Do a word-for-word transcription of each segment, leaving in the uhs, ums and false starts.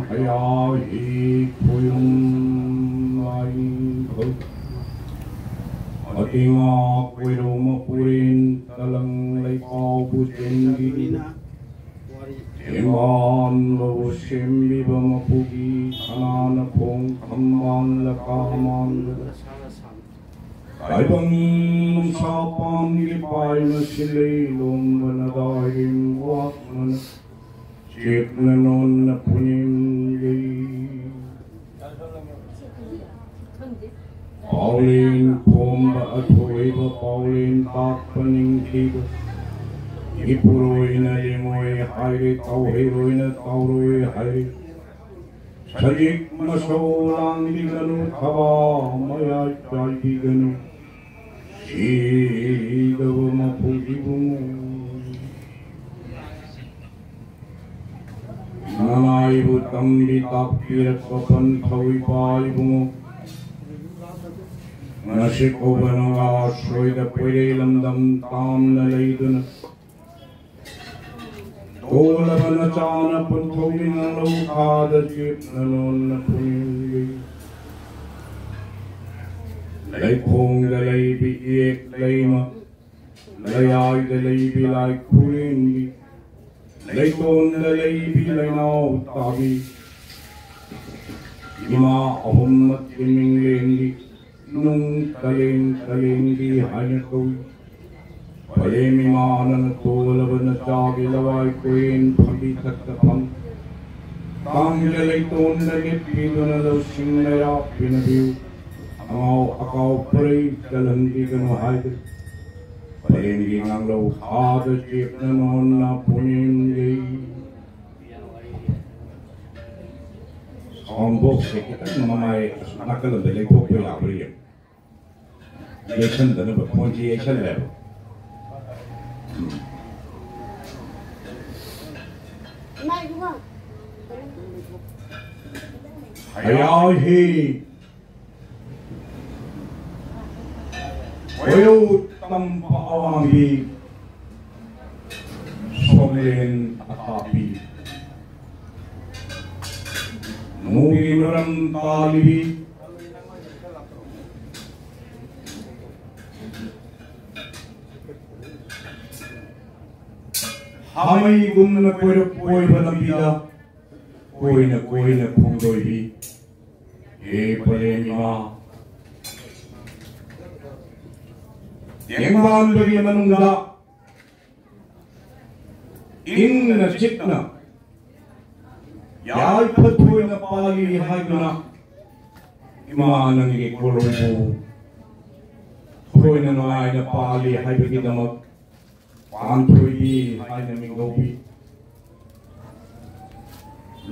ꯍꯌꯥꯍꯤ ꯈꯨꯌꯨꯝ ꯂꯥꯏꯅꯤꯡꯊꯧ ꯑꯇꯤꯉꯥ ꯀꯣꯏꯔꯧ ꯃꯄꯨꯔꯦꯟ ꯇꯂꯪ ꯂꯩꯄꯥꯎꯕꯨ ꯆꯦꯟꯕꯤꯗꯨꯅ ꯇꯦꯡꯕꯥꯟꯕꯕꯨ ꯁꯦꯝꯕꯤꯕ ꯃꯄꯨꯒꯤ ꯁꯅꯥꯅ ꯐꯣꯡ ꯈꯝꯕꯥꯟ ꯂꯀꯥ ꯃꯥꯟꯗꯨꯅ ꯇꯥꯏꯕꯪ ꯅꯨꯡꯁꯥ ꯄꯥꯟꯒꯤ ꯄꯥꯏꯅ ꯁꯤꯜꯂꯩ ꯂꯣꯝꯕꯅ ꯗꯥꯏꯔꯤꯡ ꯋꯥꯛꯅꯅ ꯆꯦꯠꯅ ꯅꯣꯟꯅ ꯄꯨꯅꯤꯡꯒꯤ ꯄꯥꯎꯂꯦꯟ ꯈꯣꯝꯕ ꯑꯊꯣꯏꯕ ꯄꯥꯎꯂꯦꯟ ꯇꯥꯛꯄ ꯅꯤꯡꯊꯤꯕ ꯏꯄꯨꯔꯣꯏꯅ ꯌꯦꯡꯉꯣꯏ ꯍꯥꯏꯔꯦ ꯇꯥꯎꯍꯩꯔꯣꯏꯅ ꯇꯥꯎꯔꯣꯏ ꯍꯥꯏꯔꯦ ꯁꯖꯤꯛ ꯃꯁꯧ ꯂꯥꯡꯕꯤꯒꯅꯨ ꯊꯕꯥ ꯃꯌꯥꯏ ꯆꯥꯏꯕꯤꯒꯅꯨ ꯁꯤꯗꯕ ꯃꯄꯨ ꯏꯕꯨꯡꯉꯣ ꯅꯅꯥꯏꯕꯨ ꯇꯝꯕꯤ ꯇꯥꯛꯄꯤꯔꯛꯄ ꯄꯟꯊꯧ ꯏꯄꯥ ꯏꯕꯨꯡꯉꯣ ꯉꯁꯤ ꯀꯧꯕ ꯅꯪꯒꯥ ꯁꯣꯏꯗ ꯄꯣꯏꯔꯩ ꯂꯝꯗꯝ ꯇꯥꯝꯅ ꯂꯩꯗꯨꯅ ꯇꯣꯜꯂꯕ ꯅꯆꯥꯅ ꯄꯟꯊꯧꯒꯤ ꯅꯪꯂꯧ ꯈꯥꯗ ꯆꯦꯞꯅ ꯅꯣꯟꯅ ꯄꯨꯅꯤꯡꯂꯤ ꯂꯩꯈꯣꯡꯗ ꯂꯩꯕꯤ ꯏꯌꯦꯛ ꯂꯩꯃ ꯂꯩꯌꯥꯏꯗ ꯂꯩꯕꯤ ꯂꯥꯏ ꯈꯨꯔꯦꯝꯕꯤ ꯂꯩꯇꯣꯟꯗ ꯂꯩꯕꯤ ꯂꯩꯅꯥꯎ ꯇꯥꯕꯤ ꯏꯃꯥ ꯑꯍꯨꯝꯃꯛꯀꯤ ꯃꯤꯡꯂꯦꯟꯒꯤ ꯅꯨꯡ ꯀꯂꯦꯟ ꯀꯂꯦꯟꯒꯤ ꯍꯥꯏꯅ ꯀꯧꯏ ꯄꯔꯦꯝ ꯏꯃꯥꯅ ꯇꯣꯜꯂꯕ ꯅꯆꯥꯒꯤ ꯂꯋꯥꯏ ꯀꯣꯏꯔꯦꯟ ꯐꯝꯕꯤ ꯊꯛꯇ ꯐꯝ ꯇꯥꯡꯖ ꯂꯩꯇꯣꯟꯗ ꯂꯦꯞꯄꯤꯗꯨꯅ ꯂꯧꯁꯤꯡ ꯂꯩꯔꯥꯛ ꯄꯤꯅꯕꯤꯌꯨ ꯑꯉꯥꯎ ꯑꯀꯥꯎ ꯄꯔꯩ ꯆꯜꯍꯟꯕꯤꯒꯅꯨ ꯍꯥꯏꯗꯨꯅ ꯄꯔꯦꯡꯒꯤ ꯉꯥꯡꯂꯧ ꯈꯥꯗ ꯆꯦꯞꯅ ꯅꯣꯟꯅ ꯄꯨꯅꯤꯡ ꯂꯩ꯫ ꯁꯥꯎꯟ ꯕꯣꯛꯁꯁꯦ ꯈꯤꯇꯪ ꯃꯃꯥꯏ ꯅꯥꯀꯜꯂꯝꯗ ꯂꯩꯊꯣꯛꯄ ꯌꯥꯕ꯭ꯔꯥ ꯌꯦꯡꯉꯨ꯫ ꯌꯩꯁꯟꯗꯅꯕ ꯐꯣꯟꯁꯦ ꯌꯩꯁꯜꯂꯦꯕ꯫ ꯎꯝ꯫ ꯍꯌꯥꯎ ꯍꯤ ꯈꯣꯏꯔꯧ ꯇꯝꯕ ꯑꯋꯥꯡꯕꯤ ꯁꯣ ꯂꯦꯟ ꯑꯊꯥꯞꯄꯤ꯫ ꯅꯣꯡꯒꯤ ꯃꯔꯝ ꯇꯥꯜꯂꯤꯕꯤ꯫ ꯍꯥꯃꯩꯒꯨꯝꯅ ꯀꯣꯏꯔꯞ ꯀꯣꯏꯕ ꯂꯝꯕꯤꯗ ꯀꯣꯏꯅ ꯀꯣꯏꯅ ꯈꯣꯡꯗꯣꯏꯕꯤ꯫ ꯍꯦ ꯄꯔꯦꯝ ꯏꯃꯥ, ꯇꯦꯡꯕꯥꯟꯕꯒꯤ ꯃꯅꯨꯡꯗ ꯏꯪꯅ ꯆꯤꯛꯅ ꯌꯥꯏꯐ ꯊꯣꯏꯅ ꯄꯥꯜꯂꯤ ꯍꯥꯏꯗꯨꯅ ꯏꯃꯥ ꯅꯪꯒꯤ ꯀꯣꯂꯣꯝꯕꯨ ꯊꯣꯏꯅ ꯅꯨꯡꯉꯥꯏꯅ ꯄꯥꯜꯂꯤ ꯍꯥꯏꯕꯒꯤꯗꯃꯛ ꯄꯥꯟꯊꯣꯏꯕꯤ ꯍꯥꯏꯅ ꯃꯤꯡꯒꯧꯕꯤ꯫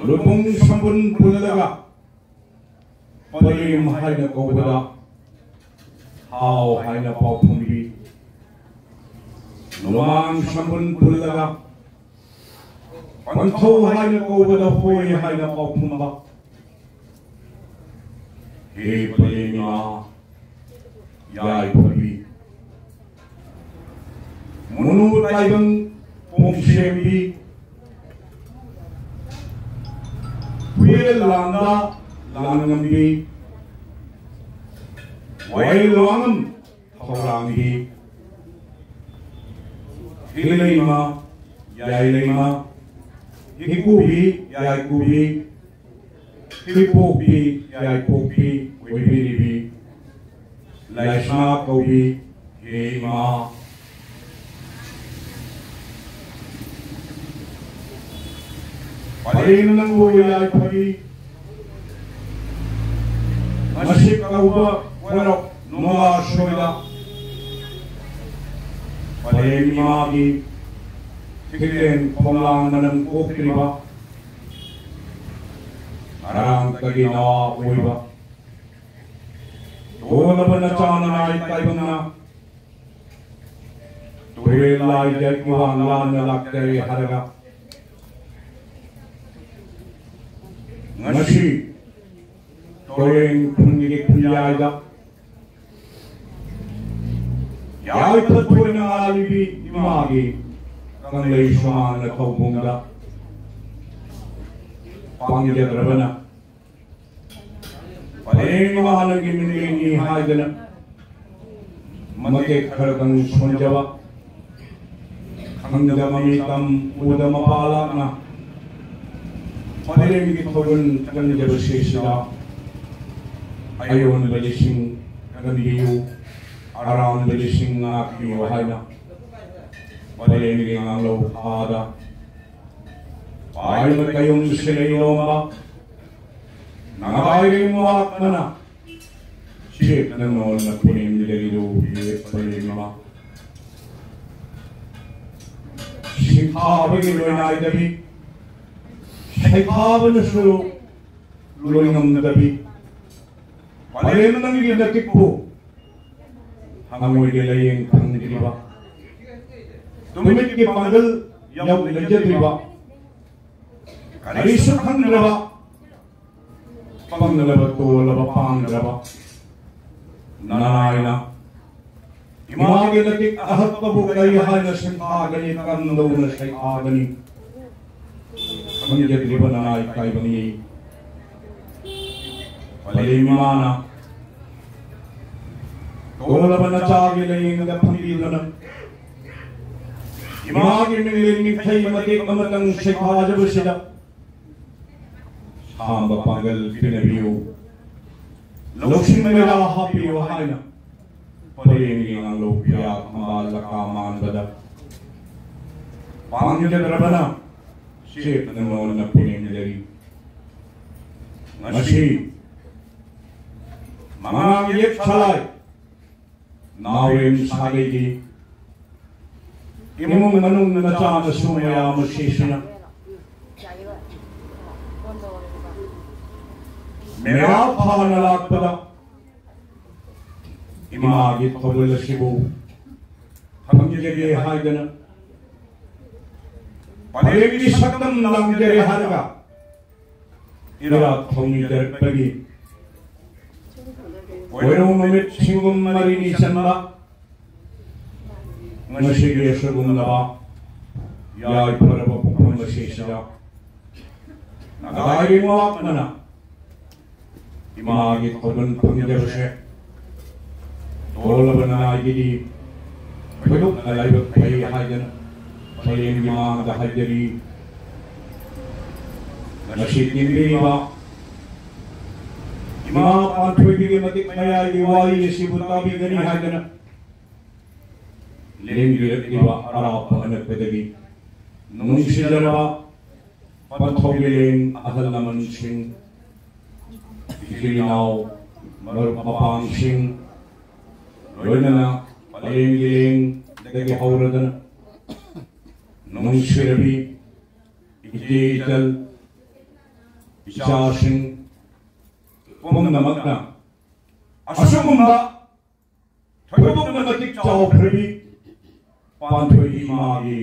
ꯂꯨꯇꯣꯡ ꯁꯝꯕꯨꯟ ꯄꯨꯜꯂꯒ ꯄꯔꯦꯝ ꯍꯥꯏꯅ ꯀꯧꯕꯗ ꯍꯥꯎ ꯍꯥꯏꯅ ꯄꯥꯎ ꯐꯨꯝꯕꯤ꯫ ꯂꯨꯃꯥꯡ ꯁꯝꯕꯨꯟ ꯄꯨꯜꯂꯒ ꯄꯟꯊꯧ ꯍꯥꯏꯅ ꯀꯧꯕꯗ ꯍꯣꯏ ꯍꯥꯏꯅ ꯄꯥꯎ ꯐꯨꯝꯕ꯫ ꯍꯦ ꯄꯔꯦꯝ ꯏꯃꯥ, ꯌꯥꯏꯐꯕꯤ꯫ ꯃꯨꯅꯨ ꯇꯥꯏꯕꯪ ꯄꯣꯡꯁꯦꯝꯕꯤ꯫ ꯍꯨꯏꯌꯦꯟ ꯂꯥꯡꯗ ꯂꯥꯡꯉꯝꯕꯤ꯫ ꯋꯥꯌꯦꯜ ꯋꯥꯉꯝ ꯊꯧꯔꯥꯡꯕꯤ꯫ ꯍꯤꯂꯩꯃ, ꯌꯥꯏꯂꯩꯃ꯫ ꯍꯤꯀꯨꯕꯤ, ꯌꯥꯏꯀꯨꯕꯤ꯫ ꯍꯤꯄꯣꯛꯄꯤ, ꯌꯥꯏꯄꯣꯛꯄꯤ ꯑꯣꯏꯕꯤꯔꯤꯕꯤ ꯂꯥꯏꯁꯅꯥ ꯀꯧꯕꯤ ꯍꯦ ꯏꯃꯥ꯫ ꯄꯔꯦꯡ ꯅꯪꯕꯨ ꯌꯥꯏꯐꯕꯤ, ꯃꯁꯤꯛ ꯀꯧꯕ ꯀꯣꯏꯔꯞ ꯅꯣꯡꯒꯥ ꯁꯣꯏꯗ ꯄꯔꯦꯡ ꯏꯃꯥꯒꯤ ꯊꯤꯛꯂꯦꯟ ꯈꯣꯝꯂꯥꯡ ꯃꯅꯝ ꯀꯣꯛꯇ꯭ꯔꯤꯕ ꯉꯔꯥꯡꯇꯒꯤ ꯅꯋꯥ ꯑꯣꯏꯕ ꯇꯣꯜꯂꯕ ꯅꯆꯥ ꯅꯅꯥꯏ ꯇꯥꯏꯕꯪꯅ ꯇꯨꯔꯦꯜ ꯂꯥꯏꯖꯒꯤ ꯋꯥꯡ ꯂꯥꯟꯅ ꯂꯥꯛꯆꯔꯦ ꯍꯥꯏꯔꯒ ꯉꯁꯤ ꯇꯣꯔꯦꯟ ꯈꯨꯟꯒꯤ ꯈꯨꯟꯌꯥꯏꯗ ꯌꯥꯏꯐ ꯊꯣꯏꯅ ꯉꯥꯜꯂꯤꯕꯤ ꯏꯃꯥꯒꯤ ꯀꯪꯂꯩ ꯁꯨꯃꯥꯡꯅ ꯊꯧꯕꯨꯡꯗ ꯄꯥꯡꯖꯗ꯭ꯔꯕꯅ ꯄꯔꯦꯡ ꯃꯥꯅꯒꯤ ꯃꯤꯅꯦꯅꯤ ꯍꯥꯏꯗꯅ ꯃꯇꯦꯛ ꯈꯔꯗꯪ ꯁꯣꯟꯖꯕ, ꯈꯪꯗꯕ ꯃꯃꯤꯇꯝ ꯎꯗ ꯃꯄꯥ ꯂꯥꯛꯅ ꯄꯔꯦꯡꯒꯤ ꯊꯧꯒꯜ ꯆꯪꯖꯕꯁꯤꯁꯤꯗ ꯑꯌꯣꯟꯕ ꯂꯤꯁꯤꯡ ꯀꯟꯕꯤꯌꯨ, ꯑꯔꯥꯟꯕ ꯂꯤꯁꯤꯡ ꯉꯥꯛꯄꯤꯌꯨ ꯍꯥꯏꯅ ꯄꯔꯦꯡꯒꯤ ꯉꯥꯡꯂꯧ ꯐꯥꯗ ꯄꯥꯏꯕ ꯀꯌꯨꯝ ꯁꯤꯂꯩꯔꯣꯝꯕ ꯅꯒꯥꯏꯔꯦꯡ ꯋꯥꯛꯃꯅ ꯆꯦꯠꯅ ꯅꯣꯟꯅ ꯄꯨꯅꯦꯝꯗ ꯂꯩꯔꯨ ꯄꯔꯦꯡ ꯑꯃ ꯁꯤꯡꯊꯥꯕꯒꯤ ꯂꯣꯏꯅꯥꯏꯗꯕꯤ ꯁꯩꯊꯥꯕꯅꯁꯨ ꯂꯣꯏꯉꯝꯗꯕꯤ ꯄꯔꯦꯝ ꯅꯪꯒꯤ ꯅꯇꯤꯛꯄꯨ ꯍꯪꯉꯣꯏꯒꯤ ꯂꯥꯏꯌꯦꯡ ꯐꯪꯗ꯭ꯔꯤꯕ, ꯅꯨꯃꯤꯠꯀꯤ ꯄꯥꯡꯒꯜ ꯌꯧ ꯂꯩꯖꯗ꯭ꯔꯤꯕ, ꯀꯔꯤꯁꯨ ꯈꯪꯗ꯭ꯔꯕ, ꯄꯪꯂꯕ ꯇꯣꯜꯂꯕ ꯄꯥꯡꯗ꯭ꯔꯕ ꯅꯅꯥꯏꯅ ꯏꯃꯥꯒꯤ ꯅꯇꯤꯛ ꯑꯍꯛꯄꯕꯨ ꯀꯔꯤ ꯍꯥꯏꯅ ꯁꯤꯡꯊꯥꯒꯅꯤ, ꯀꯝꯗꯧꯅ ꯁꯩꯊꯥꯒꯅꯤ? ꯈꯪꯖꯗ꯭ꯔꯤꯕ ꯅꯅꯥꯏ ꯀꯥꯏꯕꯪꯅꯤ꯫ ꯄꯔꯦꯝ ꯏꯃꯥꯅ ꯇꯣꯜꯂꯕ ꯅꯆꯥꯒꯤ ꯂꯥꯏꯌꯦꯡꯗ ꯐꯝꯕꯤꯗꯨꯅ ꯏꯃꯥꯒꯤ ꯃꯤꯡꯂꯦꯟ ꯃꯤꯡꯊꯩ ꯃꯇꯦꯛ ꯑꯃꯇꯪ ꯁꯩꯊꯥꯖꯕꯁꯤꯗ ꯁꯥꯡꯕ ꯄꯥꯡꯒꯜ ꯄꯤꯅꯕꯤꯌꯨ, ꯂꯧꯁꯤꯡ ꯃꯩꯔꯥ ꯍꯥꯞꯄꯤꯌꯨ ꯍꯥꯏꯅ ꯄꯔꯦꯡꯒꯤ ꯉꯥꯡꯂꯧ ꯄꯤꯌꯥ ꯊꯝꯕꯥꯜ ꯂꯀꯥ ꯃꯥꯟꯕꯗ ꯄꯥꯡꯖꯗ꯭ꯔꯕꯅ ꯆꯦꯠꯅ ꯅꯣꯟꯅ ꯄꯨꯅꯦꯝꯖꯔꯤ꯫ ꯉꯁꯤ ꯃꯉꯥꯡ ꯌꯦꯛ ꯁꯂꯥꯏ ꯅꯥꯎꯔꯦꯝ ꯁꯥꯒꯩꯒꯤ ꯏꯃꯨꯡ ꯃꯅꯨꯡ ꯃꯆꯥ ꯃꯁꯨ ꯃꯌꯥꯝ ꯑꯁꯤꯁꯤꯅ ꯃꯦꯔꯥ ꯐꯥꯅ ꯂꯥꯛꯄꯗ ꯏꯃꯥꯒꯤ ꯊꯧꯒꯜ ꯑꯁꯤꯕꯨ ꯐꯪꯖꯒꯦ ꯍꯥꯏꯗꯅ ꯄꯔꯦꯡꯒꯤ ꯁꯛꯇꯝ ꯂꯥꯡꯖꯔꯦ ꯍꯥꯏꯔꯒ ꯏꯔꯥꯠ ꯊꯧꯅꯤꯖꯔꯛꯄꯒꯤ ꯀꯣꯏꯔꯧ ꯅꯨꯃꯤꯠ ꯁꯤꯡꯒꯨꯝ ꯃꯔꯤꯅꯤ ꯆꯟꯕ ꯉꯁꯤꯒꯤ ꯑꯁꯤꯒꯨꯝꯂꯕ ꯌꯥꯏꯐꯔꯕ ꯄꯨꯡꯐꯝ ꯑꯁꯤꯁꯤꯗ ꯅꯥꯒꯥꯒꯤ ꯉꯥꯛꯅꯅ ꯏꯃꯥꯒꯤ ꯊꯧꯒꯜ ꯐꯪꯖꯕꯁꯦ ꯇꯣꯜꯂꯕ ꯅꯥꯏꯒꯤꯗꯤ ꯊꯣꯏꯗꯣꯛꯅ ꯂꯥꯏꯕꯛ ꯐꯩ ꯍꯥꯏꯗꯅ ꯃꯥꯂꯦꯝꯒꯤ ꯃꯥꯡꯗ ꯍꯥꯏꯖꯔꯤ꯫ ꯉꯁꯤ ꯇꯤꯟꯕꯤꯔꯤꯕ ꯏꯃꯥ ꯄꯥꯟꯊꯣꯏꯕꯤꯒꯤ ꯃꯇꯤꯛ ꯃꯌꯥꯏꯒꯤ ꯋꯥꯔꯤ ꯑꯁꯤꯕꯨ ꯇꯥꯕꯤꯒꯅꯤ ꯍꯥꯏꯗꯅ ꯂꯦꯡꯕꯤꯔꯛꯂꯤꯕ ꯑꯔꯥꯞꯄ ꯑꯅꯛꯄꯗꯒꯤ ꯅꯨꯡꯁꯤꯖꯔꯕ ꯄꯟꯊꯧꯒꯤ ꯂꯦꯡ ꯑꯍꯜ ꯂꯃꯟꯁꯤꯡ, ꯏꯆꯤꯜ ꯏꯅꯥꯎ, ꯃꯔꯨꯞ ꯃꯄꯥꯡꯁꯤꯡ, ꯂꯣꯏꯅꯅ ꯄꯔꯦꯡꯒꯤ ꯂꯦꯡꯗꯒꯤ ꯍꯧꯔꯗꯅ ꯅꯨꯡꯁꯤꯔꯕꯤ ꯏꯆꯦ ꯏꯆꯜ ꯏꯆꯥꯁꯤꯡ ꯄꯨꯝꯅꯃꯛꯅ ꯑꯁꯤꯒꯨꯝꯕ ꯊꯣꯏꯗꯣꯛꯅ ꯃꯇꯤꯛ ꯆꯥꯎꯈ꯭ꯔꯕꯤ ꯄꯥꯟꯊꯣꯏꯕꯤ ꯏꯃꯥꯒꯤ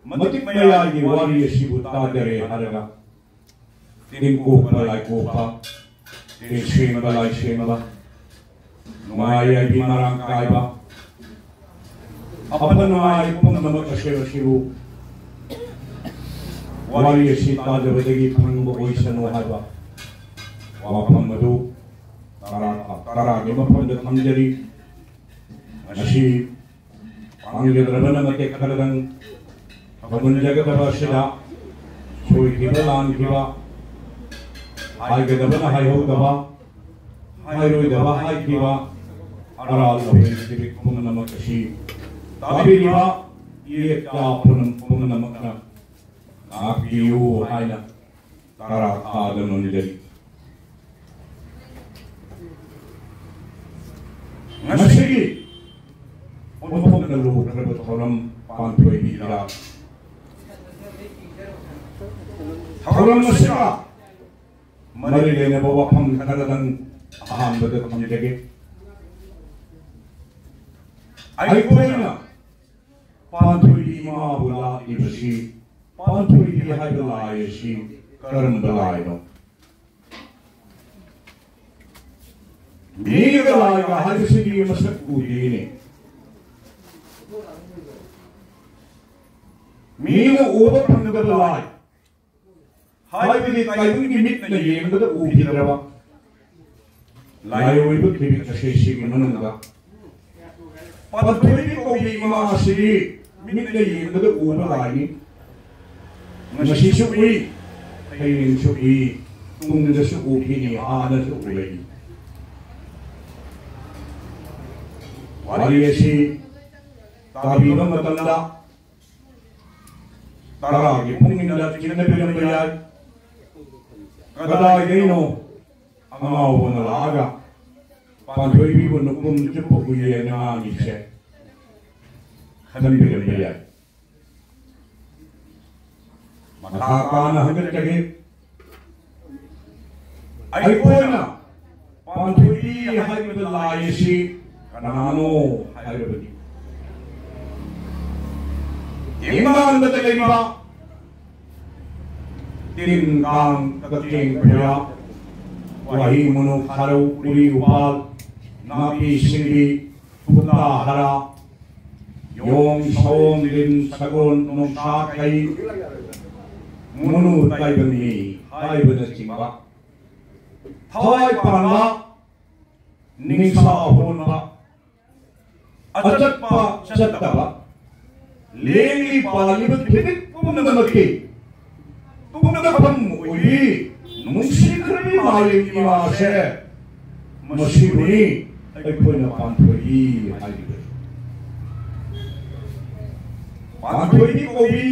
ꯃꯇꯤꯛ ꯃꯌꯥꯏꯒꯤ ꯋꯥꯔꯤ ꯑꯁꯤꯕꯨ ꯇꯥꯖꯔꯦ ꯍꯥꯏꯔꯒ ꯇꯤꯟ ꯀꯣꯛꯄ ꯂꯥꯏ ꯀꯣꯛꯄ, ꯇꯤꯟ ꯁꯦꯡꯕ ꯂꯥꯏ ꯁꯦꯡꯕ, ꯅꯨꯡꯉꯥꯏ ꯌꯥꯏꯕꯤ ꯃꯔꯥꯡ ꯀꯥꯏꯕ, ꯑꯐ ꯅꯨꯡꯉꯥꯏ ꯄꯨꯝꯅꯃꯛ ꯑꯁꯦ ꯑꯁꯤꯕꯨ ꯋꯥꯔꯤ ꯑꯁꯤ ꯇꯥꯖꯕꯗꯒꯤ ꯐꯪꯕ ꯑꯣꯏꯁꯅꯨ ꯍꯥꯏꯕ ꯋꯥꯐꯝ ꯑꯗꯨ ꯇꯔꯥ ꯇꯔꯥꯒꯤ ꯃꯐꯝꯗ ꯊꯝꯖꯔꯤ꯫ ꯉꯁꯤ ꯄꯥꯡꯖꯗ꯭ꯔꯕꯅ ꯃꯇꯦꯛ ꯈꯔꯗꯪ ꯊꯧꯒꯟꯖꯒꯗꯕ ꯑꯁꯤꯗ ꯁꯣꯏꯈꯤꯕ ꯂꯥꯟꯈꯤꯕ, ꯍꯥꯏꯒꯗꯕꯅ ꯍꯥꯏꯍꯧꯗꯕ, ꯍꯥꯏꯔꯣꯏꯗꯕ ꯍꯥꯏꯈꯤꯕ, ꯑꯔꯥꯜ ꯑꯍꯣꯏ ꯄꯨꯝꯅꯃꯛ ꯑꯁꯤ ꯇꯥꯕꯤꯔꯤꯕ ꯏꯌꯦꯛꯇ ꯄꯨꯝꯅꯃꯛꯅ ꯉꯥꯛꯄꯤꯌꯨ ꯍꯥꯏꯅ ꯇꯔꯥ ꯊꯥꯗ ꯅꯣꯟꯖꯔꯤ꯫ ꯉꯁꯤꯒꯤ ꯑꯣꯟꯊꯣꯛꯅ ꯂꯨꯈ꯭ꯔꯕ ꯊꯧꯔꯝ ꯄꯥꯟꯊꯣꯏꯕꯤ ꯏꯔꯥꯠ ꯊꯧꯔꯝ ꯑꯁꯤꯒ ꯃꯔꯤ ꯂꯩꯅꯕ ꯋꯥꯐꯝ ꯈꯔꯗꯪ ꯑꯍꯥꯟꯕꯗ ꯊꯝꯖꯒꯦ꯫ ꯑꯩꯈꯣꯏꯅ ꯄꯥꯟꯊꯣꯏꯕꯤ ꯏꯃꯥꯕꯨ ꯂꯥꯠꯂꯤꯕꯁꯤ, ꯄꯥꯟꯊꯣꯏꯕꯤ ꯍꯥꯏꯕ ꯂꯥꯏ ꯑꯁꯤ ꯀꯔꯝꯕ ꯂꯥꯏꯅꯣ? ꯃꯤꯒ ꯂꯥꯏꯒ ꯍꯥꯏꯕꯁꯤꯗꯤ ꯃꯁꯛ ꯎꯗꯦꯅꯦ꯫ ꯃꯤꯅ ꯎꯕ ꯐꯪꯗꯕ ꯂꯥꯏ, ꯍꯥꯏꯕꯗꯤ ꯇꯥꯏꯕꯪꯒꯤ ꯃꯤꯠꯅ ꯌꯦꯡꯕꯗ ꯎꯈꯤꯗ꯭ꯔꯕ ꯂꯥꯏ ꯑꯣꯏꯕ ꯈꯤꯕꯤꯛ ꯑꯁꯤꯁꯤꯒꯤ ꯃꯅꯨꯡꯗ ꯄꯥꯟꯊꯣꯏꯕꯤ ꯀꯧꯕꯤ ꯏꯃꯥ ꯑꯁꯤꯗꯤ ꯃꯤꯠꯅ ꯌꯦꯡꯕꯗ ꯎꯕ ꯂꯥꯏꯅꯤ꯫ ꯉꯁꯤꯁꯨ ꯎꯏ, ꯍꯌꯦꯡꯁꯨ ꯎꯏ, ꯇꯨꯡꯗꯁꯨ ꯎꯈꯤꯅꯤ, ꯍꯥꯟꯅꯁꯨ ꯎꯔꯛꯏ꯫ ꯋꯥꯔꯤ ꯑꯁꯤ ꯇꯥꯕꯤꯕ ꯃꯇꯝꯗ ꯇꯔꯥꯒꯤ ꯄꯨꯡ ꯏꯟꯗ ꯆꯤꯡꯅꯕꯤꯔꯝꯕ ꯌꯥꯏ꯫ ꯀꯗꯥꯏꯗꯩꯅꯣ ꯑꯉꯥꯎꯕ ꯑꯃ ꯂꯥꯛꯑꯒ ꯄꯥꯟꯊꯣꯏꯕꯤꯕꯨ ꯅꯨꯄꯨꯝ ꯆꯨꯞꯄ ꯎꯏꯌꯦꯅ ꯉꯥꯡꯉꯤꯁꯦ ꯈꯟꯕꯤꯔꯝꯕ ꯌꯥꯏ꯫ ꯃꯈꯥ ꯇꯥꯅ ꯍꯪꯒꯠꯆꯒꯦ꯫ ꯑꯩꯈꯣꯏꯅ ꯄꯥꯟꯊꯣꯏꯕꯤ ꯍꯥꯏꯔꯤꯕ ꯂꯥꯏ ꯑꯁꯤ ꯀꯅꯥꯅꯣ ꯍꯥꯏꯔꯕꯗꯤ, ꯇꯦꯡꯕꯥꯡꯕꯗ ꯂꯩꯕ ꯇꯤꯟ ꯀꯥꯡ ꯀꯛꯆꯦꯡ ꯐꯩꯔꯥ, ꯋꯥꯍꯤ ꯃꯨꯅꯨ ꯈꯥꯔꯧ ꯎꯔꯤ ꯎꯄꯥꯜ, ꯅꯥꯄꯤ ꯁꯤꯡꯕꯤ, ꯐꯨꯛꯇꯥ ꯍꯥꯔꯥ, ꯌꯣꯡ ꯁꯑꯣꯝ ꯂꯤꯟ ꯁꯒꯣꯜ ꯅꯣꯡꯁꯥ ꯀꯩ, ꯃꯨꯅꯨ ꯇꯥꯏꯕꯪ ꯃꯤ ꯍꯥꯏꯕꯅꯆꯤꯡꯕ ꯊꯋꯥꯏ ꯄꯥꯟꯕ, ꯅꯤꯡꯁꯥ ꯍꯣꯟꯕ, ꯑꯆꯠꯄ ꯆꯠꯇꯕ, ꯂꯦꯡꯂꯤ ꯄꯥꯜꯂꯤꯕ ꯈꯤꯕꯤꯛ ꯄꯨꯝꯅꯃꯛꯀꯤ ꯇꯨꯡꯗꯐꯝ ꯑꯣꯏꯕꯤ ꯅꯨꯡꯁꯤꯈ꯭ꯔꯕꯤ ꯃꯥꯂꯦꯝ ꯏꯃꯥꯁꯦ, ꯃꯁꯤꯕꯨꯅꯤ ꯑꯩꯈꯣꯏꯅ ꯄꯥꯟꯊꯣꯏꯕꯤ ꯍꯥꯏꯔꯤꯕ꯫ ꯄꯥꯟꯊꯣꯏꯕꯤ ꯀꯧꯕꯤ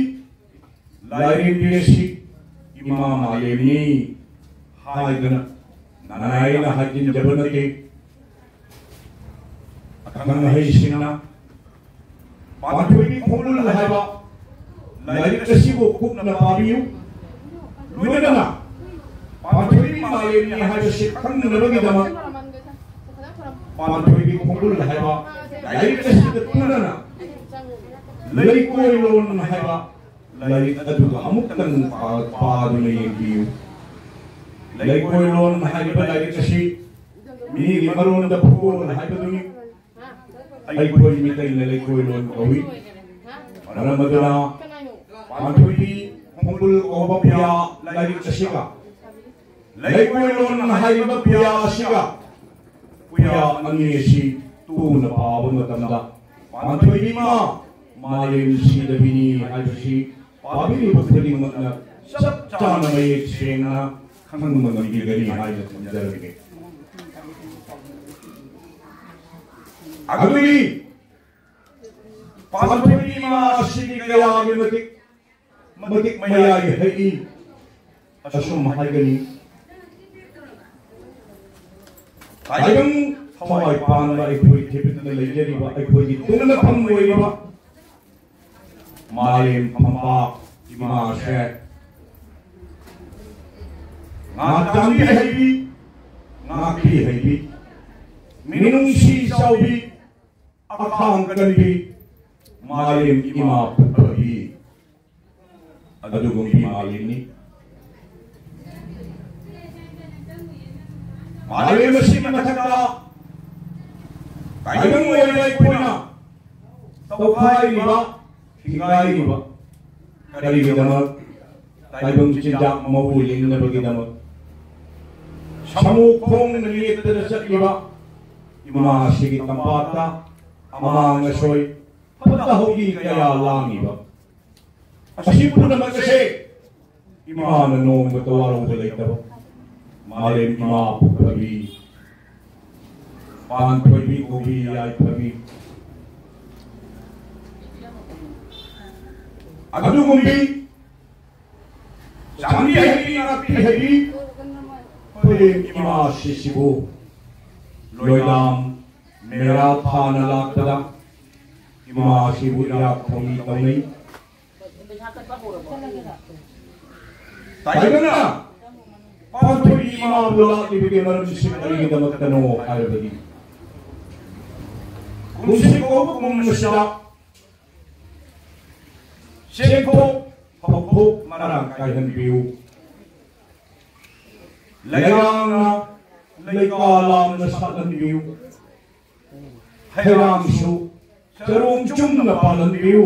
ꯂꯥꯏꯔꯦꯝꯕꯤ ꯑꯁꯤ ꯏꯃꯥ ꯃꯥꯂꯦꯝꯅꯤ ꯍꯥꯏꯗꯅ ꯅꯥꯏꯅ ꯍꯥꯏꯖꯤꯟꯖꯕ ꯅꯠꯇꯦ꯫ ꯑꯈꯪ ꯑꯍꯩꯁꯤꯡꯅ ꯄꯥꯟꯊꯣꯏꯕꯤ ꯈꯣꯡꯒꯨꯜ ꯍꯥꯏꯕ ꯂꯥꯏꯔꯤꯛ ꯑꯁꯤꯕꯨ ꯀꯨꯞꯅ ꯄꯥꯕꯤꯌꯨ꯫ ꯂꯣꯏꯅꯅ ꯄꯥꯟꯊꯣꯏꯕꯤ ꯃꯥꯂꯦꯝꯅꯤ ꯍꯥꯏꯕꯁꯤ ꯈꯪꯅꯅꯕꯒꯤꯗꯃꯛ ꯄꯥꯟꯊꯣꯏꯕꯤ ꯈꯣꯡꯒꯨꯜ ꯍꯥꯏꯕ ꯂꯥꯏꯔꯤꯛ ꯑꯁꯤꯒ ꯂꯣꯏꯅꯅ ꯂꯩꯀꯣꯏꯂꯣꯟ ꯍꯥꯏꯕ ꯂꯥꯏꯔꯤꯛ ꯑꯗꯨꯒ ꯑꯃꯨꯛꯇꯪ ꯄꯥ-, ꯄꯥꯗꯨꯅ ꯌꯦꯡꯕꯤꯌꯨ꯫ ꯂꯩꯀꯣꯏꯂꯣꯟ ꯍꯥꯏꯔꯤꯕ ꯂꯥꯏꯔꯤꯛ ꯑꯁꯤ ꯃꯤꯒꯤ ꯃꯔꯣꯟꯗ ꯐꯨꯠꯕꯣꯜ ꯍꯥꯏꯕꯗꯨꯅꯤ꯫ ꯑꯩꯈꯣꯏ ꯃꯤꯇꯩꯅ ꯂꯩꯀꯣꯏꯂꯣꯟ ꯀꯧꯏ꯫ ꯃꯔꯝ ꯑꯗꯨꯅ ꯄꯥꯟꯊꯣꯏꯕꯤ ꯈꯣꯡꯒꯨꯜ ꯀꯧꯕ ꯄꯨꯌꯥ ꯂꯥꯏꯔꯤꯛ ꯑꯁꯤꯒ ꯂꯩꯀꯣꯏꯂꯣꯟ ꯍꯥꯏꯔꯤꯕ ꯄꯨꯌꯥ ꯑꯁꯤꯒ ꯄꯨꯌꯥ ꯑꯅꯤ ꯑꯁꯤ ꯇꯨꯅ ꯄꯥꯕ ꯃꯇꯝꯗ ꯄꯥꯟꯊꯣꯏꯕꯤ ꯏꯃꯥ ꯃꯥꯂꯦꯝ ꯁꯤꯗꯕꯤꯅꯤ ꯍꯥꯏꯕꯁꯤ ꯄꯥꯕꯤꯔꯤꯕ ꯈꯨꯗꯤꯡꯃꯛꯅ ꯆꯞ ꯆꯥꯅ ꯃꯌꯦꯛ ꯁꯦꯡꯅ ꯈꯪꯕ ꯉꯝꯕꯤꯒꯅꯤ ꯍꯥꯏꯅ ꯊꯝꯖꯔꯝꯃꯤ꯫ ꯑꯗꯨꯗꯤ ꯄꯥꯟꯊꯣꯏꯕꯤ ꯏꯃꯥ ꯑꯁꯤꯗꯤ ꯀꯌꯥꯒꯤ ꯃꯇꯤꯛ ꯃꯇꯤꯛ ꯃꯌꯥꯏ ꯍꯩꯏ ꯑꯁꯨꯝ ꯍꯥꯏꯒꯅꯤ꯫ ꯇꯥꯏꯕꯪ ꯊꯋꯥꯏ ꯄꯥꯟꯕ ꯑꯩꯈꯣꯏ ꯊꯤꯕꯤꯗꯨꯅ ꯂꯩꯖꯔꯤꯕ ꯑꯩꯈꯣꯏꯒꯤ ꯇꯨꯡꯅꯐꯝ ꯑꯣꯏꯔꯤꯕ ꯃꯥꯂꯦꯝ ꯐꯝꯄꯥꯛ ꯏꯃꯥꯁꯦ ꯉꯥꯛꯇꯥꯟꯕꯤ ꯍꯩꯕꯤ, ꯉꯥꯛꯄꯤ ꯍꯩꯕꯤ, ꯃꯤꯅꯨꯡꯁꯤ ꯆꯥꯎꯕꯤ, ꯑꯈꯥꯡ ꯀꯟꯕꯤ, ꯃꯥꯂꯦꯝ ꯏꯃꯥ ꯄꯨꯛꯐꯕꯤ ꯑꯗꯨꯒꯨꯝꯕꯤ ꯃꯥꯂꯦꯝꯅꯤ꯫ ꯃꯥꯂꯦꯝ ꯑꯁꯤꯒꯤ ꯃꯊꯛꯇ ꯇꯥꯏꯕꯪ ꯑꯣꯏꯕ ꯑꯩꯈꯣꯏꯅ ꯇꯧꯈꯥꯏꯔꯤꯕ, ꯊꯤꯡꯒꯥꯏꯔꯤꯕ ꯀꯔꯤꯒꯤꯗꯃꯛ? ꯇꯥꯏꯕꯪ ꯆꯤꯟꯖꯥꯛ ꯃꯑꯣꯡ ꯌꯦꯡꯅꯕꯒꯤꯗꯃꯛ ꯁꯥꯃꯨ ꯈꯣꯡꯅ ꯂꯦꯞꯇꯅ ꯆꯠꯂꯤꯕ ꯏꯃꯥ ꯑꯁꯤꯒꯤ ꯇꯝꯄꯥꯛꯇ ꯑꯃꯥꯡ ꯑꯁꯣꯏ, ꯐꯠꯇ ꯍꯥꯎꯗꯤ ꯀꯌꯥ ꯂꯥꯡꯉꯤꯕ ꯑꯁꯤ ꯄꯨꯝꯅꯃꯛ ꯑꯁꯦ ꯏꯃꯥꯅ ꯅꯣꯡꯃꯇ ꯋꯥꯔꯧꯕ ꯂꯩꯇꯕ ꯃꯥꯂꯦꯝ ꯏꯃꯥ ꯄꯨꯛꯐꯕꯤ, ꯄꯥꯟꯊꯣꯏꯕꯤ ꯀꯧꯕꯤ ꯌꯥꯏꯐꯕꯤ ꯑꯗꯨꯒꯨꯝꯕꯤ ꯆꯥꯟꯕꯤ ꯍꯩꯕꯤ, ꯉꯥꯛꯄꯤ ꯍꯩꯕꯤ ꯑꯩꯈꯣꯏ ꯏꯃꯥ ꯑꯁꯤꯁꯤꯕꯨ ꯂꯣꯏꯗꯥꯝ ꯃꯦꯔꯥ ꯊꯥꯅ ꯂꯥꯛꯄꯗ ꯏꯃꯥ ꯑꯁꯤꯕꯨ ꯏꯔꯥꯠ ꯊꯧꯅꯤ ꯇꯧꯅꯩ꯫ ꯇꯥꯏꯕꯪꯅ ꯄꯥꯟꯊꯣꯏꯕꯤ ꯏꯃꯥꯕꯨ ꯂꯥꯠꯂꯤꯕꯒꯤ ꯃꯔꯝꯁꯤ ꯀꯔꯤꯒꯤꯗꯃꯛꯇꯅꯣ ꯍꯥꯏꯔꯕꯗꯤ, ꯀꯨꯝꯁꯤ ꯀꯧꯕ ꯀꯨꯝ ꯑꯁꯤꯗ ꯆꯦꯡꯊꯣꯛ ꯐꯧꯊꯣꯛ ꯃꯔꯥꯡ ꯀꯥꯏꯍꯟꯕꯤꯌꯨ꯫ ꯂꯩꯔꯥꯡꯅ ꯂꯩꯀꯥ ꯂꯥꯝꯅ ꯁꯥꯠꯍꯟꯕꯤꯌꯨ꯫ ꯍꯩꯔꯥꯡꯁꯨ ꯆꯔꯣꯡ ꯆꯨꯝꯅ ꯄꯥꯜꯍꯟꯕꯤꯌꯨ꯫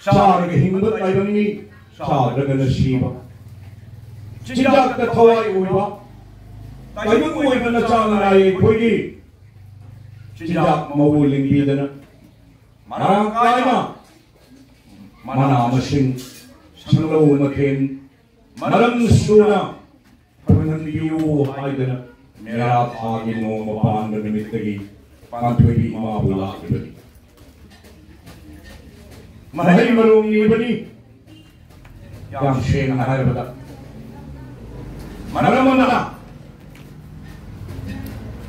ꯆꯥꯔꯒ ꯍꯤꯡꯕ ꯇꯥꯏꯕꯪꯅꯤ, ꯆꯥꯗ꯭ꯔꯒꯅ ꯁꯤꯕ꯫ ꯆꯤꯟꯖꯥꯛꯇ ꯊꯋꯥꯏ ꯑꯣꯏꯕ ꯇꯥꯏꯕꯪ ꯑꯣꯏꯕꯅ ꯆꯥꯡ ꯅꯥꯏ ꯑꯩꯈꯣꯏꯒꯤ ꯆꯤꯟꯖꯥꯛ ꯃꯧ ꯂꯤꯡꯕꯤꯗꯅ ꯃꯔꯥꯡ ꯀꯥꯏꯅ ꯃꯅꯥ ꯃꯁꯤꯡ, ꯁꯪꯂꯧ ꯃꯊꯦꯜ ꯃꯔꯝ ꯁꯨꯅ ꯐꯪꯍꯟꯕꯤꯌꯨ ꯍꯥꯏꯗꯅ ꯃꯦꯔꯥ ꯊꯥꯒꯤ ꯅꯣꯡꯃ ꯄꯥꯟꯕ ꯅꯨꯃꯤꯠꯇꯒꯤ ꯄꯥꯟꯊꯣꯏꯕꯤ ꯏꯃꯥꯕꯨ ꯂꯥꯛꯂꯤꯕꯅꯤ꯫ ꯃꯍꯩ ꯃꯔꯣꯡ ꯏꯕꯅꯤ꯫ ꯌꯥꯝ ꯁꯦꯡꯅ ꯍꯥꯏꯔꯕꯗ, ꯃꯔꯝ ꯑꯃꯅ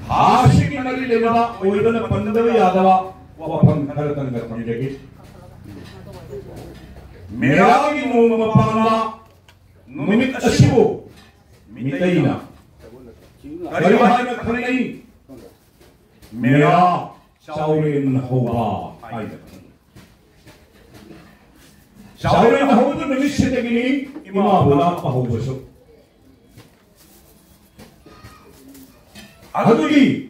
ꯊꯥ ꯑꯁꯤꯒꯤ ꯃꯔꯤ ꯂꯩꯅꯕ ꯑꯣꯏꯕꯅ ꯄꯟꯗꯕ ꯌꯥꯗꯕ ꯋꯥꯐꯝ ꯈꯔꯇꯪꯒ ꯊꯝꯖꯒꯦ꯫ ꯃꯦꯔꯥꯒꯤ ꯅꯣꯡꯃ ꯄꯥꯟꯕ ꯅꯨꯃꯤꯠ ꯑꯁꯤꯕꯨ ꯃꯤꯇꯩꯅ ꯀꯔꯤ ꯍꯥꯏꯅ ꯈꯪꯅꯩ? ꯃꯦꯔꯥ ꯆꯥꯎꯔꯦꯟ ꯍꯧꯕ ꯍꯥꯏꯅ ꯈꯪꯅꯩ꯫ ꯆꯥꯎꯔꯦꯟ ꯍꯧꯕ ꯅꯨꯃꯤꯠꯁꯤꯗꯒꯤꯅꯤ ꯏꯃꯥꯕꯨ ꯂꯥꯠꯄ ꯍꯧꯕꯁꯨ꯫ ꯑꯗꯨꯒꯤ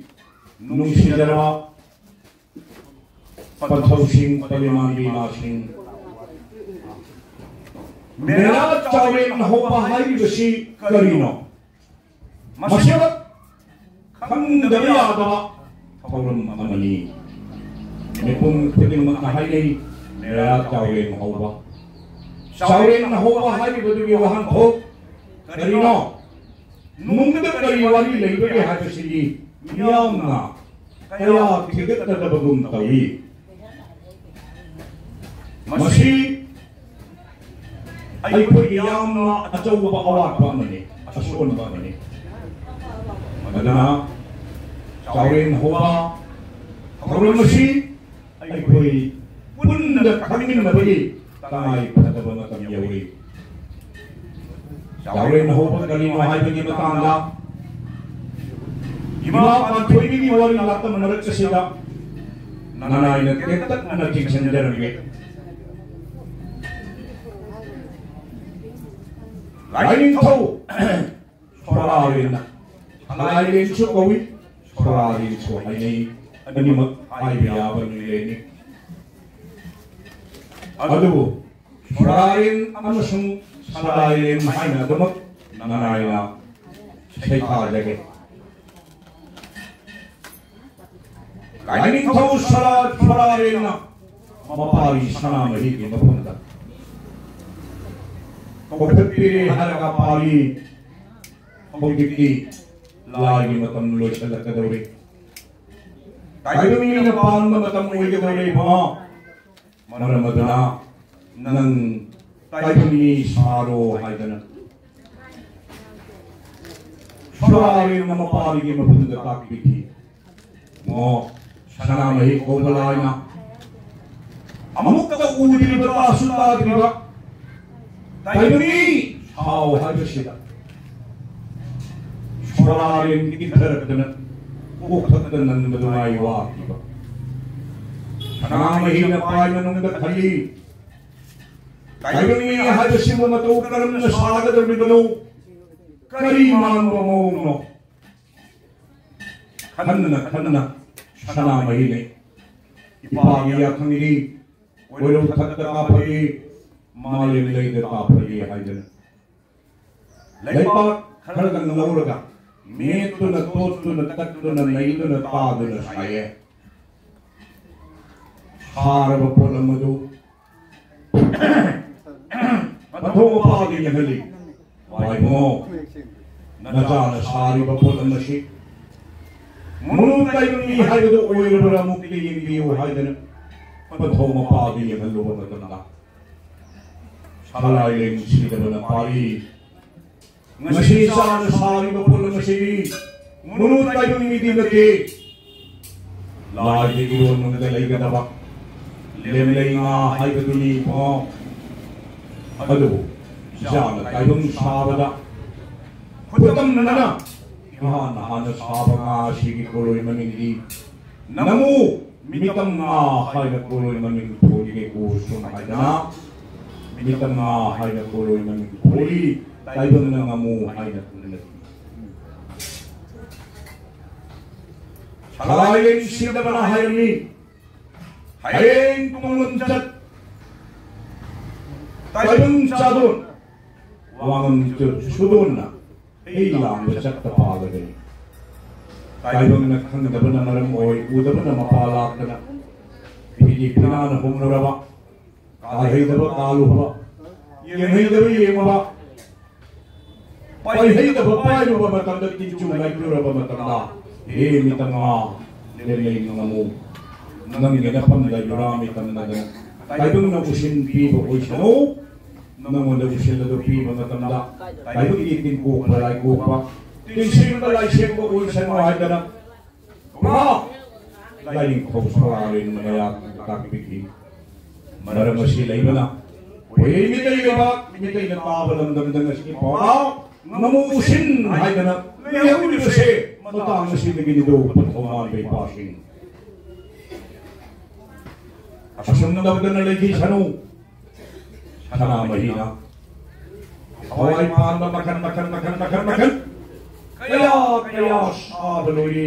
ꯅꯨꯡꯁꯤꯖꯔꯕ ꯄꯟꯊꯧꯁꯤꯡ, ꯄꯂꯦꯝꯃꯥꯡꯕꯤ ꯏꯃꯥꯁꯤꯡ, ꯃꯦꯔꯥ ꯆꯥꯎꯔꯦꯟ ꯍꯧꯕ ꯍꯥꯏꯔꯤꯕꯁꯤ ꯀꯔꯤꯅꯣ? ꯃꯁꯤꯃꯛ ꯈꯪꯗꯕ ꯌꯥꯗꯕ ꯊꯧꯔꯝ ꯑꯃꯅꯤ꯫ ꯃꯤꯄꯨꯝ ꯈꯨꯗꯤꯡꯃꯛꯅ ꯍꯥꯏꯅꯩ, ꯃꯦꯔꯥ ꯆꯥꯎꯔꯦꯟ ꯍꯧꯕ꯫ ꯆꯥꯎꯔꯦꯟ ꯍꯧꯕ ꯍꯥꯏꯔꯤꯕꯗꯨꯒꯤ ꯋꯥꯍꯟꯊꯣꯛ ꯀꯔꯤꯅꯣ? ꯅꯨꯡꯗ ꯀꯔꯤ ꯋꯥꯔꯤ ꯂꯩꯕꯒꯦ ꯍꯥꯏꯕꯁꯤꯗꯤ ꯃꯤꯌꯥꯝꯅ ꯀꯌꯥ ꯊꯤꯒꯠꯅꯗꯕꯒꯨꯝ ꯇꯧꯏ꯫ ꯃꯁꯤ ꯑꯩꯈꯣꯏꯒꯤ ꯌꯥꯝꯅ ꯑꯆꯧꯕ ꯑꯋꯥꯠꯄ ꯑꯃꯅꯤ, ꯑꯁꯣꯟꯕ ꯑꯃꯅꯤ꯫ ꯑꯗꯨꯅ ꯆꯥꯎꯔꯦꯟ ꯍꯧꯕ ꯊꯧꯔꯝ ꯑꯁꯤ ꯑꯩꯈꯣꯏ ꯄꯨꯟꯅ ꯈꯪꯃꯤꯟꯅꯕꯒꯤ ꯇꯉꯥꯏ ꯐꯗꯕ ꯃꯇꯝ ꯌꯧꯔꯤ꯫ ꯆꯥꯎꯔꯦꯟ ꯍꯧꯕ ꯀꯔꯤꯅꯣ ꯍꯥꯏꯕꯒꯤ ꯃꯇꯥꯡꯗ ꯏꯃꯥ ꯄꯥꯟꯊꯣꯏꯕꯤꯒꯤ ꯋꯥꯔꯤ ꯂꯥꯛꯄ ꯃꯔꯛ ꯑꯁꯤꯗ ꯅꯅꯥꯏꯅ ꯇꯦꯟꯇꯛꯅ ꯆꯤꯡꯁꯤꯟꯖꯔꯝꯒꯦ꯫ ꯂꯥꯏꯅꯤꯡꯊꯧ ꯁꯣꯔꯥꯔꯦꯟꯅ, ꯁꯂꯥꯏꯔꯦꯟꯁꯨ ꯀꯧꯏ, ꯁꯣꯔꯥꯔꯦꯟꯁꯨ ꯍꯥꯏꯅꯩ꯫ ꯑꯅꯤꯃꯛ ꯍꯥꯏꯕ ꯌꯥꯕ ꯃꯤꯔꯦꯟꯅꯤ꯫ ꯑꯗꯨꯕꯨ ꯁꯣꯔꯥꯔꯦꯟ ꯑꯃꯁꯨꯡ ꯁꯂꯥꯏꯔꯦꯟ ꯍꯥꯏꯅ ꯑꯗꯨꯃꯛ ꯅꯅꯥꯏꯅ ꯁꯩꯊꯥꯖꯒꯦ꯫ ꯂꯥꯏꯅꯤꯡꯊꯧ ꯁꯣꯔꯥ-, ꯁꯣꯔꯥꯔꯦꯟꯅ ꯃꯄꯥꯔꯤ ꯁꯅꯥꯃꯍꯤꯒꯤ ꯃꯐꯝꯗ ꯀꯧꯈꯠꯄꯤꯔꯦ ꯍꯥꯏꯔꯒ ꯄꯥꯔꯤ ꯍꯧꯖꯤꯛꯇꯤ ꯂꯥꯏꯒꯤ ꯃꯇꯝ ꯂꯣꯏꯁꯤꯜꯂꯛꯀꯗꯧꯔꯦ꯫ ꯇꯥꯏꯕꯪ ꯃꯤꯅ ꯄꯥꯟꯕ ꯃꯇꯝ ꯑꯣꯏꯒꯗꯧꯔꯦ ꯏꯕꯨꯡꯉꯣ꯫ ꯃꯔꯝ ꯑꯗꯨꯅ ꯅꯪ ꯇꯥꯏꯕꯪ ꯃꯤ ꯁꯥꯔꯣ ꯍꯥꯏꯗꯅ ꯁꯣꯔꯥꯔꯦꯟꯅ ꯃꯄꯥꯔꯤꯒꯤ ꯃꯐꯝꯗ ꯇꯥꯛꯄꯤꯈꯤ꯫ ꯃꯣ ꯁꯅꯥꯃꯍꯤ ꯀꯧꯕ ꯂꯥꯏꯅ ꯑꯃꯨꯛꯇ ꯎꯗ꯭ꯔꯤꯕ ꯇꯥꯁꯨ ꯇꯥꯗ꯭ꯔꯤꯕ ꯇꯥꯏꯕꯪ ꯃꯤ ꯁꯥꯎ ꯍꯥꯏꯕꯁꯤꯗ ꯁꯣꯔꯥꯔꯦꯟ ꯏꯟꯊꯔꯛꯇꯅ ꯀꯣꯛꯊꯛꯇ ꯅꯟꯕꯗꯨ ꯉꯥꯏ ꯋꯥꯈꯤꯕ ꯁꯅꯥꯃꯍꯤꯅ ꯄꯥꯏ ꯃꯅꯨꯡꯗ ꯈꯜꯂꯤ꯫ ꯇꯥꯏꯕꯪ ꯃꯤ ꯍꯥꯏꯕꯁꯤꯕꯨ ꯃꯇꯧ ꯀꯔꯝꯅ ꯁꯥꯒꯗꯧꯔꯤꯕꯅꯣ? ꯀꯔꯤ ꯃꯥꯟꯕ ꯃꯑꯣꯡꯅꯣ? ꯈꯟꯅ ꯈꯟꯅ ꯁꯅꯥꯃꯍꯤꯅ ꯏꯄꯥꯒꯤ ꯌꯥꯊꯪꯒꯤ ꯀꯣꯏꯔꯧ ꯊꯛꯇ ꯀꯥꯞꯐꯜꯂꯤ, ꯃꯥꯂꯦꯝ ꯂꯩꯗ ꯀꯥꯞꯐꯜꯂꯤ ꯍꯥꯏꯗꯅ ꯂꯩꯕꯥꯛ ꯈꯔꯗꯪ ꯂꯧꯔꯒ ꯃꯦꯠꯇꯨꯅ, ꯇꯣꯠꯇꯨꯅ, ꯇꯛꯇꯨꯅ, ꯅꯩꯗꯨꯅ, ꯇꯥꯗꯨꯅ ꯁꯥꯏꯌꯦ꯫ ꯁꯥꯔꯕ ꯄꯣꯠꯂꯝ ꯑꯗꯨ ꯃꯊꯧ ꯃꯄꯥꯗ ꯌꯦꯡꯍꯜꯂꯤ꯫ ꯋꯥꯏꯕꯨꯡꯉꯣ, ꯅꯆꯥꯅ ꯁꯥꯔꯤꯕ ꯄꯣꯠꯂꯝ ꯑꯁꯤ ꯃꯨꯅꯨ ꯇꯥꯏꯕꯪꯒꯤ ꯍꯥꯏꯕꯗꯨ ꯑꯣꯏꯔꯕ꯭ꯔꯥ ꯑꯃꯨꯛꯇ ꯌꯦꯡꯕꯤꯌꯨ ꯍꯥꯏꯗꯅ ꯃꯊꯧ ꯃꯄꯥꯗ ꯌꯦꯡꯍꯜꯂꯨꯕ ꯃꯇꯝꯗ ꯁꯂꯥꯏ ꯂꯦꯡꯁꯤꯗꯕꯅ ꯄꯥꯔꯤ꯫ ꯉꯁꯤ ꯏꯆꯥꯅ ꯁꯥꯔꯤꯕ ꯄꯣꯠꯂꯝ ꯑꯁꯤꯗꯤ ꯃꯨꯅꯨ ꯇꯥꯏꯕꯪꯒꯤꯗꯤ ꯅꯠꯇꯦ꯫ ꯂꯥꯏꯒꯤ ꯏꯔꯣꯟꯅꯨꯡꯗ ꯂꯩꯒꯗꯕ ꯂꯦꯝꯂꯩ ꯉꯥ ꯍꯥꯏꯕꯗꯨꯅꯤ ꯏꯕꯨꯡꯉꯣ꯫ ꯑꯗꯨꯕꯨ ꯏꯆꯥꯅ ꯇꯥꯏꯕꯪ ꯁꯥꯕꯗ ꯈꯨꯗꯝꯅꯅ ꯏꯍꯥꯟ ꯍꯥꯟꯅ ꯁꯥꯕ ꯉꯥ ꯑꯁꯤꯒꯤ ꯀꯣꯂꯣꯏ ꯃꯃꯤꯡꯗꯤ ꯅꯃꯨ ꯃꯤꯇꯝ ꯉꯥ ꯍꯥꯏꯅ ꯀꯣꯂꯣꯏ ꯃꯃꯤꯡ ꯊꯣꯜꯂꯤꯉꯩ ꯀꯣ ꯁꯨꯝ ꯍꯥꯏꯗꯅ ꯃꯤꯇꯝ ꯉꯥ ꯍꯥꯏꯅ ꯀꯣꯂꯣꯏ ꯃꯃꯤꯡ ꯊꯣꯜꯂꯤ꯫ ꯇꯥꯏꯕꯪꯅ ꯉꯥꯃꯨ ꯍꯥꯏꯅ ꯈꯪꯅꯈꯤ꯫ ꯁꯂꯥꯏ ꯂꯦꯡꯁꯤꯟꯗꯕꯅ ꯍꯥꯏꯔꯝꯃꯤ꯫ ꯍꯌꯦꯡ ꯇꯨꯡꯂꯝꯆꯠ ꯇꯥꯏꯕꯪ ꯆꯥꯗꯣꯟ ꯋꯥꯉꯝ ꯁꯨꯗꯣꯟꯅ ꯍꯩ ꯂꯥꯡꯕ ꯆꯠꯇ ꯄꯥꯜꯂꯒꯅꯤ꯫ ꯇꯥꯏꯕꯪꯅ ꯈꯪꯗꯕꯅ ꯃꯔꯝ ꯑꯣꯏ ꯎꯗꯕꯅ ꯃꯄꯥ ꯂꯥꯛꯇꯅ ꯐꯤꯗꯤ ꯐꯤꯅꯥꯅ ꯍꯣꯡꯂꯨꯔꯕ, ꯀꯥꯜꯍꯩꯗꯕ ꯀꯥꯜꯂꯨꯕ, ꯌꯦꯡꯍꯩꯗꯕ ꯌꯦꯡꯉꯨꯕ, ꯄꯥꯏꯍꯩꯗꯕ ꯄꯥꯏꯔꯨꯕ ꯃꯇꯝꯗ ꯇꯤꯟꯆꯨ ꯂꯩꯇꯨꯔꯕ ꯃꯇꯝꯗ, ꯍꯦ ꯃꯤꯇꯝꯉꯥ, ꯂꯦꯝꯂꯩ ꯉꯝꯃꯨ, ꯅꯪꯒꯤ ꯅꯐꯝꯗ ꯌꯨꯔꯥ ꯃꯤꯇꯝꯅꯗꯅ ꯇꯥꯏꯕꯪꯅ ꯎꯁꯤꯟ ꯄꯤꯕ ꯑꯣꯏꯁꯅꯨ꯫ ꯅꯉꯣꯟꯗ ꯎꯁꯤꯜꯂꯗꯨ ꯄꯤꯕ ꯃꯇꯝꯗ ꯇꯥꯏꯕꯪꯒꯤ ꯇꯤꯟꯀꯣꯛꯄ ꯂꯥꯏꯀꯣꯛꯄ, ꯇꯤꯟꯁꯦꯡꯕ ꯂꯥꯏꯁꯦꯡꯕ ꯑꯣꯏꯁꯅꯨ ꯍꯥꯏꯗꯅ ꯄꯨꯔꯥ ꯂꯥꯏꯅꯤꯡꯊꯧ ꯁꯣꯔꯥꯔꯦꯟ ꯃꯌꯥ ꯇꯥꯛꯄꯤꯈꯤ꯫ ꯃꯔꯝ ꯑꯁꯤ ꯂꯩꯕꯅ ꯑꯩꯈꯣꯏ ꯃꯤꯇꯩ ꯂꯩꯕꯥꯛ, ꯃꯤꯇꯩꯅ ꯇꯥꯕ ꯂꯝꯗꯝꯗ ꯉꯁꯤ ꯄꯥꯎꯔꯥꯎ ꯉꯥꯃꯨ ꯎꯁꯤꯟ ꯍꯥꯏꯗꯅ ꯂꯩꯍꯧꯔꯤꯕꯁꯦ ꯃꯇꯥꯡ ꯑꯁꯤꯗꯒꯤꯅꯤꯗꯣ ꯄꯟꯊꯧ ꯃꯥꯟꯕ ꯏꯄꯥꯁꯤꯡ꯫ ꯑꯁꯨꯝ ꯇꯧꯗꯅ ꯂꯩꯈꯤꯁꯅꯨ꯫ ꯁꯅꯥꯃꯍꯤꯅ ꯊꯋꯥꯏ ꯄꯥꯟꯕ ꯃꯈꯜ ꯃꯈꯜ ꯃꯈꯜ ꯃꯈꯜ ꯃꯈꯜ ꯀꯌꯥ ꯀꯌꯥ ꯁꯥꯕ ꯂꯣꯏꯔꯦ꯫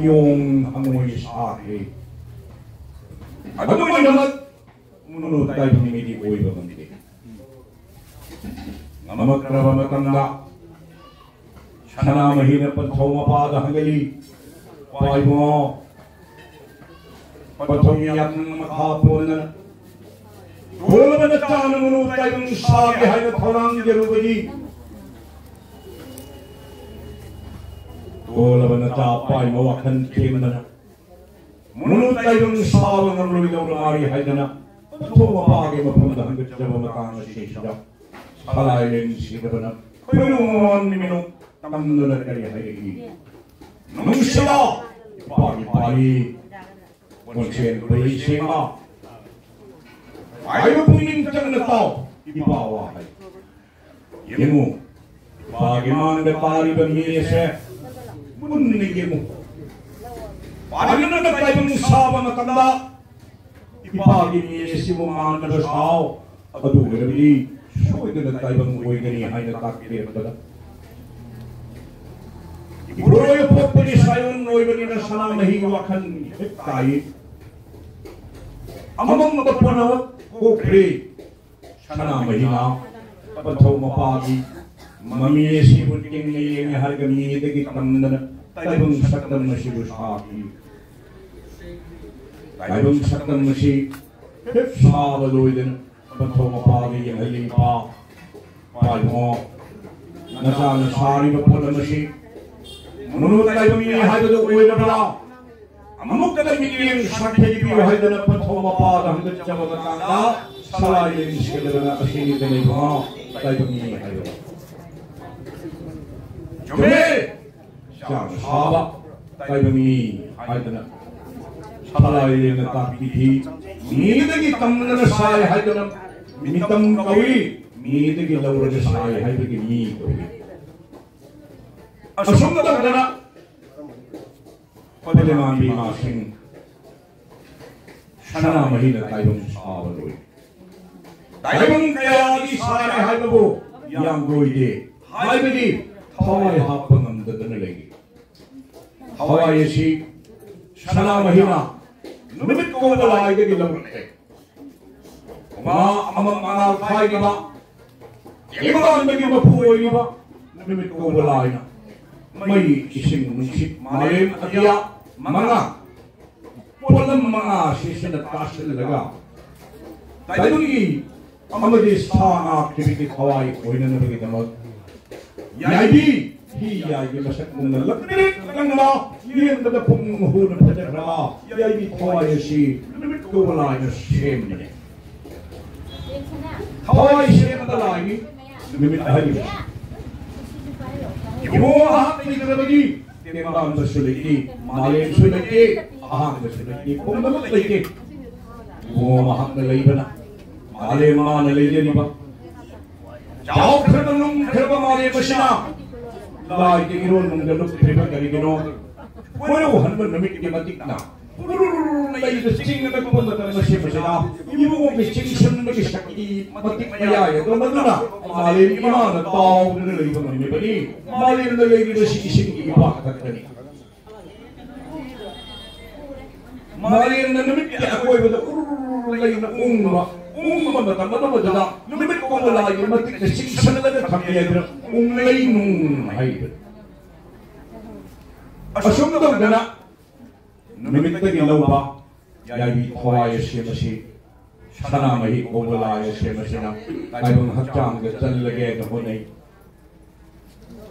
ꯌꯣꯡ ꯍꯪꯉꯣꯏ ꯁꯥꯈ꯭ꯔꯦ꯫ ꯑꯗꯨ ꯂꯣꯏꯅꯃꯛ ꯃꯅꯨ ꯇꯥꯏꯕꯪ ꯃꯤꯗꯤ ꯑꯣꯏꯕ ꯉꯝꯗꯦ꯫ ꯉꯝꯃꯛꯇ꯭ꯔꯕ ꯃꯇꯝꯗ ꯁꯅꯥꯃꯍꯤꯅ ꯄꯟꯊꯧ ꯃꯄꯥꯗ ꯍꯪꯒꯠꯂꯤ, "ꯏꯄꯥ ꯏꯕꯨꯡꯉꯣ, ꯄꯟꯊꯧꯒꯤ ꯌꯥꯊꯪ ꯃꯈꯥ ꯄꯣꯟꯗꯅ ꯇꯣꯜꯂꯕ ꯅꯆꯥꯅ ꯃꯅꯨ ꯇꯥꯏꯕꯪ ꯁꯥꯒꯦ ꯍꯥꯏꯅ ꯊꯧꯔꯥꯡꯖꯔꯨꯕꯗꯤ, ꯇꯣꯜꯂꯕ ꯅꯆꯥ ꯄꯥꯏꯃ ꯋꯥꯈꯜ ꯊꯦꯝꯗꯅ ꯃꯅꯨ ꯇꯥꯏꯕꯪ ꯁꯥꯕ ꯉꯝꯂꯣꯏꯗꯧꯅ ꯃꯥꯔꯤ ꯍꯥꯏꯗꯅ ꯄꯟꯊꯧ ꯃꯄꯥꯒꯤ ꯃꯐꯝꯗ ꯍꯪꯒꯠꯆꯕ ꯃꯇꯥꯡ ꯑꯁꯤꯁꯤꯗ ꯁꯂꯥꯏꯂꯦꯟ ꯁꯤꯗꯕꯅ ꯈꯣꯏꯔꯨ ꯃꯃꯥꯟ ꯃꯤꯅꯣꯛ ꯇꯝꯗꯨꯅ ꯀꯔꯤ ꯍꯥꯏꯔꯛꯏ? ꯅꯨꯡꯁꯤꯕ ꯏꯄꯥꯒꯤ ꯄꯥꯔꯤ ꯀꯣꯟꯁꯦꯟ ꯈꯣꯏꯔꯤ ꯁꯦꯡꯕ ꯍꯥꯏꯕ ꯄꯨꯛꯅꯤꯡ ꯆꯪꯅ ꯇꯥꯎ꯫ ꯏꯄꯥ ꯋꯥ ꯍꯥꯏ ꯌꯦꯡꯉꯨ, ꯏꯄꯥꯒꯤ ꯃꯥꯡꯗ ꯇꯥꯔꯤꯕ ꯃꯤ ꯑꯁꯦ ꯃꯨꯟꯅ ꯌꯦꯡꯉꯨ꯫ ꯄꯥꯔꯤꯅ ꯇꯥꯏꯕꯪ ꯁꯥꯕ ꯃꯇꯝꯗ ꯏꯄꯥꯒꯤ ꯃꯤ ꯑꯁꯤꯕꯨ ꯃꯥꯟꯅꯕ ꯁꯥꯎ, ꯑꯗꯨ ꯑꯣꯏꯔꯕꯗꯤ ꯁꯣꯏꯗꯅ ꯇꯥꯏꯕꯪ ꯑꯣꯏꯒꯅꯤ ꯍꯥꯏꯅ ꯇꯥꯛꯄꯤꯔꯛꯄꯗ ꯏꯄꯨꯔꯣꯏ ꯄꯣꯛꯄꯒꯤ ꯁꯥꯏꯑꯣꯟ ꯑꯣꯏꯕꯅꯤꯅ ꯁꯅꯥꯃꯍꯤꯒꯤ ꯋꯥꯈꯜ ꯍꯦꯛ ꯇꯥꯏ꯫ ꯑꯃꯝꯕ ꯄꯨꯝꯅꯃꯛ ꯀꯣꯛꯈ꯭ꯔꯦ꯫ ꯁꯅꯥꯃꯍꯤꯅ ꯄꯟꯊꯧ ꯃꯄꯥꯒꯤ ꯃꯃꯤ ꯑꯁꯤꯕꯨ ꯇꯦꯡꯅ ꯌꯦꯡꯉꯦ ꯍꯥꯏꯔꯒ ꯃꯤꯗꯒꯤ ꯇꯝꯗꯅ ꯇꯥꯏꯕꯪ ꯁꯛꯇꯝ ꯑꯁꯤꯕꯨ ꯁꯥꯈꯤ꯫ ꯇꯥꯏꯕꯪ ꯁꯛꯇꯝ ꯑꯁꯤ ꯍꯦꯛ ꯁꯥꯕ ꯂꯣꯏꯗꯅ ꯄꯟꯊꯧ ꯃꯄꯥꯗ ꯌꯦꯡꯍꯜꯂꯤ꯫ "ꯏꯄꯥ, ꯏꯄꯥ ꯏꯕꯨꯡꯉꯣ, ꯅꯆꯥꯅ ꯁꯥꯔꯤꯕ ꯄꯣꯠꯂꯝ ꯑꯁꯤ ꯃꯅꯨꯡ ꯇꯥꯏꯕ ꯃꯤ ꯍꯥꯏꯕꯗꯨ ꯑꯣꯏꯔꯕ꯭ꯔꯥ? ꯑꯃꯨꯛꯇ ꯃꯤꯠꯌꯦꯡ ꯁꯥꯊꯤꯕꯤꯌꯨ" ꯍꯥꯏꯗꯅ ꯄꯟꯊꯧ ꯃꯄꯥꯗ ꯍꯪꯒꯠꯆꯕ ꯃꯇꯥꯡꯗ ꯁꯂꯥꯏ ꯂꯦꯡꯁꯤꯟꯗꯅ "ꯑꯁꯤꯅꯤꯗꯅ ꯏꯕꯨꯡꯉꯣ ꯇꯥꯏꯕ ꯃꯤ ꯍꯥꯏꯕ꯫ ꯆꯨꯝꯃꯦ, ꯆꯥꯅ ꯁꯥꯕ ꯇꯥꯏꯕ ꯃꯤ" ꯍꯥꯏꯗꯅ ꯁꯂꯥꯏ ꯂꯦꯡꯅ ꯇꯥꯛꯄꯤꯈꯤ꯫ "ꯃꯤꯗꯒꯤ ꯇꯝꯗꯅ ꯁꯥꯏ ꯍꯥꯏꯗꯅ ꯃꯤꯇꯝ ꯀꯧꯏ, ꯃꯤꯗꯒꯤ ꯂꯧꯔꯒ ꯁꯥꯏ ꯍꯥꯏꯕꯒꯤ ꯃꯤ ꯀꯧꯏ"꯫ ꯑꯁꯨꯝ ꯇꯧꯗꯅ ꯄꯂꯦꯃꯥꯟꯕꯤ ꯏꯃꯥꯁꯤꯡ ꯁꯅꯥꯃꯍꯤꯅ ꯇꯥꯏꯕꯪ ꯁꯥꯕ ꯂꯣꯏ꯫ ꯇꯥꯏꯕꯪ ꯀꯌꯥꯗꯤ ꯁꯥꯔꯦ ꯍꯥꯏꯕꯕꯨ ꯌꯥꯝ ꯂꯣꯏꯗꯦ ꯍꯥꯏꯕꯗꯤ ꯊꯋꯥꯏ ꯍꯥꯞꯄ ꯉꯝꯗꯗꯅ ꯂꯩꯔꯤ꯫ ꯊꯋꯥꯏ ꯑꯁꯤ ꯁꯅꯥꯃꯍꯤꯅ ꯅꯨꯃꯤꯠ ꯀꯧꯕ ꯂꯥꯏꯗꯒꯤ ꯂꯧꯔꯛꯂꯦ꯫ ꯉꯥ ꯑꯃ ꯃꯉꯥꯜ ꯈꯥꯏꯔꯤꯕ, ꯇꯦꯡꯕꯥꯟꯕꯒꯤ ꯃꯄꯨ ꯑꯣꯏꯔꯤꯕ ꯅꯨꯃꯤꯠ ꯀꯧꯕ ꯂꯥꯏꯅ ꯃꯩ, ꯏꯁꯤꯡ, ꯅꯨꯡꯁꯤꯠ, ꯃꯥꯂꯦꯝ ꯑꯇꯤꯌꯥ ꯃꯉꯥ, ꯄꯣꯠꯂꯝ ꯃꯉꯥ ꯑꯁꯤꯁꯤꯅ ꯇꯥꯁꯤꯜꯂꯒ ꯇꯥꯏꯕꯪꯒꯤ ꯑꯃꯗꯤ ꯁꯥ ꯉꯥ ꯈꯤꯕꯤꯒꯤ ꯊꯋꯥꯏ ꯑꯣꯏꯅꯅꯕꯒꯤꯗꯃꯛ ꯌꯥꯏꯕꯤ, ꯍꯤ ꯌꯥꯏꯕꯤ ꯃꯁꯛ ꯃꯨꯟꯅ ꯂꯪꯇ꯭ꯔꯤꯛ ꯂꯪꯕ, ꯌꯦꯡꯕꯗ ꯄꯨꯛꯅꯤꯡ ꯍꯨꯅ ꯐꯖꯈ꯭ꯔꯕ ꯌꯥꯏꯕꯤ ꯊꯋꯥꯏ ꯑꯁꯤ ꯅꯨꯃꯤꯠ ꯀꯧꯕ ꯂꯥꯏꯅ ꯁꯦꯝꯕꯅꯤ꯫ ꯊꯋꯥꯏ ꯁꯦꯝꯕꯗ ꯂꯥꯏꯅꯤ ꯅꯨꯃꯤꯠ ꯑꯍꯜ꯫ ꯏꯕꯨꯡꯉꯣ ꯃꯍꯥꯛ ꯂꯩꯇ꯭ꯔꯕꯗꯤ ꯇꯦꯡꯕꯥꯡꯕꯁꯨ ꯂꯩꯇꯦ, ꯃꯥꯂꯦꯝꯁꯨ ꯂꯩꯇꯦ, ꯑꯍꯥꯡꯕꯁꯨ ꯂꯩꯇꯦ, ꯄꯨꯝꯅꯃꯛ ꯂꯩꯇꯦ꯫ ꯏꯕꯨꯡꯉꯣ ꯃꯍꯥꯛꯅ ꯂꯩꯕꯅ ꯃꯥꯂꯦꯝ ꯃꯥꯅ ꯂꯩꯖꯔꯤꯕ꯫ ꯆꯥꯎꯈ꯭ꯔꯕ ꯂꯨꯝꯈ꯭ꯔꯕ ꯃꯥꯂꯦꯝ ꯑꯁꯤꯅ ꯂꯥꯏꯒꯤ ꯏꯔꯣꯟ ꯅꯨꯡꯗ ꯂꯨꯞꯈ꯭ꯔꯤꯕ ꯀꯔꯤꯒꯤꯅꯣ? ꯀꯣꯏꯔꯧꯍꯟꯕ ꯅꯨꯃꯤꯠꯀꯤ ꯃꯇꯤꯛꯅ ꯎꯔꯨꯔꯨꯔꯨ ꯂꯩꯗ ꯆꯤꯡ ꯑꯀꯛꯄ ꯃꯇꯝ ꯑꯁꯤꯕꯁꯤꯗ ꯏꯕꯨꯡꯉꯣꯒꯤ ꯆꯤꯡꯁꯤꯟꯕꯒꯤ ꯁꯛꯇꯤ ꯃꯇꯤꯛ ꯃꯌꯥꯏ ꯑꯗꯨ ꯃꯗꯨꯅ ꯃꯥꯂꯦꯝ ꯏꯃꯥꯅ ꯇꯥꯎꯗꯨꯅ ꯂꯩꯕ ꯉꯝꯂꯤꯕꯅꯤ꯫ ꯃꯥꯂꯦꯝꯗ ꯂꯩꯔꯤꯕꯁꯤ ꯏꯁꯤꯡꯒꯤ ꯏꯄꯥꯛ ꯈꯛꯇꯅꯤ꯫ ꯃꯥꯂꯦꯝꯅ ꯅꯨꯃꯤꯠꯀꯤ ꯑꯀꯣꯏꯕꯗ ꯎꯔꯨꯔꯨꯔꯨ ꯂꯩꯅ ꯎꯪꯕ ꯎꯪꯕ ꯃꯇꯝ ꯑꯗꯨꯃꯗꯨꯗ ꯅꯨꯃꯤꯠ ꯀꯣꯝꯂꯥꯒꯤ ꯃꯇꯤꯛꯇ ꯆꯤꯡꯁꯤꯜꯂꯒ ꯊꯝꯃꯤ ꯍꯥꯏꯗꯅ ꯎꯪꯂꯩ ꯅꯨꯡ ꯍꯥꯏꯔꯤꯕ꯫ ꯑꯁꯨꯝ ꯇꯧꯗꯅ ꯅꯨꯃꯤꯠꯇꯒꯤ ꯂꯧꯕ ꯌꯥꯏꯕꯤ ꯊꯋꯥꯏ ꯑꯁꯦꯝ ꯑꯁꯤ ꯁꯅꯥꯃꯍꯤ ꯀꯧꯕ ꯂꯥꯏ ꯑꯁꯦꯝ ꯑꯁꯤꯅ ꯇꯥꯏꯕꯪ ꯍꯛꯆꯥꯡꯗ ꯆꯜꯂꯒꯦꯅ ꯍꯣꯠꯅꯩ꯫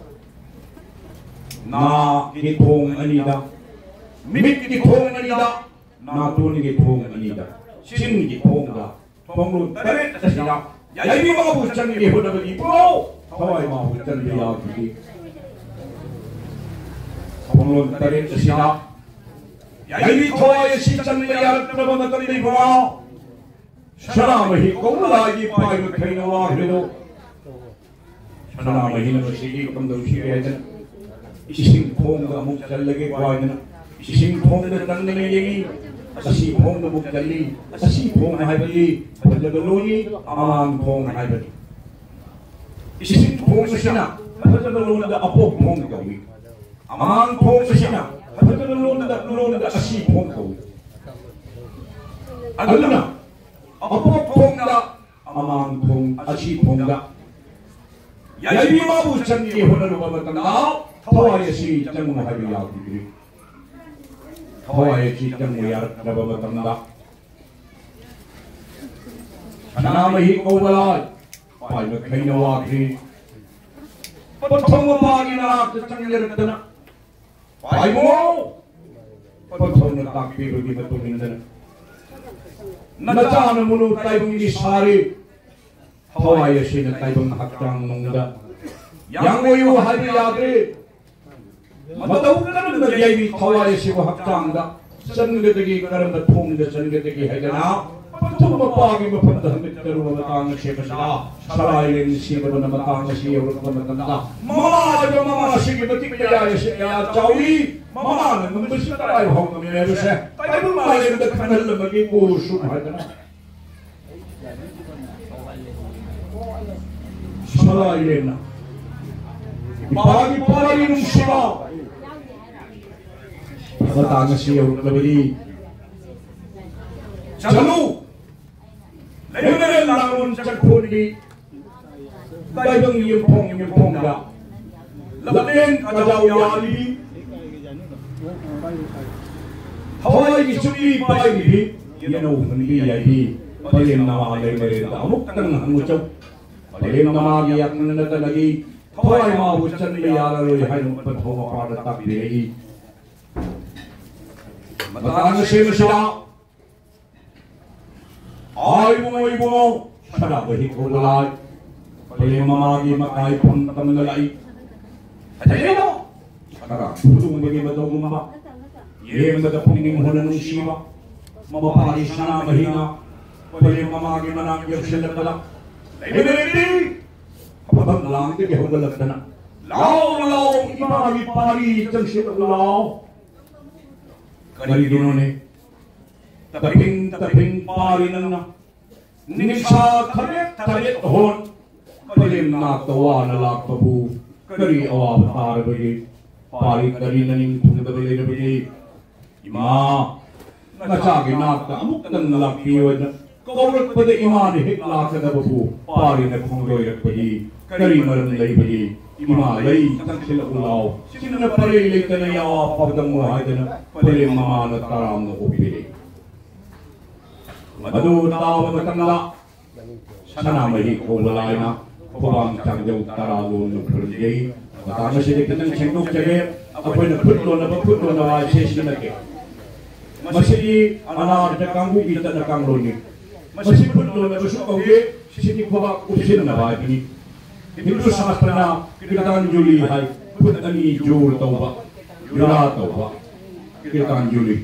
ꯅꯥꯒꯤ ꯊꯣꯡ ꯑꯅꯤꯗ, ꯃꯤꯠꯀꯤ ꯊꯣꯡ ꯑꯅꯤꯗ, ꯅꯥꯇꯣꯟꯒꯤ ꯊꯣꯡ ꯑꯅꯤꯗ, ꯆꯤꯟꯒꯤ ꯊꯣꯡꯗ, ꯊꯣꯡꯂꯣꯟ ꯇꯔꯦꯠ ꯑꯁꯤꯗ ꯌꯥꯏꯕꯤ ꯃꯥꯕꯨ ꯆꯟꯒꯦ ꯍꯣꯠꯅꯕꯒꯤ ꯄꯨꯔꯥꯎ ꯊꯋꯥꯏ ꯃꯥꯕꯨ ꯆꯟꯕ ꯌꯥꯈꯤꯗꯦ꯫ ꯊꯣꯡꯂꯣꯟ ꯇꯔꯦꯠ ꯑꯁꯤꯗ ꯌꯥꯏꯕꯤ ꯊꯋꯥꯏ ꯑꯁꯤ ꯆꯟꯕ ꯌꯥꯔꯛꯇ꯭ꯔꯕ ꯃꯇꯝꯗ ꯏꯕꯨꯡꯉꯣ, ꯁꯅꯥꯃꯍꯤ ꯀꯧꯕ ꯂꯥꯏꯒꯤ ꯄꯥꯏꯕ ꯈꯩꯅ ꯋꯥꯈ꯭ꯔꯤꯗꯣ꯫ ꯁꯅꯥꯃꯍꯤꯅ ꯃꯁꯤꯒꯤ ꯀꯝꯗꯧꯁꯤꯒꯦ ꯍꯥꯏꯗꯅ ꯏꯁꯤꯡ ꯊꯣꯡꯗ ꯑꯃꯨꯛ ꯆꯜꯂꯒꯦ ꯍꯥꯏꯗꯅ ꯏꯁꯤꯡ ꯊꯣꯡꯗ ꯆꯪꯗꯅ ꯌꯦꯡꯉꯤ꯫ ꯑꯁꯤ ꯊꯣꯡꯗ ꯑꯃꯨꯛ ꯆꯜꯂꯤ꯫ ꯑꯁꯤ ꯊꯣꯡ ꯍꯥꯏꯕꯗꯤ ꯐꯖꯕ ꯂꯣꯟꯅꯤ, ꯑꯃꯥꯡ ꯊꯣꯡ ꯍꯥꯏꯕꯅꯤ꯫ ꯏꯁꯤꯡ ꯊꯣꯡ ꯑꯁꯤꯅ ꯐꯖꯕ ꯂꯣꯟꯗ ꯑꯄꯣꯛ ꯊꯣꯡ ꯀꯧꯏ꯫ ꯑꯃꯥꯡ ꯊꯣꯡ ꯑꯁꯤꯅ ꯐꯖꯕ ꯂꯣꯟꯗ, ꯂꯣꯟꯗ ꯑꯁꯤ ꯊꯣꯡ ꯀꯧꯏ꯫ ꯑꯗꯨꯅ ꯑꯄꯣꯛ ꯊꯣꯡꯗ, ꯑꯃꯥꯡ ꯊꯣꯡ, ꯑꯁꯤ ꯊꯣꯡꯗ ꯌꯥꯏꯕꯤ ꯃꯥꯕꯨ ꯆꯪꯒꯦ ꯍꯣꯠꯅꯔꯨꯕ ꯃꯇꯝꯗ ꯊꯋꯥꯏ ꯑꯁꯤ ꯆꯪꯉꯨ ꯍꯥꯏꯕ ꯌꯥꯈꯤꯗ꯭ꯔꯤ꯫ ꯊꯋꯥꯏ ꯑꯁꯤ ꯆꯪꯕ ꯌꯥꯔꯛꯇ꯭ꯔꯕ ꯃꯇꯝꯗ ꯁꯅꯥꯃꯍꯤ ꯀꯧꯕ ꯂꯥꯏ ꯄꯥꯏꯕ ꯈꯩꯅ ꯋꯥꯈ꯭ꯔꯤ꯫ ꯄꯟꯊꯧ ꯃꯄꯥꯒꯤ ꯅꯥꯛꯇ ꯆꯪꯖꯔꯛꯇꯅ, "ꯄꯥꯏꯕꯨꯡ, ꯄꯟꯊꯧꯅ ꯇꯥꯛꯄꯤꯕꯒꯤ ꯃꯇꯨꯡ ꯏꯟꯗꯅ ꯅꯆꯥꯅ ꯃꯨꯅꯨ ꯇꯥꯏꯕꯪꯒꯤ ꯁꯥꯔꯤ ꯊꯋꯥꯏ ꯑꯁꯤꯅ ꯇꯥꯏꯕꯪ ꯍꯛꯆꯥꯡ ꯅꯨꯡꯗ ꯌꯥꯡꯂꯣꯏꯌꯨ ꯍꯥꯏꯕ ꯌꯥꯗ꯭ꯔꯦ꯫ ꯃꯇꯧ ꯀꯔꯝꯅ ꯌꯥꯏꯕꯤ ꯊꯋꯥꯏ ꯑꯁꯤꯕꯨ ꯍꯛꯆꯥꯡꯗ ꯆꯟꯒꯗꯒꯦ, ꯀꯔꯝꯕ ꯊꯣꯡꯗ ꯆꯟꯒꯗꯒꯦ ꯍꯥꯏꯗꯅ ꯄꯟꯊꯧ ꯃꯄꯥꯒꯤ ꯃꯐꯝꯗ ꯍꯟꯒꯠꯆꯔꯨꯕ ꯃꯇꯥꯡ ꯑꯁꯤ ꯃꯁꯤꯗ ꯁꯂꯥꯏꯔꯦꯟ ꯁꯤꯕꯗꯨꯅ ꯃꯇꯥꯡ ꯑꯁꯤ ꯌꯧꯔꯛꯄ ꯃꯇꯝꯗ ꯃꯃꯥ ꯍꯥꯏꯕ ꯃꯃꯥ ꯑꯁꯤꯒꯤ ꯃꯇꯤꯛ ꯃꯌꯥꯏ ꯑꯁꯤ ꯀꯌꯥ ꯆꯥꯎꯏ, ꯃꯃꯥꯅ ꯉꯝꯕꯁꯤ ꯀꯗꯥꯏ ꯐꯥꯎ ꯉꯝꯃꯤ ꯍꯥꯏꯕꯁꯦ ꯇꯥꯏꯕꯪ ꯃꯥꯂꯦꯝꯗ ꯈꯪꯍꯜꯂꯝꯃꯒꯦ ꯀꯣ ꯁꯨꯝ ꯍꯥꯏꯗꯅ ꯁꯂꯥꯏꯔꯦꯟꯅ ꯏꯄꯥꯒꯤ ꯄꯥꯔꯤ ꯅꯨꯡꯁꯤꯕ ꯃꯇꯥꯡ ꯑꯁꯤ ꯌꯧꯔꯛꯂꯕꯗꯤ ꯆꯠꯂꯨ꯫ ꯑꯦꯝ ꯑꯦꯜ ꯑꯦ ꯂꯥꯡꯕꯟ ꯆꯪꯈꯣꯟꯒꯤ ꯇꯥꯏꯕꯪ ꯌꯨꯝꯐꯣꯡ ꯌꯨꯝꯐꯣꯡꯗ ꯂꯝꯂꯦꯟ ꯀꯖꯥꯎ ꯌꯥꯔꯤ, ꯊꯋꯥꯏꯒꯤ ꯆꯨꯞꯂꯤ ꯄꯥꯏꯔꯤꯕꯤ ꯌꯦꯅꯧ ꯍꯟꯕꯤ ꯌꯥꯏꯕꯤ ꯄꯂꯦꯝ ꯅꯃꯥ ꯂꯩꯃꯔꯦꯟꯗ ꯑꯃꯨꯛꯇꯪ ꯍꯪꯉꯨꯆꯧ꯫ ꯄꯂꯦꯝ ꯅꯃꯥꯒꯤ ꯌꯥꯇꯅ ꯅꯠꯇꯅꯒꯤ ꯊꯋꯥꯏ ꯃꯥꯕꯨ ꯆꯟꯕ ꯌꯥꯔꯔꯣꯏ ꯍꯥꯏꯅ ꯄꯟꯊꯧ ꯃꯄꯥꯗ ꯇꯥꯛꯄꯤꯔꯛꯏ꯫ ꯃꯇꯥꯡ ꯑꯁꯤꯃꯁꯤꯗ ꯑꯥꯏꯕꯨꯡꯉꯣ ꯏꯕꯨꯡꯉꯣ ꯁꯅꯥꯕ ꯍꯤꯛꯈꯧꯕ ꯂꯥꯏ ꯄꯂꯦꯝ ꯃꯃꯥꯒꯤ ꯃꯀꯥꯏ ꯐꯝ ꯇꯝꯅ ꯂꯥꯛꯏ꯫ ꯐꯖꯩꯅꯣ ꯁꯅꯥ ꯈꯨꯗꯣꯡꯕꯒꯤ ꯃꯇꯧꯒꯨꯝꯕ ꯌꯦꯡꯕꯗ ꯄꯨꯛꯅꯤꯡ ꯍꯨꯅ ꯅꯨꯡꯁꯤꯕ ꯃꯄꯥꯒꯤ ꯁꯅꯥꯃꯍꯤꯅ ꯄꯂꯦꯝ ꯃꯃꯥꯒꯤ ꯃꯅꯥꯛ ꯌꯧꯁꯤꯜꯂꯛꯄꯗ ꯂꯩꯃꯔꯦꯟꯕꯤ ꯐꯝꯐꯝ ꯂꯥꯡꯗꯒꯤ ꯍꯧꯒꯠꯂꯛꯇꯅ ꯂꯥꯎ ꯂꯥꯎ ꯏꯃꯥꯒꯤ ꯄꯥꯔꯤ ꯆꯪꯁꯤꯜꯂꯛꯎ ꯂꯥꯎ꯫ ꯀꯔꯤꯒꯤꯅꯣꯅꯦ ꯇꯞꯄꯤꯡ ꯇꯞꯄꯤꯡ ꯄꯥꯔꯤ ꯅꯪꯅ ꯅꯤꯡꯁꯥ ꯈꯔꯦꯠ ꯇꯔꯦꯠ ꯍꯣꯟ ꯄꯂꯦꯝ ꯅꯥꯛꯇ ꯋꯥꯅ ꯂꯥꯛꯄꯕꯨ ꯀꯔꯤ ꯑꯋꯥꯕ ꯇꯥꯔꯕꯒꯦ? ꯄꯥꯔꯤ ꯀꯔꯤ ꯅꯅꯤꯡ ꯊꯨꯡꯗꯕ ꯂꯩꯔꯕꯒꯦ? ꯏꯃꯥ, ꯅꯆꯥꯒꯤ ꯅꯥꯛꯇ ꯑꯃꯨꯛꯇꯪ ꯂꯥꯛꯄꯤꯌꯣꯅ ꯀꯧꯔꯛꯄꯗ ꯏꯃꯥꯅ ꯍꯦꯛ ꯂꯥꯛꯀꯗꯕꯕꯨ ꯄꯥꯔꯤꯅ ꯈꯣꯡꯗꯣꯏꯔꯛꯄꯗꯤ ꯀꯔꯤ ꯃꯔꯝ ꯂꯩꯕꯒꯦ? ꯏꯃꯥ ꯂꯩ ꯆꯪꯁꯤꯜꯂꯛꯎ ꯂꯥꯎ꯫ ꯆꯤꯟꯅ ꯄꯔꯩ ꯂꯩꯇꯅ ꯌꯥꯋꯥ ꯄꯥꯎꯗꯝꯃꯨ ꯍꯥꯏꯗꯅ ꯄꯂꯦꯝ ꯃꯃꯥꯅ ꯇꯔꯥꯝꯅ ꯑꯣꯛꯄꯤꯔꯦ꯫ ꯃꯗꯨ ꯇꯥꯕ ꯃꯇꯝꯗ ꯁꯅꯥꯃꯍꯤ ꯀꯧꯕ ꯂꯥꯏꯅ ꯈꯨꯕꯥꯡ ꯆꯥꯡꯖꯧ ꯇꯔꯥ ꯂꯣꯟꯅ ꯈꯨꯔꯨꯝꯖꯩ꯫ ꯃꯇꯥꯡ ꯑꯁꯤꯗ ꯈꯤꯇꯪ ꯁꯦꯡꯗꯣꯛꯆꯒꯦ꯫ ꯑꯩꯈꯣꯏꯅ ꯈꯨꯠ ꯂꯣꯟꯅꯕ, ꯈꯨꯠ ꯂꯣꯟꯅꯕ ꯍꯥꯏꯁꯦ ꯁꯤ ꯅꯠꯇꯦ꯫ ꯃꯁꯤꯗꯤ ꯑꯅꯥꯔꯇ ꯀꯥꯡꯕꯨꯒꯤ ꯆꯠꯅ ꯀꯥꯡꯂꯣꯟꯅꯤ꯫ ꯃꯁꯤ ꯈꯨꯠ ꯂꯣꯟꯅꯕꯁꯨ ꯀꯧꯏ, ꯁꯤꯗꯤ ꯈꯨꯕꯥꯛ ꯎꯞꯁꯤꯟꯅꯕ ꯍꯥꯏꯕꯅꯤ꯫ ꯍꯤꯟꯗꯨ ꯁꯥꯁꯇ꯭ꯔꯅ ꯀ꯭ꯔꯤꯇꯥꯟꯖꯨꯂꯤ ꯍꯥꯏ, ꯈꯨꯠ ꯑꯅꯤ ꯖꯣꯔ ꯇꯧꯕ, ꯖꯨꯔꯥ ꯇꯧꯕ, ꯀ꯭ꯔꯤꯇꯥꯟꯖꯨꯂꯤ꯫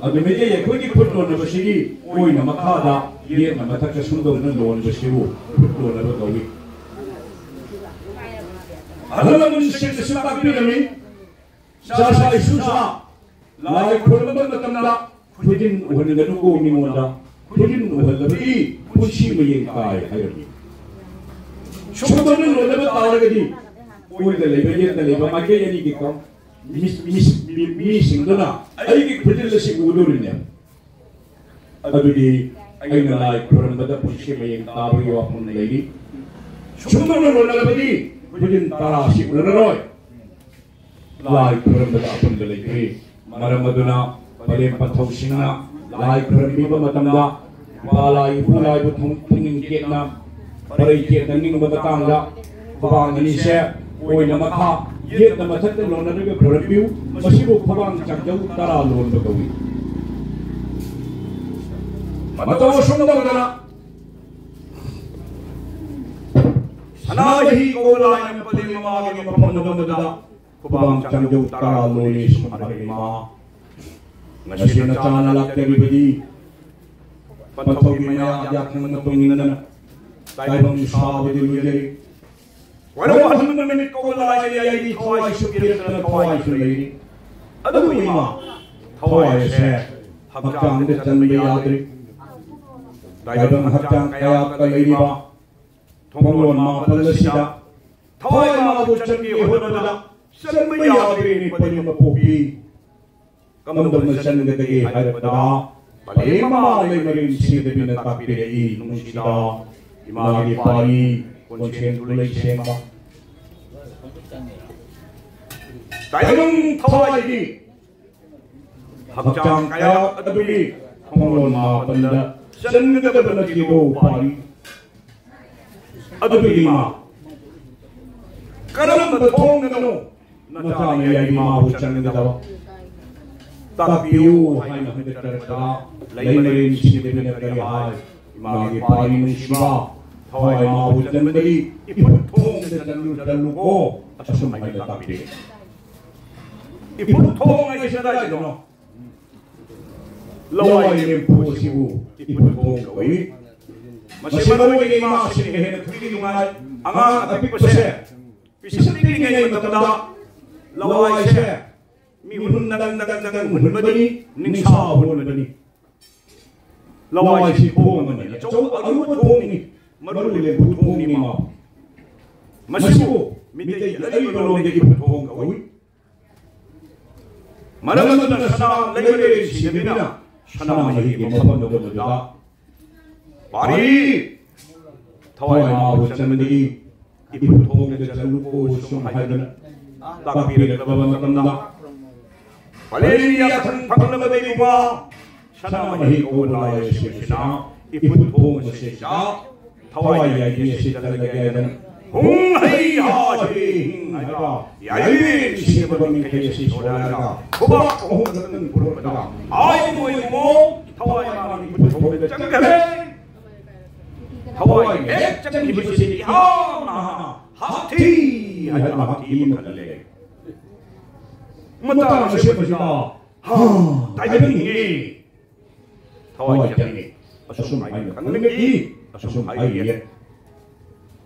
ꯑꯗꯨ ꯃꯩꯇꯩ ꯑꯩꯈꯣꯏꯒꯤ ꯈꯨꯠ ꯂꯣꯟꯅꯕꯁꯤꯒꯤ ꯑꯣꯏꯅ ꯃꯈꯥꯗ ꯌꯦꯠꯅ ꯃꯊꯛꯇ ꯁꯨꯝꯗꯧꯅ ꯂꯣꯟꯕꯁꯤꯕꯨ ꯈꯨꯠ ꯂꯣꯟꯅꯕ ꯀꯧꯏ꯫ ꯑꯍꯜ ꯂꯃꯟꯁꯤꯡꯅꯁꯨ ꯇꯥꯛꯄꯤꯔꯝꯃꯤ, ꯆꯥꯁꯥ ꯏꯁꯨꯁꯥ ꯂꯥꯏ ꯈꯨꯔꯨꯝꯕ ꯃꯇꯝꯗ ꯈꯨꯖꯤꯟ ꯎꯍꯟꯒꯅꯨꯀꯣ ꯃꯤꯉꯣꯟꯗ, ꯈꯨꯖꯤꯟ ꯎꯍꯜꯂꯕꯗꯤ ꯄꯨꯟꯁꯤ ꯃꯌꯦꯡ ꯀꯥꯏ ꯍꯥꯏꯔꯝꯃꯤ꯫ ꯁꯨꯝꯗꯧꯅ ꯂꯣꯟꯅꯕ ꯇꯥꯔꯒꯗꯤ ꯑꯣꯏꯗ ꯂꯩꯕ ꯌꯦꯠꯇ ꯂꯩꯕ ꯃꯥꯏꯀꯩ ꯑꯅꯤꯒꯤ ꯀ-, ꯃꯤꯁ-, ꯃꯤꯁ-, ꯃꯤ-, ꯃꯤꯁꯤꯡꯗꯨꯅ ꯑꯩꯒꯤ ꯈꯨꯖꯤꯜ ꯑꯁꯤ ꯎꯗꯣꯔꯤꯅꯦ꯫ ꯑꯗꯨꯗꯤ ꯑꯩꯅ ꯂꯥꯏ ꯈꯨꯔꯨꯝꯕꯗ ꯄꯨꯟꯁꯤ ꯃꯌꯦꯡ ꯇꯥꯕꯒꯤ ꯋꯥꯐꯝ ꯂꯩꯔꯤ꯫ ꯁꯨꯝꯗꯧꯅ ꯂꯣꯟꯅꯔꯕꯗꯤ ꯈꯨꯖꯤꯟ ꯇꯔꯥꯁꯤ ꯎꯔꯔꯣꯏ꯫ ꯂꯥꯏ ꯈꯨꯔꯨꯝꯕꯗ ꯑꯄꯨꯟꯕ ꯂꯩꯇ꯭ꯔꯤ꯫ ꯃꯔꯝ ꯑꯗꯨꯅ ꯄꯂꯦꯝ ꯄꯟꯊꯧꯁꯤꯡꯅ ꯂꯥꯏ ꯈꯨꯔꯨꯝꯕꯤꯕ ꯃꯇꯝꯗ ꯏꯄꯥ ꯂꯥꯏ ꯏꯄꯨ ꯂꯥꯏꯕꯨ ꯊꯨꯡ-, ꯄꯨꯛꯅꯤꯡ ꯆꯦꯠꯅ, ꯃꯔꯩ ꯆꯦꯠꯅ ꯅꯤꯡꯕ ꯃꯇꯥꯡꯗ ꯈꯨꯕꯥꯡ ꯑꯅꯤꯁꯦ ꯑꯣꯏꯅ ꯃꯈꯥ, ꯌꯦꯠꯅ ꯃꯊꯛꯇ ꯂꯣꯟꯅꯔꯒ ꯈꯨꯔꯨꯝꯕꯤꯌꯨ꯫ ꯃꯁꯤꯕꯨ ꯈꯨꯕꯥꯡ ꯆꯥꯡꯖꯧ ꯇꯔꯥ ꯂꯣꯟꯕ ꯀꯧꯏ꯫ ꯃꯇꯧ ꯑꯁꯨꯝ ꯇꯧꯗꯅ ꯁꯅꯥꯃꯍꯤ ꯀꯧꯕ ꯂꯥꯏꯅ ꯄꯂꯦꯝ ꯃꯃꯥꯒꯤ ꯃꯐꯝ ꯑꯗꯨꯗ ꯈꯨꯕꯥꯡ ꯆꯥꯡꯖꯧ ꯇꯔꯥ ꯂꯣꯜꯂꯤ ꯁꯨꯝ ꯍꯥꯏꯔꯛꯏ ꯏꯃꯥ꯫ ꯉꯁꯤ ꯅꯆꯥꯅ ꯂꯥꯛꯆꯔꯤꯕꯗꯤ ꯄꯟꯊꯧꯒꯤ ꯃꯌꯥ ꯌꯥꯊꯪ ꯃꯇꯨꯡ ꯏꯟꯗꯅ ꯇꯥꯏꯕꯪ ꯁꯥꯕꯗꯤ ꯂꯣꯏꯖꯔꯤ꯫ ꯋꯥꯔꯧ ꯋꯥꯍꯟꯕ ꯅꯨꯃꯤꯠ ꯀꯧꯕ ꯂꯥꯏ ꯂꯩꯔꯤ, ꯊꯋꯥꯏꯁꯨ ꯄꯤꯔꯛꯇꯅ ꯊꯋꯥꯏꯁꯨ ꯂꯩꯔꯤ꯫ ꯑꯗꯨꯕꯨ ꯏꯃꯥ, ꯊꯋꯥꯏ ꯑꯁꯦ ꯍꯛꯆꯥꯡꯗ ꯆꯟꯕ ꯌꯥꯗ꯭ꯔꯤ꯫ ꯇꯥꯏꯕꯪ ꯍꯛꯆꯥꯡ ꯀꯌꯥꯠꯇ ꯂꯩꯔꯤꯕ ꯊꯣꯡꯂꯣꯟ ꯃꯥꯄꯜ ꯑꯁꯤꯗ ꯊꯋꯥꯏ ꯃꯥꯕꯨ ꯆꯟꯒꯦ ꯍꯣꯠꯅꯕꯗ ꯆꯟꯕ ꯌꯥꯗ꯭ꯔꯦꯅꯦ ꯄꯂꯦꯝ ꯃꯄꯣꯛꯄꯤ꯫ ꯀꯝꯗꯧꯅ ꯆꯟꯒꯗꯒꯦ ꯍꯥꯏꯔꯛꯄꯗ ꯄꯂꯦꯝ ꯃꯃꯥ ꯂꯩꯃꯔꯦꯟ ꯁꯤꯗꯕꯤꯅ ꯇꯥꯛꯄꯤꯔꯛꯏ, ꯅꯨꯡꯁꯤꯗ ꯏꯃꯥꯒꯤ ꯄꯥꯔꯤ ꯈꯣꯟꯖꯦꯜ ꯂꯩ ꯁꯦꯡꯕ꯫ ꯇꯥꯏꯕꯪ ꯊꯋꯥꯏꯒꯤ ꯍꯛꯆꯥꯡ ꯀꯌꯥꯠ ꯑꯗꯨꯒꯤ ꯊꯣꯡꯂꯣꯟ ꯃꯥꯄꯟꯗ ꯆꯟꯒꯗꯕ ꯅꯠꯇꯦꯗꯣ ꯄꯥꯔꯤ꯫ ꯑꯗꯨꯒꯤ ꯏꯃꯥ, ꯀꯔꯝꯕ ꯊꯣꯡꯗꯅꯣ ꯅꯆꯥꯅ ꯌꯥꯏꯕꯤ ꯃꯥꯕꯨ ꯆꯟꯒꯗꯕ? ꯇꯥꯛꯄꯤꯌꯨ ꯍꯥꯏꯅ ꯍꯟꯗꯛ ꯇꯔꯛꯇ ꯂꯩꯃꯔꯦꯟ ꯁꯤꯗꯕꯤꯅ ꯀꯔꯤ ꯍꯥꯏ? ꯏꯃꯥꯒꯤ ꯄꯥꯔꯤ ꯅꯨꯡꯁꯤꯕ, ꯊꯋꯥꯏ ꯃꯥꯕꯨ ꯆꯟꯕꯗꯤ ꯏꯐꯨꯠ ꯊꯣꯡꯗ ꯆꯜꯂꯨ, ꯆꯜꯂꯨꯀꯣ, ꯑꯁꯨꯝ ꯍꯥꯏꯅ ꯇꯥꯛꯄꯤꯔꯦ꯫ ꯏꯐꯨꯠ ꯊꯣꯡ ꯍꯥꯏꯁꯤ ꯀꯗꯥꯏꯗꯅꯣ? ꯂꯋꯥꯏ ꯂꯦꯝꯐꯨ ꯑꯁꯤꯕꯨ ꯏꯐꯨꯠ ꯊꯣꯡ ꯀꯧꯏ꯫ ꯃꯁꯤ ꯃꯔꯨ ꯑꯣꯏꯅ ꯏꯃꯥꯁꯤꯡꯅ ꯍꯦꯟꯅ ꯈꯪꯕꯤꯅꯤꯡꯉꯥꯏ꯫ ꯑꯉꯥꯡ ꯑꯄꯤꯛꯄꯁꯦ ꯄꯤꯁꯛ ꯄꯤꯛꯂꯤꯉꯩ ꯃꯇꯝꯗ ꯂꯋꯥꯏꯁꯦ ꯃꯤꯍꯨꯟ ꯗꯪ ꯗꯪ ꯗꯪ ꯗꯪ ꯍꯨꯟꯕꯅꯤ, ꯅꯤꯡꯁꯥ ꯍꯨꯟꯕꯅꯤ꯫ ꯂꯋꯥꯏꯁꯤ ꯊꯣꯡ ꯑꯃꯅꯤ, ꯑꯆꯧꯕ ꯑꯔꯨꯕ ꯊꯣꯡꯅꯤ, ꯃꯔꯨ ꯂꯦꯝꯐꯨ ꯊꯣꯡꯅꯤ ꯃꯥ꯫ ꯃꯁꯤꯕꯨ ꯃꯤꯇꯩꯒꯤ ꯑꯔꯤꯕ ꯂꯣꯟꯗ ꯏꯐꯨꯠ ꯊꯣꯡ ꯀꯧꯏ꯫ ꯃꯔꯝ ꯑꯗꯨꯅ ꯁꯅꯥ ꯂꯩꯃꯔꯦꯟ ꯁꯤꯗꯕꯤꯅ ꯁꯅꯥꯃꯍꯤꯒꯤ ꯃꯐꯝ ꯑꯗꯨꯗ ꯄꯥꯔꯤ ꯊꯋꯥꯏ ꯃꯥꯕꯨ ꯆꯟꯕꯗꯒꯤ ꯏꯐꯨꯠ ꯊꯣꯡꯗ ꯆꯠꯂꯨꯀꯣ ꯁꯨꯝ ꯍꯥꯏꯗꯨꯅ ꯇꯥꯛꯄꯤꯔꯛꯂꯕ ꯃꯇꯝꯗ, ꯄꯂꯦꯟꯒꯤ ꯌꯥꯊꯪ ꯐꯪꯂꯕ ꯏꯕꯨꯡꯉꯣ, ꯁꯅꯥꯃꯍꯤ ꯀꯧꯕ ꯂꯥꯏ ꯑꯁꯤꯕꯁꯤꯅ ꯏꯐꯨꯠ ꯊꯣꯡ ꯑꯁꯤꯗ ꯊꯋꯥꯏ ꯌꯥꯏꯕꯤ ꯑꯁꯤ ꯆꯜꯂꯒꯦ ꯍꯥꯏꯗꯅ, ꯍꯨꯡ ꯍꯩ ꯍꯥ ꯍꯦ ꯍꯤꯡ ꯍꯥꯏꯕ ꯌꯥꯏꯕꯤ ꯁꯤꯖꯕ ꯃꯤꯡꯈꯩ ꯑꯁꯤ ꯁꯣꯜꯂꯒ ꯈꯨꯕꯥꯛ ꯑꯍꯨꯝ ꯈꯛꯇꯪ ꯄꯨꯔꯛꯄꯗ, ꯍꯥꯏ ꯃꯣꯏ ꯃꯣ ꯊꯋꯥꯏ ꯃꯥꯒꯤ ꯏꯐꯨꯠ ꯊꯣꯡꯗ ꯆꯪꯈ꯭ꯔꯦ꯫ ꯊꯋꯥꯏ ꯍꯦꯛ ꯆꯪꯈꯤꯕꯁꯤ ꯏꯍꯥꯟ ꯍꯥꯟꯅ ꯍꯥꯛꯊꯤ ꯍꯥꯏꯅ ꯍꯥꯛꯊꯤ ꯑꯃ ꯈꯜꯂꯦ꯫ ꯃꯇꯥꯡ ꯑꯁꯤꯗ ꯍꯥ ꯇꯥꯏꯕꯪ ꯍꯤꯡꯉꯤ꯫ ꯊꯋꯥꯏ ꯆꯪꯉꯤ꯫ ꯑꯁꯨꯝ ꯍꯥꯏꯅ ꯈꯪꯅꯈꯤ꯫ ꯑꯁꯨꯝ ꯍꯥꯏꯔꯤꯌꯦ꯫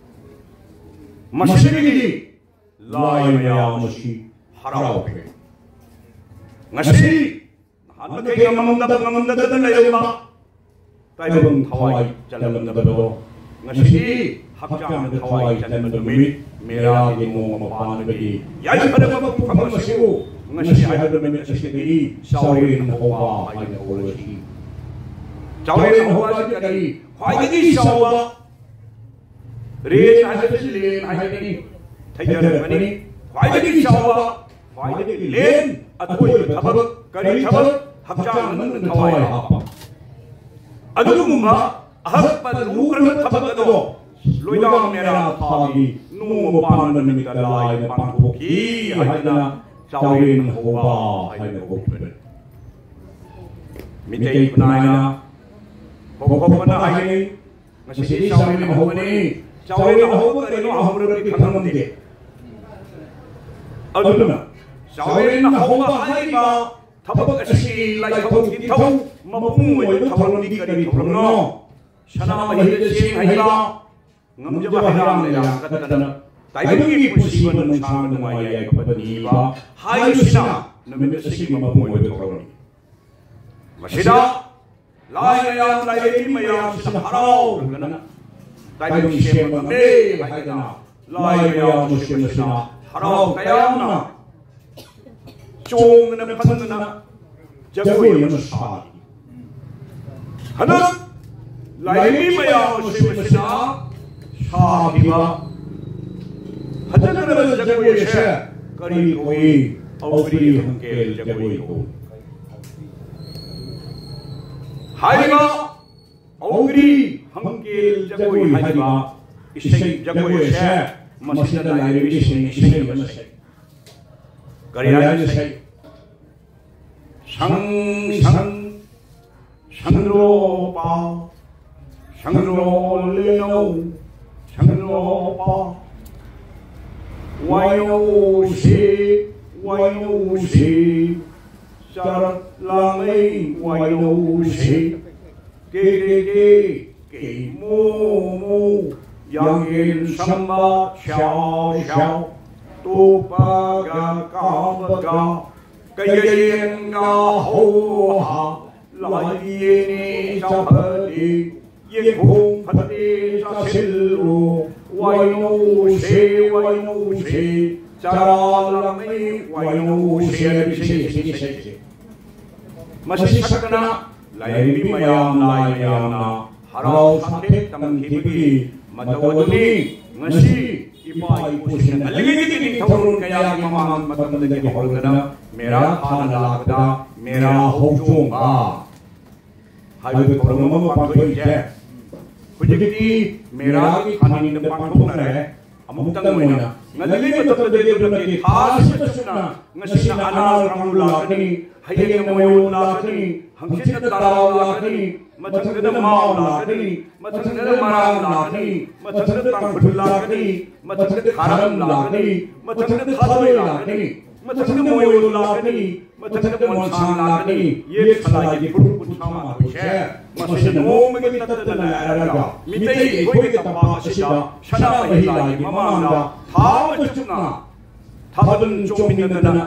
ꯃꯁꯤꯗꯒꯤꯗꯤ ꯂꯥꯏ ꯃꯌꯥꯝ ꯑꯁꯤ ꯍꯔꯥꯎꯈ꯭ꯔꯦ꯫ ꯉꯁꯤ ꯅꯍꯥꯟ ꯃꯈꯩ ꯉꯝꯗꯕ ꯉꯝꯗꯗꯅ ꯂꯩꯔꯝꯕ ꯇꯥꯏꯕꯪ ꯊꯋꯥꯏ ꯆꯜꯂꯝꯗꯕꯗꯣ ꯉꯁꯤꯗꯤ ꯍꯛꯆꯥꯡꯗ ꯊꯋꯥꯏ ꯆꯟꯕ ꯅꯨꯃꯤꯠ, ꯃꯦꯔꯥꯒꯤ ꯅꯣꯡꯃ ꯄꯥꯟꯕꯒꯤ ꯌꯥꯏꯐꯔꯕ ꯄꯨꯡꯐꯝ ꯑꯁꯤꯕꯨ ꯉꯁꯤ ꯍꯥꯏꯕ ꯅꯨꯃꯤꯠ ꯑꯁꯤꯗꯒꯤ ꯆꯥꯎꯔꯦꯟ ꯍꯧꯕ ꯍꯥꯏꯅ ꯀꯧꯔꯁꯤ꯫ ꯆꯥꯎꯔꯦꯟ ꯍꯧꯕ ꯑꯁꯤ ꯀꯔꯤ? ꯈ꯭ꯋꯥꯏꯗꯒꯤ ꯆꯥꯎꯕ ꯔꯦꯟ ꯍꯥꯏꯕꯁꯤ ꯂꯦꯟ ꯍꯥꯏꯕꯅꯤ꯫ ꯊꯩꯊꯔꯛꯄꯅꯤ꯫ ꯈ꯭ꯋꯥꯏꯗꯒꯤ ꯆꯥꯎꯕ, ꯈ꯭ꯋꯥꯏꯗꯒꯤ ꯂꯦꯟ, ꯑꯊꯣꯏꯕ ꯊꯕꯛ, ꯀꯔꯤ ꯊꯕꯛ? ꯍꯛꯆꯥꯡ ꯃꯅꯨꯡꯗ ꯊꯋꯥꯏ ꯍꯥꯞꯄ꯫ ꯑꯗꯨꯒꯨꯝꯕ ꯑꯍꯛꯄ ꯂꯨꯈ꯭ꯔꯕ ꯊꯕꯛ ꯑꯗꯣ ꯂꯣꯏꯗꯥꯡ ꯃꯦꯔꯥ ꯊꯥꯒꯤ ꯅꯣꯡꯃ ꯄꯥꯟꯕ ꯅꯨꯃꯤꯠꯇ ꯂꯥꯏꯅ ꯄꯥꯡꯊꯣꯛꯈꯤ ꯍꯥꯏꯗꯅ ꯆꯥꯎꯔꯦꯟ ꯍꯧꯕ ꯍꯥꯏꯅ ꯀꯧꯈꯤꯕꯅꯤ꯫ ꯃꯤꯇꯩ ꯈꯨꯟꯅꯥꯏꯅ ꯈꯣꯛꯈꯣꯛꯄꯅ ꯍꯥꯏꯅꯩ, ꯉꯁꯤꯗꯤ ꯆꯥꯎꯔꯦꯟ ꯍꯧꯕꯅꯤ꯫ ꯆꯥꯎꯔꯦꯟ ꯍꯧꯕ ꯀꯔꯤꯅꯣ ꯑꯍꯧꯕꯔꯗꯤ ꯈꯪꯂꯝꯗꯦ꯫ ꯑꯗꯨꯅ ꯆꯥꯎꯔꯦꯟ ꯍꯧꯕ ꯍꯥꯏꯔꯤꯕ ꯊꯕꯛ ꯑꯁꯤꯒꯤ ꯂꯥꯏꯊꯧ ꯇꯤꯟꯊꯧ ꯃꯄꯨꯡ ꯑꯣꯏꯕ ꯊꯧꯔꯝꯗꯤ ꯀꯔꯤ ꯊꯧꯔꯝꯅꯣ? ꯁꯅꯥꯃꯍꯤꯗ ꯆꯦꯡ ꯍꯩꯕ, ꯉꯝꯖꯕ ꯍꯩꯔꯥꯡ ꯂꯩꯔꯥꯡ ꯀꯠꯇꯅ ꯇꯥꯏꯕꯪꯒꯤ ꯄꯨꯟꯁꯤꯕ ꯅꯨꯡꯁꯥꯡ ꯅꯨꯡꯉꯥꯏ ꯌꯥꯏꯐꯕ ꯅꯤꯕ ꯍꯥꯏꯕꯁꯤꯅ ꯅꯨꯃꯤꯠ ꯑꯁꯤꯒꯤ ꯃꯄꯨꯡ ꯑꯣꯏꯕ ꯊꯧꯔꯝꯅꯤ꯫ ꯃꯁꯤꯗ ꯂꯥꯏ ꯃꯌꯥꯝ, ꯂꯥꯏꯔꯦꯝꯕꯤ ꯃꯌꯥꯝꯁꯤꯅ ꯍꯔꯥꯎꯔꯒꯅ ꯇꯥꯏꯕꯪ ꯁꯦꯝꯕ ꯉꯝꯂꯦ ꯍꯥꯏꯗꯅ ꯂꯥꯏ ꯃꯌꯥꯝ ꯁꯦꯝꯕꯁꯤꯅ ꯍꯔꯥꯎ ꯇꯌꯥꯝꯅ ꯆꯣꯡꯗꯅ ꯐꯟꯗꯅ ꯖꯒꯣꯏ ꯑꯃ ꯁꯥꯔꯤ꯫ ꯍꯟꯗꯛ ꯂꯥꯏꯔꯦꯝꯕꯤ ꯃꯌꯥꯝ ꯑꯁꯤ ꯃꯁꯤꯅ ꯁꯥꯈꯤꯕ ꯐꯖꯈ꯭ꯔꯕ ꯖꯒꯣꯏ ꯑꯁꯦ ꯀꯔꯤ ꯀꯧꯏ? ꯑꯧꯒ꯭ꯔꯤ ꯍꯪꯀꯦꯜ ꯖꯒꯣꯏ ꯀꯧꯏ꯫ ꯍꯥꯏꯔꯤꯕ ꯑꯧꯒ꯭ꯔꯤ ꯍꯪꯀꯦꯜ ꯖꯒꯣꯏ ꯍꯥꯏꯔꯤꯕ ꯏꯁꯩ ꯖꯒꯣꯏ ꯑꯁꯦ ꯃꯁꯤꯗ ꯂꯥꯏꯔꯦꯝꯕꯤꯁꯤꯡꯅ ꯏꯁꯩ ꯑꯃ ꯁꯛꯏ꯫ ꯀꯔꯤ ꯍꯥꯏꯅ ꯁꯛꯏ? ꯁꯪ ꯁꯪ ꯁꯪꯗ꯭ꯔꯣ ꯄꯥꯎ, ꯁꯪꯗ꯭ꯔꯣ ꯂꯩꯅꯧ, ꯁꯪꯗ꯭ꯔꯣ ꯄꯥꯎ꯫ ꯋꯥꯏꯅꯧꯁꯤ, ꯋꯥꯏꯅꯧꯁꯤ, ꯆꯔꯛ ꯂꯥꯡꯂꯩ ꯋꯥꯏꯅꯧꯁꯤ꯫ ꯀꯦ ꯀꯦ ꯀꯦ ꯀꯦ ꯃꯨ ꯃꯨ ꯌꯥꯡꯌꯦꯟ ꯁꯝꯕ ꯁ꯭ꯌꯥꯎ ꯁ꯭ꯌꯥꯎ ꯇꯣꯛꯄꯒ ꯀꯥꯕꯒ ꯀꯩꯒꯦꯡꯒ ꯍꯧ ꯍꯥ ꯂꯥꯏꯌꯦꯅꯤ ꯆꯥꯐꯗꯤ ꯌꯦꯡꯈꯣꯡ ꯐꯠꯇꯦ ꯆꯥꯁꯤꯜꯂꯨ ꯋꯥꯏꯅꯧꯁꯦ ꯋꯥꯏꯅꯧꯁꯦ ꯆꯔꯥ ꯂꯥꯡꯅꯩ ꯋꯥꯏꯅꯧꯁꯦ ꯍꯥꯏꯕ ꯏꯁꯩ ꯑꯁꯤꯒꯤ ꯏꯁꯩꯁꯦ꯫ ꯃꯁꯤ ꯁꯛꯇꯅ ꯂꯥꯏꯔꯦꯝꯕꯤ ꯃꯌꯥꯝ ꯂꯥꯏ ꯃꯌꯥꯝꯅ ꯍꯔꯥꯎ ꯁꯥꯊꯦꯛ ꯇꯝꯈꯤꯕꯒꯤ ꯃꯇꯧ ꯑꯗꯨꯅꯤ ꯉꯁꯤ ꯏꯄꯥ ꯏꯄꯨꯁꯤꯡꯅ ꯉꯜꯂꯤꯉꯩꯗꯒꯤ ꯅꯤꯡꯊꯧꯔꯣꯜ ꯀꯌꯥꯒꯤ ꯃꯃꯥꯡ ꯃꯇꯝꯗꯒꯤ ꯍꯧꯔꯗꯅ ꯃꯦꯔꯥ ꯊꯥꯅ ꯂꯥꯛꯄꯗ ꯃꯦꯔꯥ ꯍꯧꯆꯣꯡꯕ ꯍꯥꯏꯕ ꯊꯧꯔꯝ ꯑꯃ ꯄꯥꯡꯊꯣꯛꯏꯁꯦ꯫ ꯍꯧꯖꯤꯛꯇꯤ ꯃꯦꯔꯥꯒꯤ ꯊꯥꯅꯤꯡꯗ ꯄꯥꯡꯊꯣꯛꯅꯔꯦ꯫ ꯑꯃꯨꯛꯇꯪ ꯑꯣꯏꯅ ꯉꯜꯂꯤ ꯃꯇꯝꯗ ꯂꯦꯞꯇꯨꯅ ꯊꯥ ꯑꯁꯤꯗ ꯆꯨꯞꯅ ꯉꯁꯤꯅ ꯑꯅꯥꯜ ꯀꯥꯡꯕꯨ ꯂꯥꯛꯀꯅꯤ, ꯍꯌꯦꯡꯅ ꯃꯌꯣꯜ ꯂꯥꯛꯀꯅꯤ, ꯍꯪꯆꯤꯠꯅ ꯇꯥꯔꯥꯎ ꯂꯥꯛꯀꯅꯤ, ꯃꯊꯪꯗꯅ ꯃꯥꯎ ꯂꯥꯛꯀꯅꯤ, ꯃꯊꯪꯗꯅ ꯃꯔꯥꯡ ꯂꯥꯛꯀꯅꯤ, ꯃꯊꯪꯗ ꯇꯥꯡꯈꯨꯜ ꯂꯥꯛꯀꯅꯤ, ꯃꯊꯪꯗ ꯈꯥꯔꯝ ꯂꯥꯛꯀꯅꯤ, ꯃꯊꯪꯗ ꯊꯥꯗꯣꯏ ꯂꯥꯛꯀꯅꯤ, ꯃꯊꯪꯗ ꯃꯌꯣꯜ ꯂꯥꯛꯀꯅꯤ, ꯃꯊꯪꯗ ꯃꯣꯟꯁꯥꯡ ꯂꯥꯛꯀꯅꯤ, ꯌꯦꯛ ꯁꯂꯥꯏꯒꯤ ꯐꯨꯔꯨꯞ ꯀꯨꯟꯊ꯭ꯔꯥ ꯃꯥꯊꯣꯏꯁꯦ ꯃꯁꯤꯅ ꯅꯣꯡꯃꯒꯤ ꯇꯠꯇꯅ ꯂꯥꯏꯔꯒ ꯃꯤꯇꯩ ꯑꯩꯈꯣꯏꯒꯤ ꯇꯝꯄꯥꯛ ꯑꯁꯤꯗ ꯁꯅꯥꯃꯍꯤ ꯂꯥꯏꯒꯤ ꯃꯃꯥꯡꯗ ꯊꯥ ꯑꯃ ꯆꯨꯞꯅ ꯊꯥꯕꯜ ꯆꯣꯡꯃꯤꯟꯅꯗꯅ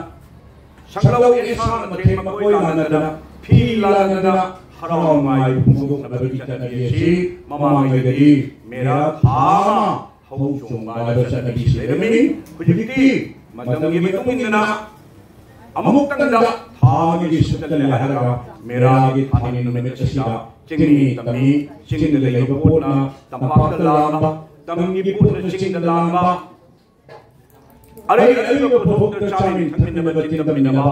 ꯁꯛꯂꯧ ꯌꯦꯟꯁꯥꯡ ꯃꯊꯦꯜ ꯃꯀꯣꯏ ꯂꯥꯟꯅꯗꯅ ꯐꯤ ꯂꯥꯟꯅꯗꯅ ꯍꯔꯥꯎ ꯅꯨꯡꯉꯥꯏ ꯐꯣꯡꯗꯣꯛꯅꯕꯒꯤ ꯆꯠꯅꯕꯤ ꯑꯁꯤ ꯃꯃꯥꯡꯉꯩꯗꯗꯤ ꯃꯦꯔꯥ ꯊꯥ ꯑꯃ ꯍꯧ ꯆꯣꯡꯕ ꯍꯥꯏꯕ ꯆꯠꯅꯕꯤꯁꯤ ꯂꯩꯔꯝꯃꯤ꯫ ꯍꯧꯖꯤꯛꯇꯤ ꯃꯇꯝꯒꯤ ꯃꯇꯨꯡ ꯏꯟꯅ ꯑꯃꯨꯛꯇꯪꯗ ꯊꯥ ꯑꯃꯒꯤ ꯁꯨꯞꯆꯜꯂꯦ ꯍꯥꯏꯔꯒ ꯃꯦꯔꯥꯒꯤ ꯊꯥꯅꯤꯡ ꯅꯨꯃꯤꯠ ꯑꯁꯤꯗ ꯆꯤꯡꯃꯤ ꯇꯝꯃꯤ, ꯆꯤꯡꯗ ꯂꯩꯕ ꯄꯣꯠꯅ ꯇꯝꯄꯥꯛꯇ ꯂꯥꯝꯕ, ꯇꯝꯒꯤ ꯄꯣꯠꯅ ꯆꯤꯡꯗ ꯂꯥꯝꯕ, ꯑꯔꯩ ꯑꯔꯩꯕ ꯄꯣꯠꯊꯣꯛꯇ ꯆꯥꯃꯤꯟ ꯊꯛꯃꯤꯟꯅꯕ, ꯆꯤꯟꯗꯃꯤꯟꯅꯕ,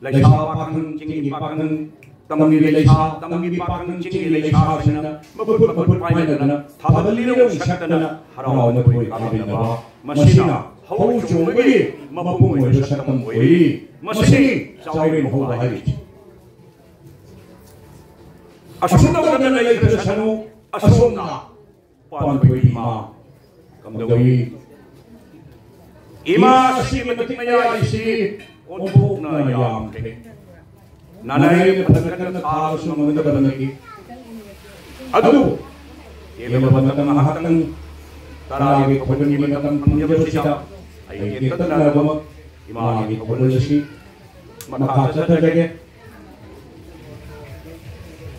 ꯂꯩꯁꯥ ꯄꯥꯈꯪ, ꯆꯤꯡꯒꯤ ꯄꯥꯈꯪ, ꯇꯝꯒꯤ ꯂꯩꯁꯥ, ꯇꯝꯒꯤ ꯄꯥꯈꯪ, ꯆꯤꯡꯒꯤ ꯂꯩꯁꯥꯁꯤꯡꯅ ꯃꯈꯨꯠ ꯃꯈꯨꯠ ꯄꯥꯏꯅꯗꯅ, ꯊꯥꯕꯜ ꯏꯔꯧ ꯁꯛꯇꯅ, ꯍꯔꯥꯎ ꯃꯈꯣꯏ ꯀꯥꯃꯤꯟꯅꯕ, ꯃꯁꯤꯅ ꯍꯧ ꯆꯣꯡꯕꯒꯤ ꯃꯄꯨꯡ ꯑꯣꯏꯕ ꯁꯛꯇꯝ ꯑꯣꯏꯔꯤ꯫ ꯃꯁꯤꯅꯤ ꯆꯥꯎꯔꯦꯟ ꯍꯧꯕ ꯍꯥꯏꯔꯤꯁꯤ꯫ ꯑꯁꯨꯝ ꯇꯧꯗꯅ ꯂꯩꯈ꯭ꯔꯁꯅꯨ꯫ ꯑꯁꯣꯝꯅ ꯄꯥꯟꯊꯣꯏ ꯏꯃꯥ ꯀꯝꯗꯧꯏ? ꯏꯃꯥ ꯑꯁꯤꯒꯤ ꯃꯇꯤꯛ ꯃꯌꯥꯏꯁꯤ ꯑꯣꯟꯊꯣꯛꯅ ꯌꯥꯝꯈ꯭ꯔꯦ꯫ ꯅꯥꯅꯩ ꯐꯅ ꯀꯟꯅ ꯊꯥꯔꯁꯨ ꯉꯝꯒꯗꯕ ꯅꯠꯇꯦ꯫ ꯑꯗꯨꯕꯨ ꯇꯦꯜꯂꯕ ꯃꯇꯝ ꯉꯥꯏꯍꯥꯛꯇꯪ, ꯇꯔꯥꯒꯤ ꯈꯨꯕꯝꯒꯤ ꯃꯇꯝ ꯐꯪꯖꯕꯁꯤꯗ ꯑꯩ ꯇꯦꯟꯇꯛꯅ ꯑꯗꯨꯃꯛ ꯏꯃꯥꯒꯤ ꯊꯧꯒꯜ ꯑꯁꯤ ꯃꯈꯥ ꯆꯠꯊꯖꯒꯦ꯫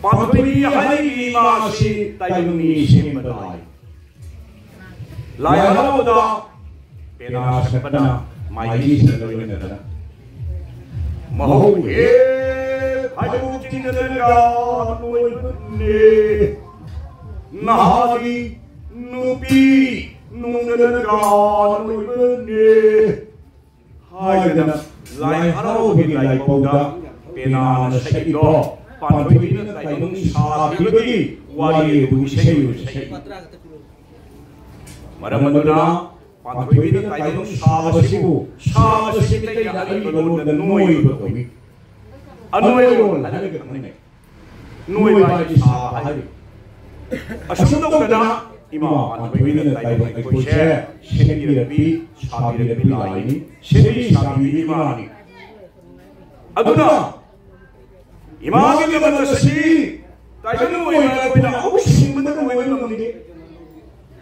ꯄꯥꯟꯊꯣꯏꯕꯤ ꯍꯥꯏꯔꯤꯕꯤ ꯏꯃꯥ ꯑꯁꯤ ꯇꯥꯏꯕꯪ ꯃꯤ ꯁꯦꯝꯕ ꯂꯥꯏ꯫ ꯂꯥꯏ ꯍꯔꯥꯎꯕꯗ ꯄꯦꯅꯥ ꯁꯛꯄꯅ ꯃꯥꯏꯕꯤꯁꯤꯡꯒ ꯂꯣꯏꯅꯗꯅ ꯃꯍꯧ ꯍꯦꯛ ꯐꯥꯏꯕꯣꯛ ꯆꯤꯡꯗꯅꯒ ꯅꯣꯏꯕꯅꯦ꯫ ꯅꯍꯥꯒꯤ ꯅꯨꯄꯤ ꯅꯨꯡꯗꯅꯒ ꯅꯣꯏꯕꯅꯦ ꯍꯥꯏꯗꯅ ꯂꯥꯏ ꯍꯔꯥꯎꯕꯒꯤ ꯂꯥꯏꯄꯧꯗ ꯄꯦꯅꯥꯅ ꯁꯛꯏꯕ ꯄꯥꯟꯊꯣꯏꯕꯤꯅ ꯇꯥꯏꯕꯪ ꯁꯥꯈꯤꯕꯒꯤ ꯋꯥꯔꯤ ꯑꯗꯨ ꯏꯁꯩ ꯑꯣꯏꯅ ꯁꯛꯏ꯫ ꯃꯔꯝ ꯑꯗꯨꯅ ꯄꯥꯟꯊꯣꯏꯕꯤꯅ ꯇꯥꯏꯕꯪ ꯁꯥꯕꯁꯤꯕꯨ, ꯁꯥꯕꯁꯤ ꯃꯩꯇꯩꯅ ꯑꯔꯤꯕ ꯂꯣꯟꯗ ꯅꯣꯏꯕ ꯀꯧꯏ꯫ ꯑꯅꯣꯏꯔꯣꯟ ꯍꯥꯏꯔꯒ ꯈꯪꯅꯩ꯫ ꯅꯣꯏꯕ ꯍꯥꯏꯗꯤ ꯁꯥꯕ ꯍꯥꯏꯔꯤ꯫ ꯑꯁꯨꯝ ꯇꯧꯗꯅ ꯏꯃꯥ ꯄꯥꯟꯊꯣꯏꯕꯤꯅ ꯇꯥꯏꯕꯪ ꯑꯩꯈꯣꯏꯁꯦ ꯁꯦꯝꯕꯤꯔꯛꯄꯤ, ꯁꯥꯕꯤꯔꯛꯄꯤ ꯂꯥꯏꯅꯤ꯫ ꯁꯦꯝꯕꯤ ꯁꯥꯕꯤꯕꯤ ꯏꯃꯥꯅꯤ꯫ ꯑꯗꯨꯅ ꯏꯃꯥꯒꯤ ꯂꯃꯟ ꯑꯁꯤ ꯇꯥꯏꯕꯪ ꯑꯣꯏꯅ ꯑꯩꯈꯣꯏꯅ ꯑꯃꯨꯛ ꯁꯤꯡꯕꯗ ꯂꯣꯏꯕ ꯉꯝꯗꯦ꯫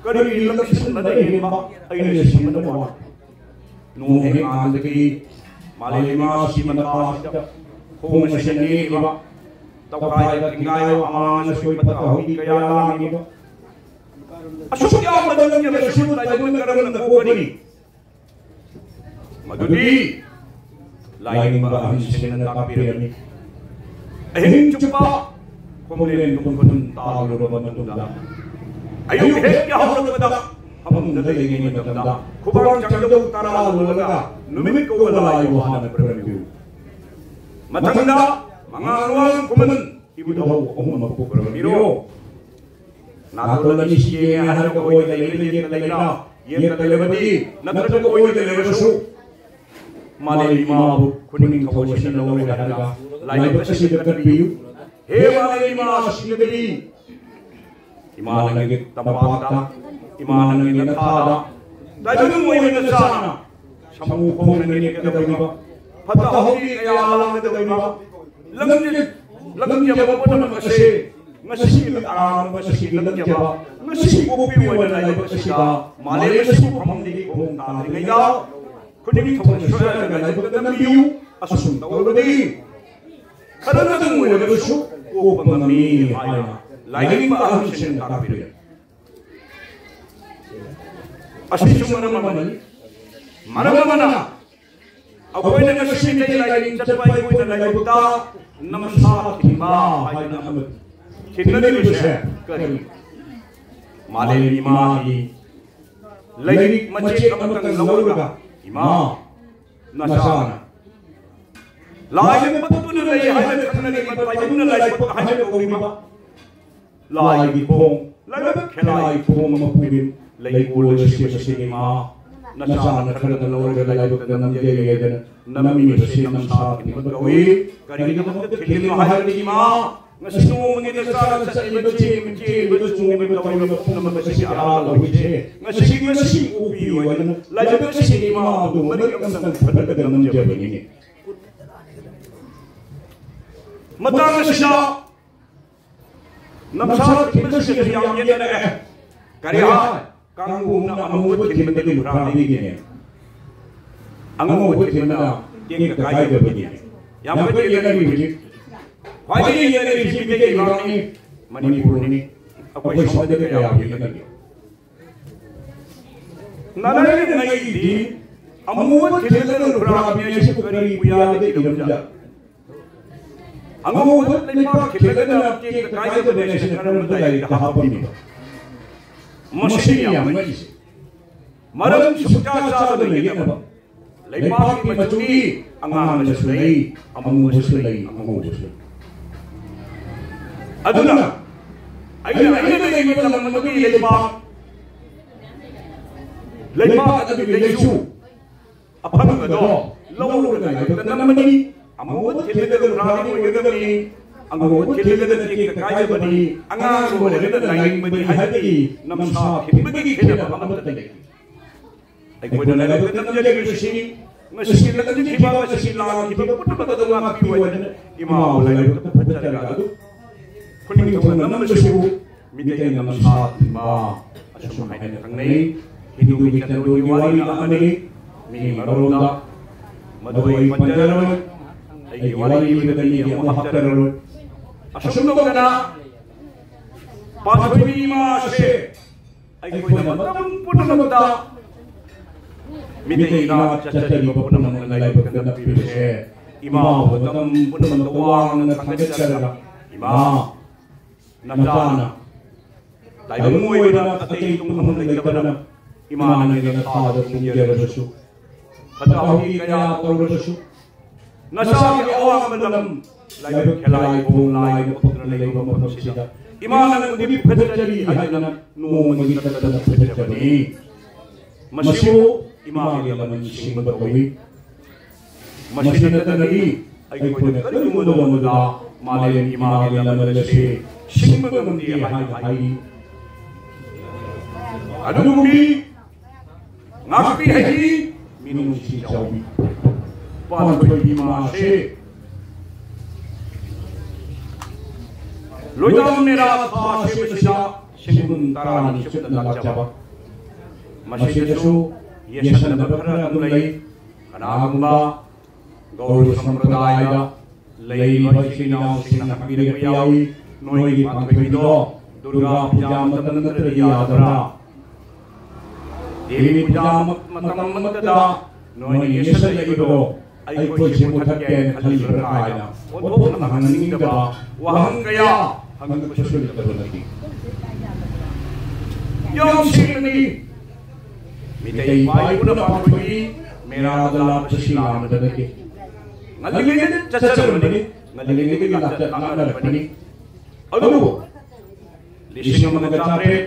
ꯀꯔꯤꯒꯤ ꯂꯝꯁꯤꯟꯕꯗ ꯍꯦꯟꯕ ꯑꯩꯅ ꯁꯤꯡꯕꯗ ꯋꯥꯠꯄ? ꯅꯣꯡ ꯍꯦꯛ ꯉꯥꯟꯕꯗꯒꯤ ꯃꯥꯂꯦꯝ ꯏꯃꯥ ꯑꯁꯤ ꯃꯇꯥꯁꯤꯗ ꯈꯣꯡ ꯑꯁꯤꯅ ꯅꯦꯛꯂꯤꯕ, ꯇꯧꯈꯥꯏꯕ ꯊꯤꯡꯒꯥꯏꯕ ꯑꯃꯥꯡ ꯑꯁꯣꯏ ꯐꯠꯇ ꯍꯥꯎꯗꯤ ꯀꯌꯥ ꯂꯥꯡꯂꯤꯕ, ꯑꯁꯨꯛ ꯌꯥꯝꯕ ꯂꯝꯗꯝ ꯑꯁꯤꯕꯨ ꯇꯥꯏꯕꯪꯅ ꯀꯔꯝꯅ ꯀꯣꯛꯀꯅꯤ? ꯃꯗꯨꯗꯤ ꯂꯥꯏꯅꯤꯡꯕ ꯑꯍꯟꯁꯤꯡꯅ ꯇꯥꯛꯄꯤꯔꯝꯃꯤ꯫ ꯑꯍꯤꯡ ꯆꯨꯞꯄ ꯈꯣꯡꯂꯦꯟ ꯈꯣꯡꯐꯨꯟ ꯇꯥꯔꯨꯔꯕ ꯃꯇꯨꯡꯗ, ꯑꯌꯨꯛ ꯍꯦꯛ ꯌꯥꯍꯧꯔꯛꯄꯗ ꯐꯃꯨꯡꯗ ꯂꯩꯔꯤꯉꯩ ꯃꯇꯝꯗ ꯈꯨꯕꯥꯡ ꯆꯥꯡꯖꯧ ꯇꯔꯥ ꯂꯣꯜꯂꯒ ꯅꯨꯃꯤꯠ ꯀꯧꯕ ꯂꯥꯏꯕꯨ ꯍꯥꯟꯅ ꯈꯨꯔꯨꯝꯕꯤꯌꯨ꯫ ꯃꯊꯪꯗ ꯃꯉꯥꯡ ꯈꯨꯃꯟ ꯏꯕꯨꯙꯧ ꯑꯍꯨꯝꯃꯛꯄꯨ ꯈꯨꯔꯨꯝꯕꯤꯔꯣ꯫ ꯅꯥꯇꯣꯟ ꯑꯅꯤꯁꯤ ꯌꯦꯡꯉꯦ ꯍꯥꯏꯔꯒ ꯑꯣꯏꯗ ꯂꯩꯕ ꯌꯦꯠꯇ ꯂꯩꯕ꯭ꯔꯥ? ꯌꯦꯠꯇ ꯂꯩꯔꯕꯗꯤ ꯅꯠꯇ꯭ꯔꯒ ꯑꯣꯏꯗ ꯂꯩꯔꯁꯨ, ꯃꯥꯂꯦꯝ ꯏꯃꯥꯕꯨ ꯈꯨꯅꯤꯡꯊꯧ ꯑꯁꯤꯅ ꯂꯧꯔꯦ ꯍꯥꯏꯔꯒ ꯂꯥꯏꯕꯛ ꯑꯁꯤꯗ ꯀꯠꯄꯤꯌꯨ꯫ ꯍꯦ ꯃꯥꯂꯦꯝ ꯏꯃꯥ, ꯁꯤꯗꯗꯤ ꯏꯃꯥ ꯅꯪꯒꯤ ꯇꯝꯄꯥꯛꯇ, ꯏꯃꯥ ꯅꯪꯒꯤ ꯅꯈꯥꯗ ꯇꯥꯏꯕꯪ ꯑꯣꯏꯅ ꯆꯥꯅ ꯁꯃꯨ ꯈꯣꯡꯅ ꯅꯦꯠꯀꯗꯧꯔꯤꯕ, ꯐꯠꯇ ꯍꯥꯎꯗꯤ ꯀꯌꯥ ꯂꯥꯡꯒꯗꯧꯔꯤꯕ, ꯂꯝꯖꯤꯠ ꯂꯝꯖꯕ ꯄꯨꯝꯅꯃꯛ ꯑꯁꯦ ꯉꯁꯤꯒꯤ ꯑꯔꯥꯟꯕ ꯉꯁꯤꯒꯤ ꯂꯝꯖꯕ, ꯉꯁꯤ ꯄꯣꯛꯄꯤ ꯑꯣꯏꯅ ꯂꯥꯏꯕꯛ ꯑꯁꯤꯗ ꯃꯥꯂꯦꯝ ꯑꯁꯤꯕꯨ ꯐꯝꯗꯒꯤ ꯈꯣꯡ ꯇꯥꯗ꯭ꯔꯤꯉꯩꯗ ꯈꯨꯗꯤꯡ ꯊꯧꯅ ꯁꯣꯏꯔꯒ ꯂꯥꯏꯕꯛꯇ ꯅꯝꯕꯤꯌꯨ꯫ ꯑꯁꯨꯝ ꯇꯧꯔꯕꯗꯤ ꯈꯔꯗꯪ ꯑꯣꯏꯔꯕꯁꯨ ꯀꯣꯛꯄ ꯉꯝꯃꯤ ꯍꯥꯏꯅ ꯂꯥꯏꯅꯤꯡꯕ ꯑꯍꯜꯁꯤꯡꯅ ꯇꯥꯛꯄꯤꯔꯦ꯫ ꯑꯁꯤꯁꯨ ꯃꯔꯝ ꯑꯃꯅꯤ꯫ ꯃꯔꯝ ꯑꯃꯅ ꯑꯩꯈꯣꯏꯅ ꯉꯁꯤ ꯃꯤꯇꯩ ꯂꯥꯏꯅꯤꯡ ꯆꯠꯄ ꯑꯩꯈꯣꯏꯅ ꯂꯥꯏꯕꯛꯇ ꯅꯝꯁꯥ ꯊꯤꯟꯕ ꯍꯥꯏꯗꯅ ꯑꯃ ꯊꯤꯟꯅꯔꯤꯕꯁꯦ ꯀꯔꯤ? ꯃꯥꯂꯦꯝ ꯏꯃꯥꯒꯤ ꯂꯥꯏꯔꯤꯛ ꯃꯆꯦꯠ ꯑꯃꯇꯪ ꯂꯧꯔꯒ, ꯏꯃꯥ, ꯅꯆꯥꯅ ꯂꯥꯏꯅ ꯄꯛꯇꯨꯅ ꯂꯩ ꯍꯥꯏꯅ ꯈꯪꯅꯔꯤꯕ ꯇꯥꯏꯕꯪꯅ ꯂꯥꯏꯕꯛ ꯍꯥꯏꯅ ꯀꯧꯔꯤꯕ ꯂꯥꯏꯒꯤ ꯊꯣꯡ, ꯂꯥꯏꯕꯛ ꯈꯦꯂꯥꯏ ꯊꯣꯡ ꯑꯃ ꯄꯨꯔꯤ꯫ ꯂꯩꯀꯣꯜ ꯑꯁꯤ ꯃꯁꯤꯒꯤ ꯏꯃꯥ, ꯅꯆꯥꯅ ꯈꯔꯗ ꯂꯧꯔꯒ ꯂꯥꯏꯕꯛꯇ ꯅꯝꯖꯔꯤ ꯍꯥꯏꯗꯅ ꯅꯝꯃꯤꯕꯁꯤ ꯅꯝꯁꯥ ꯊꯤꯟꯕ ꯀꯧꯏ꯫ ꯀꯔꯤꯒꯤꯗꯃꯛꯇ ꯊꯤꯜꯂꯤꯅꯣ ꯍꯥꯏꯔꯗꯤ, ꯏꯃꯥ, ꯉꯁꯤ ꯅꯣꯡꯃꯒꯤ ꯅꯆꯥꯅ ꯆꯠꯂꯤꯕ, ꯆꯦꯜꯂꯤꯕ, ꯆꯦꯜꯂꯤꯕ, ꯆꯣꯡꯂꯤꯕ, ꯇꯧꯔꯤꯕ ꯄꯨꯝꯅꯃꯛ ꯑꯁꯤꯒꯤ ꯑꯔꯥ ꯂꯧꯍꯩꯁꯦ ꯉꯁꯤꯒꯤ ꯉꯁꯤ ꯑꯣꯛꯄꯤꯌꯨ ꯍꯥꯏꯗꯅ ꯂꯥꯏꯕꯛ ꯑꯁꯤꯒꯤ ꯏꯃꯥ ꯑꯗꯨ ꯃꯔꯤꯛ ꯑꯃꯇꯪ ꯐꯠꯇꯕꯗ ꯅꯝꯖꯕꯅꯤꯅꯦ꯫ ꯃꯇꯥꯡ ꯑꯁꯤꯗ ꯅꯝꯁꯥ ꯊꯤꯟꯕꯁꯤꯡꯁꯨ ꯌꯥꯝ ꯌꯦꯠꯅꯔꯛꯑꯦ꯫ ꯀꯔꯤ ꯍꯥꯏ? ꯀꯥꯡꯕꯨꯅ ꯑꯃꯨꯕ ꯊꯤꯟꯕꯗꯤ ꯂꯨꯈ꯭ꯔꯥꯕꯤꯒꯤꯅꯦ, ꯑꯉꯧꯕ ꯊꯤꯟꯕꯅ ꯇꯦꯛꯇ ꯀꯥꯏꯗꯕꯒꯤꯅꯦ꯫ ꯌꯥꯝ ꯀꯟꯅ ꯌꯦꯠꯅꯔꯤ ꯍꯧꯖꯤꯛ꯫ ꯈ꯭ꯋꯥꯏꯗꯒꯤ ꯌꯦꯠꯅꯔꯤꯁꯤ ꯃꯤꯇꯩ ꯂꯩꯕꯥꯛꯅꯤ, ꯃꯅꯤꯄꯨꯔꯅꯤ꯫ ꯑꯩꯈꯣꯏ ꯁꯣꯝꯗꯗꯤ ꯀꯌꯥ ꯌꯦꯠꯅꯗꯦ꯫ ꯅꯥꯅꯔꯤꯉꯩꯗꯤ ꯑꯃꯨꯕ ꯊꯤꯜꯂꯒ ꯂꯨꯈ꯭ꯔꯥꯕꯤ ꯑꯁꯤꯕꯨ ꯀꯔꯤ ꯄꯨꯌꯥꯗ ꯏꯔꯝꯖꯥꯠꯅꯣ? ꯑꯉꯧꯕ ꯂꯩꯕꯥꯛ ꯈꯤꯜꯂꯒꯅ ꯇꯦꯛꯇ ꯀꯥꯏꯗꯕꯅꯦ ꯍꯥꯏꯁꯤꯅ ꯀꯔꯝꯕ ꯂꯥꯏꯔꯤꯛꯇ ꯍꯥꯞꯄꯝꯃꯤꯕ? ꯃꯁꯤꯅꯤ ꯌꯥꯝ ꯉꯛꯏꯁꯦ꯫ ꯃꯔꯝ ꯁꯨꯡꯆꯥ ꯆꯥꯗꯅ ꯌꯦꯛꯅꯕ꯫ ꯂꯩꯕꯥꯛꯀꯤ ꯃꯆꯨꯗꯤ ꯑꯉꯥꯡꯕꯁꯨ ꯂꯩ, ꯑꯃꯨꯕꯁꯨ ꯂꯩ, ꯑꯉꯧꯕꯁꯨ ꯂꯩ꯫ ꯑꯗꯨꯅ ꯑꯩꯅ ꯑꯩꯅ ꯂꯩꯔꯤꯕ ꯂꯝ ꯑꯗꯨꯒꯤ ꯂꯩꯕꯥꯛ, ꯂꯩꯕꯥꯛ ꯑꯗꯨꯒꯤ ꯂꯩꯆꯨ ꯑꯐꯪꯕꯗꯣ ꯂꯧꯔꯒ ꯂꯥꯏꯕꯛꯇ ꯅꯝꯕꯅꯤ꯫ ꯑꯃꯨꯕ ꯊꯤꯜꯂꯒ ꯂꯨꯈ꯭ꯔꯥꯕꯤ ꯑꯣꯏꯒꯗꯕꯅꯤ꯫ ꯑꯉꯧꯕ ꯊꯤꯜꯂꯒꯅ ꯇꯦꯛꯇ ꯀꯥꯏꯗꯕꯅꯤ꯫ ꯑꯉꯥꯡꯕ ꯑꯣꯏꯔꯒꯅ ꯂꯥꯏꯅꯤꯡꯕꯅꯤ ꯍꯥꯏꯕꯒꯤ ꯅꯝꯁꯥ ꯊꯤꯟꯕꯒꯤ ꯈꯦꯠꯅꯕ ꯑꯃꯠꯇ ꯂꯩꯇꯦ꯫ ꯑꯩꯈꯣꯏꯅ ꯂꯥꯏꯕꯛꯇ ꯅꯝꯖꯔꯤꯕꯁꯤ ꯉꯁꯤꯒꯤ ꯂꯝꯖꯤꯡꯈꯤꯕ, ꯉꯁꯤ ꯂꯥꯡꯈꯤꯕ ꯄꯨꯝꯅꯃꯛ ꯑꯗꯨ ꯉꯥꯛꯄꯤꯌꯨ ꯍꯥꯏꯗꯨꯅ ꯏꯃꯥꯕꯨ ꯂꯥꯏꯕꯛꯇ ꯐꯖꯔꯒ ꯑꯗꯨ ꯈꯨꯅꯤꯡ ꯊꯨꯡꯅ ꯅꯝꯕꯁꯤꯕꯨ ꯃꯤꯇꯩꯅ ꯅꯝꯁꯥ ꯊꯤꯟꯕ ꯑꯁꯨꯝ ꯍꯥꯏꯅ ꯈꯪꯅꯩ꯫ ꯍꯤꯟꯗꯨꯒꯤ ꯆꯟꯗꯣꯜꯒꯤ ꯋꯥꯔꯤꯗ ꯑꯃꯅꯤ꯫ ꯃꯤ ꯃꯔꯣꯝꯗ ꯃꯗꯨ ꯑꯩ ꯄꯟꯖꯔꯔꯣꯏ꯫ ꯑꯩꯒꯤ ꯋꯥꯔꯤ ꯂꯤꯕꯗ ꯃꯤꯒꯤ ꯑꯃꯨꯛ ꯍꯥꯞꯆꯔꯔꯣꯏ꯫ ꯑꯁꯨꯝ ꯇꯧꯗꯅ ꯄꯥꯟꯊꯣꯏꯕꯤ ꯏꯃꯥ ꯑꯁꯦ ꯑꯩꯈꯣꯏꯅ ꯃꯇꯝ ꯄꯨꯝꯅꯃꯛꯇ ꯃꯤꯇꯩ ꯏꯅꯥꯠ ꯆꯠꯆꯔꯤꯕ ꯄꯨꯝꯅꯃꯛꯅ ꯂꯥꯏꯕꯛꯇ ꯅꯞꯄꯤꯕꯁꯦ ꯏꯃꯥꯕꯨ ꯃꯇꯝ ꯄꯨꯝꯅꯃꯛꯇ ꯋꯥꯡꯅ ꯊꯥꯒꯠꯆꯔꯒ, ꯏꯃꯥ, ꯅꯆꯥꯅ ꯂꯥꯏꯕꯨꯡ ꯑꯣꯏꯕꯅ ꯑꯇꯩ ꯇꯨꯝꯐꯝ ꯂꯩꯇꯕꯅ ꯏꯃꯥꯅ ꯅꯁꯥꯗ ꯄꯨꯡꯖꯔꯕꯁꯨ, ꯐꯠꯇ ꯍꯥꯎꯗꯤ ꯀꯌꯥ ꯇꯧꯔꯕꯁꯨ, ꯅꯁꯥꯒꯤ ꯑꯋꯥꯡꯕ ꯂꯝ ꯂꯥꯏꯕꯛ ꯈꯦꯂꯥꯏ ꯊꯣꯡ ꯂꯥꯏꯅ ꯄꯛꯇꯨꯅ ꯂꯩꯕ ꯃꯐꯝꯁꯤꯗ ꯏꯃꯥ ꯅꯪꯕꯨꯗꯤ ꯐꯖꯔꯤ ꯍꯥꯏꯗꯅ ꯅꯣꯡꯃꯒꯤ ꯇꯠꯇꯅ ꯐꯖꯕꯅꯤ꯫ ꯃꯁꯤꯕꯨ ꯏꯃꯥꯒꯤ ꯂꯃꯟ ꯁꯤꯡꯕ ꯀꯧꯏ꯫ ꯃꯁꯤ ꯅꯠꯇꯅꯗꯤ ꯑꯩꯈꯣꯏꯅ ꯀꯔꯤꯒꯨꯝꯕ ꯅꯣꯡꯃꯗ ꯃꯥꯂꯦꯝ ꯏꯃꯥꯒꯤ ꯂꯃꯟ ꯑꯁꯤ ꯁꯤꯡꯕ ꯉꯝꯗꯦ ꯍꯥꯏꯅ ꯍꯥꯏꯔꯤ꯫ ꯑꯗꯨꯒꯨꯝꯕꯤ ꯉꯥꯛꯄꯤ ꯍꯩꯕꯤ ꯃꯤꯅꯨꯡꯁꯤ ꯆꯥꯎꯕꯤ ꯄꯥꯟꯊꯣꯏꯕꯤ ꯏꯃꯥ ꯑꯁꯤ ꯂꯣꯏꯗꯥꯝ ꯃꯦꯔꯥ ꯊꯥ ꯑꯁꯤꯗ ꯁꯦꯡꯕꯨꯝ ꯇꯔꯥꯅꯤ ꯆꯨꯞꯅ ꯂꯥꯛꯆꯕ꯫ ꯃꯁꯤꯗꯁꯨ ꯌꯦꯠꯁꯟꯅꯕ ꯈꯔ ꯑꯗꯨꯝ ꯂꯩ꯫ ꯀꯅꯥꯒꯨꯝꯕ ꯒꯧꯔ ꯁꯝꯄ꯭ꯔꯗꯥꯌꯗ ꯂꯩꯔꯤꯕ ꯏꯆꯤꯜ ꯏꯅꯥꯎꯁꯤꯡꯅ ꯍꯪꯕꯤꯔꯛꯄ ꯌꯥꯎꯏ, "ꯅꯣꯏꯒꯤ ꯄꯥꯟꯊꯣꯏꯕꯤꯗꯣ ꯗꯨꯔꯒꯥ ꯄꯨꯖꯥ ꯃꯇꯝ ꯅꯠꯇ꯭ꯔꯗꯤ ꯌꯥꯗꯕ꯭ꯔꯥ? ꯗꯦꯕꯤ ꯄꯨꯖꯥ ꯃ-, ꯃꯇꯝ ꯑꯃꯠꯇꯗ ꯅꯣꯏꯅ ꯌꯦꯠꯁꯜꯂꯛꯏꯕꯗꯣ ꯑꯩꯈꯣꯏꯁꯦ ꯃꯨꯊꯠꯀꯦꯅ ꯈꯜꯂꯤꯕ꯭ꯔꯥ ꯀꯥꯏꯅ ꯑꯣꯟꯊꯣꯛꯅ ꯍꯪꯅꯤꯡꯗꯕ ꯋꯥꯍꯪ ꯀꯌꯥ ꯍꯪꯉꯛꯄꯁꯨ ꯂꯩꯇꯕ ꯅꯠꯇꯦ꯫ ꯌꯥꯝ ꯁꯦꯡꯅꯗꯤ ꯃꯤꯇꯩ ꯏꯄꯥ ꯏꯄꯨꯅ ꯄꯥꯟꯊꯣꯏꯕꯤ ꯃꯦꯔꯥꯗ ꯂꯥꯠꯄꯁꯤ ꯂꯥꯟꯕ ꯅꯠꯇꯦ꯫ ꯉꯜꯂꯤꯉꯩꯗ ꯆꯠꯆꯔꯝꯕꯅꯤ, ꯉꯜꯂꯤꯉꯩꯗꯒꯤ ꯂꯥꯛꯆ-, ꯂꯥꯛꯅꯔꯛꯄꯅꯤ꯫ ꯑꯗꯨꯕꯨ ꯂꯤꯁꯤꯡ ꯑꯃꯒ ꯆꯥꯇ꯭ꯔꯦꯠ,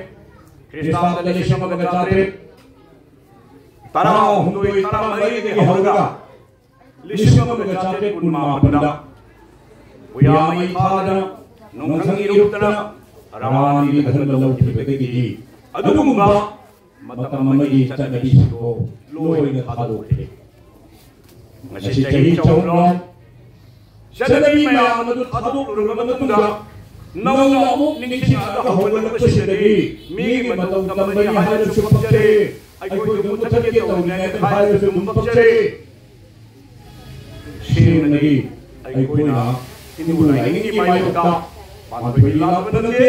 ꯈ꯭ꯔꯤꯁꯇꯥꯕꯗ ꯂꯤꯁꯤꯡ ꯑꯃꯒ ꯆꯥꯇ꯭ꯔꯦꯠ ꯇꯔꯥꯍꯨꯝꯗꯣꯏ, ꯇꯔꯥꯃꯔꯤꯗꯒꯤ ꯍꯧꯔꯒ ꯂꯤꯁꯤꯡ ꯑꯃꯒ ꯆꯥꯇ꯭ꯔꯦꯠ ꯀꯨꯟꯃꯥꯄꯟꯗ ꯄꯨꯌꯥꯃꯩ ꯐꯥꯗꯅ, ꯅꯣꯡꯁꯪ ꯏꯔꯨꯞꯇꯅ ꯔꯥꯅꯤꯒꯤ ꯙꯔꯃ ꯂꯧꯈꯤꯕꯗꯒꯤꯗꯤ ꯑꯗꯨꯒꯨꯝꯕ ꯃꯇꯝ ꯑꯃꯒꯤ ꯆꯠꯅꯕꯤꯁꯤꯡꯗꯣ ꯂꯣꯏꯅ ꯊꯥꯗꯣꯛꯈ꯭ꯔꯦ꯫ ꯉꯁꯤ ꯆꯍꯤ ꯆꯍꯨꯝ ꯆꯠꯅꯕꯤ ꯃꯌꯥꯝ ꯑꯗꯨ ꯊꯥꯗꯣꯛꯂꯨꯔꯕ ꯃꯇꯨꯡꯗ ꯅꯧꯅ ꯑꯃꯨꯛ ꯅꯤꯡꯁꯤꯡꯂꯒ ꯍꯧꯒꯠꯂꯛꯄꯁꯤꯗꯗꯤ ꯃꯤꯒꯤ ꯃꯇꯧ ꯇꯝꯕꯅꯤ ꯍꯥꯏꯔꯁꯨ ꯄꯛꯆꯔꯦ, ꯑꯩꯈꯣꯏꯒꯤ ꯃꯨꯊꯠꯀꯦ ꯇꯧꯔꯤꯉꯩꯗ ꯍꯥꯏꯔꯁꯨ ꯑꯗꯨꯝ ꯄꯛꯆꯔꯦ꯫ ꯁꯦꯡꯅꯗꯤ ꯑꯩꯈꯣꯏꯅ ꯍꯤꯟꯗꯨ ꯂꯥꯏꯅꯤꯡꯒꯤ ꯃꯥꯌꯣꯛꯇ ꯄꯥꯟꯊꯣꯏꯕꯤ ꯂꯥꯠꯄ ꯅꯠꯇꯦ,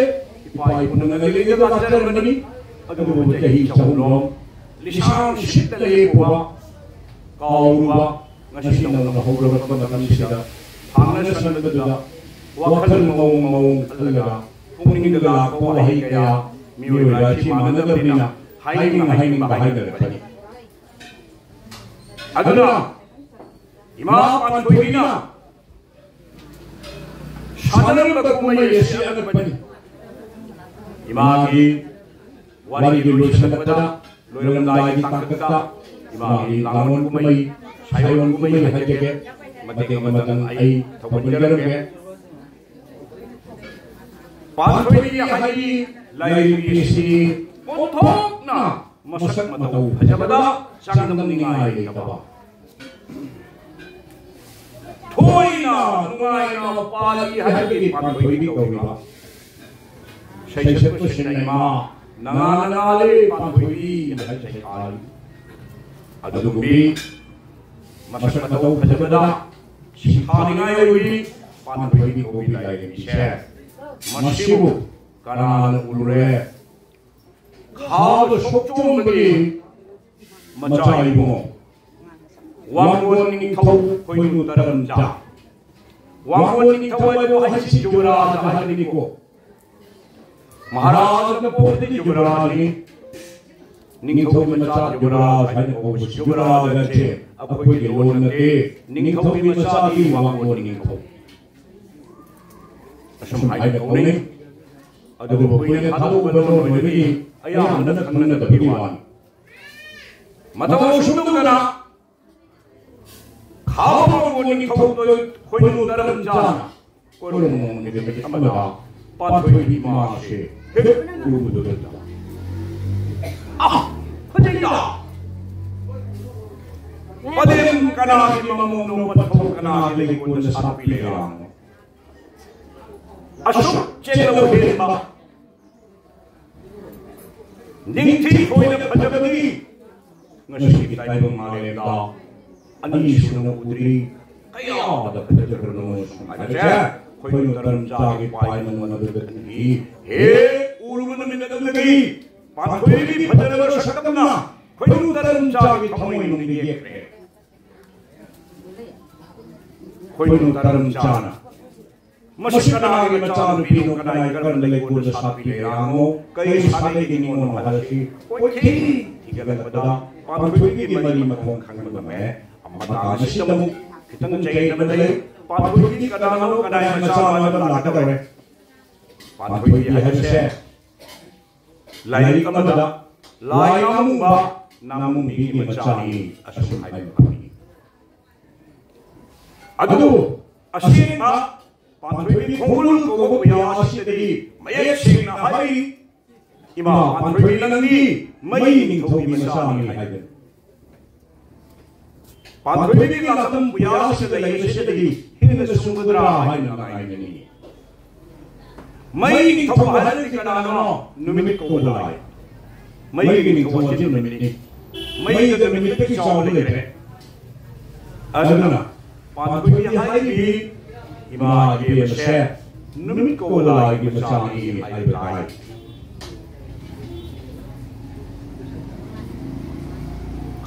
ꯏꯄꯥ ꯏꯄꯨꯅ ꯉꯜꯂꯤꯉꯩꯗ ꯂꯥꯠꯆꯔꯝꯕꯅꯤ꯫ ꯑꯗꯨꯕꯨ ꯆꯍꯤ ꯆꯍꯨꯝꯔꯣꯝ ꯂꯤꯁꯥꯡ ꯁꯤꯠꯅ ꯂꯦꯞꯄꯨꯕ, ꯀꯥꯎꯔꯨꯕ, ꯉꯁꯤ ꯅꯧꯅ ꯍꯧꯗꯣꯔꯛꯄ ꯃꯇꯝꯁꯤꯗ ꯊꯥꯡꯅ ꯁꯟꯕꯗꯨꯗ ꯋꯥꯈꯜ ꯃꯑꯣꯡ ꯃꯑꯣꯡ ꯈꯜꯂꯒ ꯄꯨꯛꯅꯤꯡꯗ ꯂꯥꯛꯄ ꯋꯥꯍꯩ ꯀꯌꯥ ꯃꯤꯑꯣꯏꯕ ꯑꯁꯤ ꯃꯥꯟꯅꯗꯕꯅꯤꯅ ꯍꯥꯏꯅꯤꯡ ꯍꯥꯏꯅꯤꯡꯕ ꯍꯥꯏꯅꯔꯛꯄꯅꯤ꯫ ꯑꯗꯨꯅ ꯏꯃꯥ ꯄꯥꯟꯊꯣꯏꯕꯤꯅ ꯁꯥꯟꯅꯔꯝꯕ ꯀꯨꯝꯍꯩ ꯑꯁꯤ ꯑꯉꯛꯄꯅꯤ꯫ ꯏꯃꯥꯒꯤ ꯋꯥꯔꯤꯒꯤ ꯂꯣꯏꯁꯤꯜꯂꯛꯄꯗ, ꯂꯣꯏꯔꯝꯗꯥꯏꯒꯤ ꯇꯥꯡꯀꯛꯇ ꯏꯃꯥꯒꯤ ꯂꯥꯡꯑꯣꯟ ꯀꯨꯝꯍꯩ, ꯁꯥꯏꯑꯣꯟ ꯀꯨꯝꯍꯩ ꯍꯥꯏꯖꯒꯦ, ꯃꯇꯦꯛ ꯑꯃꯇꯪ ꯑꯩ ꯊꯧꯒꯟꯖꯔꯝꯒꯦ꯫ ꯄꯥꯟꯊꯣꯏꯕꯤ ꯍꯥꯏꯗꯤ ꯂꯥꯏꯔꯦꯝꯕꯤ ꯑꯁꯤ ꯑꯣꯟꯊꯣꯛꯅ ꯃꯁꯛ ꯃꯇꯧ ꯐꯖꯕꯗ ꯆꯥꯡꯗꯝꯅꯤꯡꯉꯥꯏ ꯂꯩꯇꯕ, ꯊꯣꯏꯅ ꯅꯨꯡꯉꯥꯏꯅ ꯄꯥꯜꯂꯤ ꯍꯥꯏꯕꯒꯤ ꯄꯥꯟꯊꯣꯏꯕꯤ ꯀꯧꯔꯤꯕ ꯁꯩꯁꯛꯄꯁꯤꯡꯅ ꯏꯃꯥ ꯅꯉꯥꯜ ꯅꯉꯥꯜꯂꯦ ꯄꯥꯟꯊꯣꯏꯕꯤ ꯍꯥꯏꯅ ꯁꯩꯊꯥꯔꯤ꯫ ꯑꯗꯨꯒꯨꯝꯕꯤ ꯃꯁꯛ ꯃꯇꯧ ꯐꯖꯕꯗ ꯁꯤꯡꯊꯥꯅꯤꯡꯉꯥꯏ ꯑꯣꯏꯕꯤ ꯄꯥꯟꯊꯣꯏꯕꯤ ꯀꯧꯕꯤ ꯂꯥꯏꯔꯦꯝꯕꯤꯁꯦ ꯃꯁꯤꯕꯨ ꯀꯅꯥꯅ ꯎꯔꯨꯔꯦ? ꯈꯥꯕ ꯁꯣꯛꯆꯣꯝꯕꯒꯤ ꯃꯆꯥ ꯏꯕꯨꯡꯉꯣ, ꯋꯥꯡꯒꯣꯟ ꯅꯤꯡꯊꯧ ꯈꯣꯏꯅꯨ ꯇꯔꯝꯆꯥ꯫ ꯋꯥꯡꯒꯣꯟ ꯅꯤꯡꯊꯧ ꯍꯥꯏꯕ ꯋꯥꯍꯩꯁꯤ ꯌꯨꯕꯔꯥꯖ ꯍꯥꯏꯕꯅꯤꯀꯣ꯫ ꯃꯍꯥꯔꯥꯖꯅ ꯄꯣꯛꯄꯗꯤ ꯌꯨꯕꯔꯥꯖꯅꯤ꯫ ꯅꯤꯡꯊꯧꯒꯤ ꯃꯆꯥ ꯌꯨꯕꯔꯥꯖ ꯍꯥꯏꯅ ꯀꯧꯕꯁꯤ ꯌꯨꯕꯔꯥꯖ ꯍꯥꯏꯁꯦ ꯑꯩꯈꯣꯏꯒꯤ ꯂꯣꯟ ꯅꯠꯇꯦ꯫ ꯅꯤꯡꯊꯧꯒꯤ ꯃꯆꯥꯗꯤ ꯋꯥꯡꯒꯣꯟ ꯅꯤꯡꯊꯧ꯫ ꯑꯁꯨꯝ ꯍꯥꯏꯅ ꯀꯧꯅꯩ꯫ ꯑꯗꯨꯕꯨ ꯀꯨꯏꯅ ꯊꯥꯗꯣꯛꯄ ꯂꯣꯟ ꯑꯣꯏꯕꯒꯤ ꯑꯌꯥꯝꯕꯅ ꯈꯪꯅꯗꯕꯒꯤ ꯋꯥꯅꯤ꯫ ꯃꯇꯧ ꯑꯁꯨꯝ ꯇꯧꯗꯅ ꯈꯥꯕ ꯃꯣꯟ ꯅꯤꯡꯊꯧ ꯈꯣꯏꯅꯨ ꯇꯔꯝꯆꯥꯅ ꯀꯣꯂꯨꯡ ꯅꯨꯃꯤꯠ ꯑꯃꯗ ꯄꯥꯟꯊꯣꯏꯕꯤ ꯏꯃꯥꯁꯦ ꯍꯦꯛ ꯎꯕꯗꯨꯗ, "ꯑꯥ, ꯐꯖꯩꯗ! ꯄꯂꯦꯝ ꯀꯅꯥꯒꯤ ꯃꯃꯣꯝꯅꯣ, ꯄꯟꯊꯧ ꯀꯅꯥꯒꯤ ꯂꯩꯀꯣꯜꯗ ꯁꯥꯠꯄꯤ ꯂꯩꯔꯥꯡꯅꯣ?" ꯑꯁꯨꯛ ꯆꯦꯠꯅ ꯎꯍꯦꯟꯕ ꯅꯤꯡꯊꯤ ꯊꯣꯏꯅ ꯐꯖꯕꯗꯤ ꯉꯁꯤꯒꯤ ꯇꯥꯏꯕꯪ ꯃꯥꯂꯦꯝꯗ ꯑꯅꯤꯁꯨꯅ ꯎꯗ꯭ꯔꯤ꯫ ꯀꯌꯥꯗ ꯐꯖꯈ꯭ꯔꯕꯅꯣ ꯁꯨꯝ ꯍꯥꯏꯕꯁꯦ ꯈꯣꯏꯅꯨ ꯇꯔꯝꯆꯥꯒꯤ ꯄꯥꯏꯃꯟ ꯑꯗꯨꯗ ꯈꯟꯈꯤ꯫ ꯍꯦꯛ ꯎꯔꯨꯕ ꯅꯨꯃꯤꯠ ꯑꯗꯨꯗꯒꯤ ꯄꯥꯟꯊꯣꯏꯕꯤ ꯐꯖꯔꯕ ꯁꯛꯇꯝꯅ ꯈꯣꯏꯅꯨ ꯇꯔꯝꯆꯥꯒꯤ ꯊꯃꯣꯏ ꯅꯨꯡꯗ ꯌꯦꯛꯈ꯭ꯔꯦ꯫ ꯈꯣꯏꯅꯨ ꯇꯔꯝꯆꯥꯅ ꯃꯁꯤ ꯀꯅꯥꯒꯤ ꯃꯆꯥꯅꯨꯄꯤꯅꯣ, ꯀꯅꯥꯒꯤ ꯀꯔꯝꯕ ꯂꯩꯀꯣꯜꯗ ꯁꯥꯠꯄꯤ ꯂꯩꯔꯥꯡꯅꯣ, ꯀꯩ ꯁꯥꯒꯩꯒꯤ ꯅꯤꯉꯣꯜꯅꯣ ꯍꯥꯏꯕꯁꯤ ꯀꯣꯏꯊꯤ ꯊꯤꯒꯠꯂꯛꯄꯗ ꯄꯥꯟꯊꯣꯏꯕꯤꯒꯤ ꯃꯔꯤ ꯃꯈꯣꯡ ꯈꯪꯕ ꯉꯝꯃꯦ꯫ ꯃꯇꯥꯡ ꯑꯁꯤꯗ ꯑꯃꯨꯛ ꯈꯤꯇꯪ ꯆꯌꯦꯠꯅꯕ ꯂꯩ꯫ ꯄꯥꯟꯊꯣꯏꯕꯤ ꯀꯅꯥꯅꯣ, ꯀꯅꯥꯒꯤ ꯃꯆꯥꯅꯣ ꯍꯥꯏꯕ ꯂꯥꯛꯀꯗꯧꯔꯦ꯫ ꯄꯥꯟꯊꯣꯏꯕꯤ ꯍꯥꯏꯕꯁꯦ ꯂꯥꯏꯔꯤꯛ ꯑꯃꯗ ꯂꯥꯏ ꯉꯥꯃꯨꯕ ꯅꯥꯃꯨꯝꯕꯤꯒꯤ ꯃꯆꯥꯅꯤ ꯑꯁꯨꯝ ꯍꯥꯏꯕ ꯐꯪꯏ꯫ ꯑꯗꯨꯕꯨ ꯑꯁꯦꯡꯕ ꯄꯥꯟꯊꯣꯏꯕꯤ ꯈꯣꯡꯒꯨꯜ ꯀꯧꯕ ꯄꯨꯌꯥ ꯑꯁꯤꯗꯗꯤ ꯃꯌꯦꯛ ꯁꯦꯡꯅ ꯍꯥꯏꯔꯤ, "ꯏꯃꯥ ꯄꯥꯟꯊꯣꯏꯕꯤ, ꯅꯪꯗꯤ ꯃꯩ ꯅꯤꯡꯊꯧꯒꯤ ꯃꯆꯥꯅꯤ" ꯍꯥꯏꯗꯅ꯫ ꯄꯥꯟꯊꯣꯏꯕꯤꯒꯤ ꯂꯥꯛꯐꯝ ꯄꯨꯌꯥꯁꯤꯗ ꯂꯩꯕꯁꯤꯗꯗꯤ ꯍꯦꯟꯅ ꯆꯨꯝꯒꯗ꯭ꯔꯥ ꯍꯥꯏꯅ ꯉꯥꯏꯅꯅꯤ꯫ ꯃꯩ ꯅꯤꯡꯊꯧ ꯍꯥꯏꯔꯗꯤ ꯀꯅꯥꯅꯣ? ꯅꯨꯃꯤꯠ ꯀꯧꯕ ꯂꯥꯏ꯫ ꯃꯩꯒꯤ ꯅꯤꯡꯊꯧ ꯑꯁꯤ ꯅꯨꯃꯤꯠꯅꯤ꯫ ꯃꯩꯗ ꯅꯨꯃꯤꯠꯇꯒꯤ ꯆꯥꯎꯕ ꯂꯩꯇ꯭ꯔꯦ꯫ ꯑꯗꯨꯅ ꯄꯥꯟꯊꯣꯏꯕꯤ ꯍꯥꯏꯔꯤꯕꯤ ꯏꯃꯥ ꯏꯕꯦꯝꯃꯁꯦ ꯅꯨꯃꯤꯠ ꯀꯧꯕ ꯂꯥꯏꯒꯤ ꯃꯆꯥꯅꯤ ꯍꯥꯏꯕ ꯇꯥꯏ꯫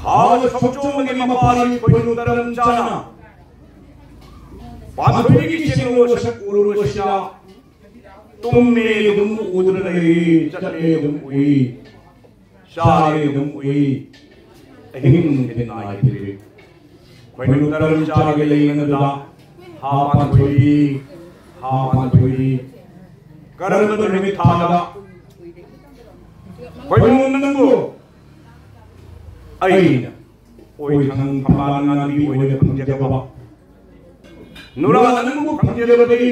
ꯈꯥꯕ ꯁꯣꯛꯆꯣꯝꯕꯒꯤ ꯃꯄꯥꯜ ꯈꯣꯏꯅꯨ ꯇꯔꯝ ꯆꯥꯅ ꯄꯥꯟꯊꯣꯏꯕꯤꯒꯤ ꯆꯦꯡꯂꯣ ꯁꯛ ꯎꯔꯨꯕꯁꯤꯗ ꯇꯨꯝꯃꯦ ꯑꯗꯨꯝ ꯎꯗꯨꯅ ꯂꯩ, ꯆꯠꯂꯦ ꯑꯗꯨꯝ ꯎꯏ, ꯆꯥꯔꯦ ꯑꯗꯨꯝ ꯎꯏ, ꯑꯍꯤꯡ ꯅꯨꯡꯊꯤꯜ ꯅꯥꯏꯗ꯭ꯔꯤ꯫ ꯈꯣꯏꯅꯨ ꯇꯔꯝ ꯆꯥꯒꯤ ꯂꯩꯉꯥꯛꯗꯨꯗ ꯍꯥ ꯄꯥꯟꯊꯣꯏꯕꯤ, ꯍꯥ ꯄꯥꯟꯊꯣꯏꯕꯤ, ꯀꯔꯝꯕ ꯅꯨꯃꯤꯠ ꯊꯥꯗ ꯈꯣꯏꯅꯨ ꯅꯪꯕꯨ ꯑꯩꯅ ꯑꯣꯏꯊꯪ ꯐꯝꯕꯥꯜ ꯉꯥꯟꯕꯤ ꯑꯣꯏꯅ ꯐꯪꯖꯕ, ꯅꯨꯔꯥ ꯅꯪꯕꯨ ꯐꯪꯖꯔꯕꯗꯤ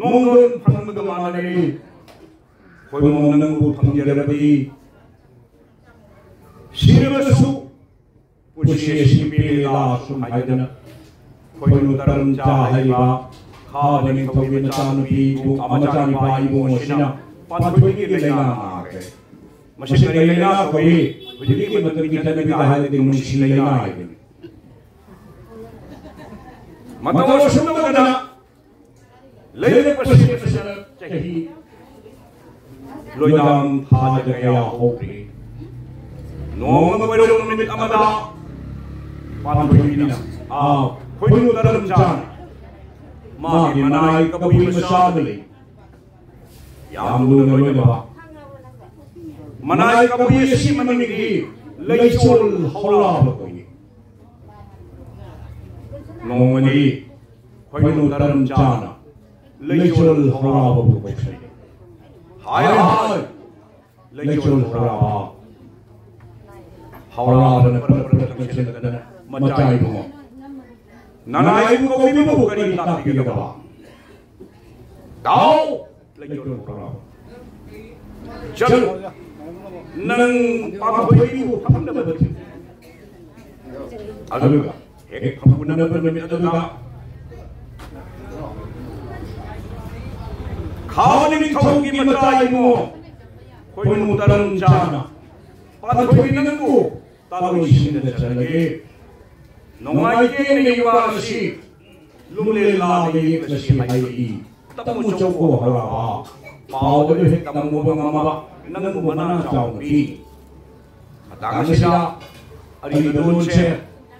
ꯅꯣꯡꯗꯣꯟ ꯐꯪꯕꯒ ꯃꯥꯟꯅꯔꯦ꯫ ꯈꯣꯏꯃꯣꯝ ꯅꯪꯕꯨ ꯐꯪꯖꯔꯕꯗꯤ ꯁꯤꯔꯕꯁꯨ ꯄꯨꯟꯁꯤ ꯑꯁꯤ ꯄꯦꯜꯂꯦ ꯂꯥ ꯁꯨꯝ ꯍꯥꯏꯗꯅ ꯈꯣꯏꯅꯨ ꯇꯔꯝ ꯆꯥ ꯍꯥꯏꯔꯤꯕ ꯈꯥꯕ ꯅꯤꯡꯊꯧꯒꯤ ꯃꯆꯥꯅꯨꯄꯤ ꯏꯕꯨꯡ, ꯃꯆꯥꯅꯨꯄꯥ ꯏꯕꯨꯡ ꯑꯁꯤꯅ ꯄꯥꯟꯊꯣꯏꯕꯤꯒꯤ ꯂꯩꯅꯥ ꯅꯥꯈ꯭ꯔꯦ꯫ ꯃꯁꯤ ꯀꯔꯤ ꯂꯩꯅꯥ ꯀꯧꯏ? ꯍꯧꯖꯤꯛꯀꯤ ꯃꯇꯝꯒꯤ ꯆꯠꯅꯕꯤꯗ ꯍꯥꯏꯔꯒꯗꯤ ꯅꯨꯡꯁꯤ ꯂꯩꯅꯥ ꯍꯥꯏꯕꯅꯤ꯫ ꯃꯇꯧ ꯑꯁꯨꯝ ꯇꯧꯗꯅ ꯂꯩꯔꯛꯄꯁꯤ ꯃꯁꯤꯗ ꯆꯍꯤ ꯂꯣꯏꯗꯥꯝ ꯊꯥꯗ ꯀꯌꯥ ꯍꯧꯈ꯭ꯔꯦ꯫ ꯅꯣꯡꯃ ꯀꯣꯏꯔꯧ ꯅꯨꯃꯤꯠ ꯑꯃꯗ ꯄꯥꯟꯊꯣꯏꯕꯤꯅ, ꯑꯥ, ꯈꯣꯏꯅꯨ ꯇꯔꯝ ꯆꯥꯅ ꯃꯥꯒꯤ ꯃꯅꯥꯏ ꯀꯕꯨꯏ ꯃꯆꯥꯗ ꯂꯩ꯫ ꯌꯥꯝ ꯂꯨꯅ ꯂꯣꯏꯅꯕ ꯃꯅꯥꯏ ꯀꯕꯨꯏ ꯑꯁꯤ ꯃꯃꯤꯡꯗꯤ ꯂꯩꯆꯣꯜ ꯍꯧꯔꯥꯕ ꯀꯧꯏ꯫ ꯅꯣꯡꯃꯗꯤ ꯈꯣꯏꯅꯨ ꯇꯔꯝ ꯆꯥꯅ ꯂꯩꯆꯣꯜ ꯍꯧꯔꯥꯕꯕꯨ ꯀꯧꯁꯜꯂꯤ꯫ ꯍꯥꯏ ꯍꯥꯏ, ꯂꯩꯆꯣꯜ ꯍꯧꯔꯥꯕ꯫ ꯍꯧꯔꯥꯕꯅ ꯄꯔꯞ ꯄꯔꯞ ꯆꯪꯁꯤꯜꯂꯛꯇꯅ, "ꯃꯆꯥ ꯏꯕꯨꯡꯉꯣ, ꯅꯅꯥꯏꯕꯨ ꯀꯧꯕꯤꯕꯕꯨ ꯀꯔꯤ ꯇꯥꯛꯄꯤꯒꯗꯕ?" ꯇꯥꯎ! ꯂꯩꯆꯣꯜ ꯍꯧꯔꯥꯕ꯫ ꯆꯠꯂꯨ꯫ ꯅꯪ ꯄꯥꯟꯊꯣꯏꯕꯤꯕꯨ ꯐꯪꯅꯕ ꯊꯤꯌꯨ꯫ ꯑꯗꯨꯒ ꯍꯦꯛ ꯐꯪꯅꯕ ꯅꯨꯃꯤꯠ ꯑꯗꯨꯗ ꯈꯥꯕ ꯅꯤꯡꯊꯧꯒꯤ ꯃꯆꯥ ꯏꯕꯨꯡꯉꯣ ꯈꯣꯏꯅꯨ ꯇꯔꯝ ꯆꯥꯅ ꯄꯥꯟꯊꯣꯏꯕꯤ ꯅꯪꯕꯨ ꯇꯥꯂꯣꯏꯁꯤꯟꯗ ꯆꯠꯂꯒꯦ꯫ ꯅꯣꯡꯃꯥꯏ ꯀꯦꯟꯕꯒꯤ ꯋꯥ ꯑꯁꯤ ꯂꯨꯝꯂꯦ ꯂꯥꯒ ꯌꯦꯛꯂꯁꯤ ꯍꯥꯏꯔꯛꯏ꯫ ꯇꯝꯃꯨ ꯆꯧꯀꯣ ꯍꯧꯔꯥꯕ꯫ ꯄꯥꯎ ꯑꯗꯨ ꯍꯦꯛ ꯇꯝꯃꯨꯕ ꯉꯝꯃꯕ ꯅꯪꯕꯨ ꯃꯅꯥ ꯆꯥꯎꯅ ꯄꯤ꯫ ꯃꯇꯥꯡ ꯑꯁꯤꯗ ꯑꯔꯤꯕ ꯂꯣꯟꯁꯦ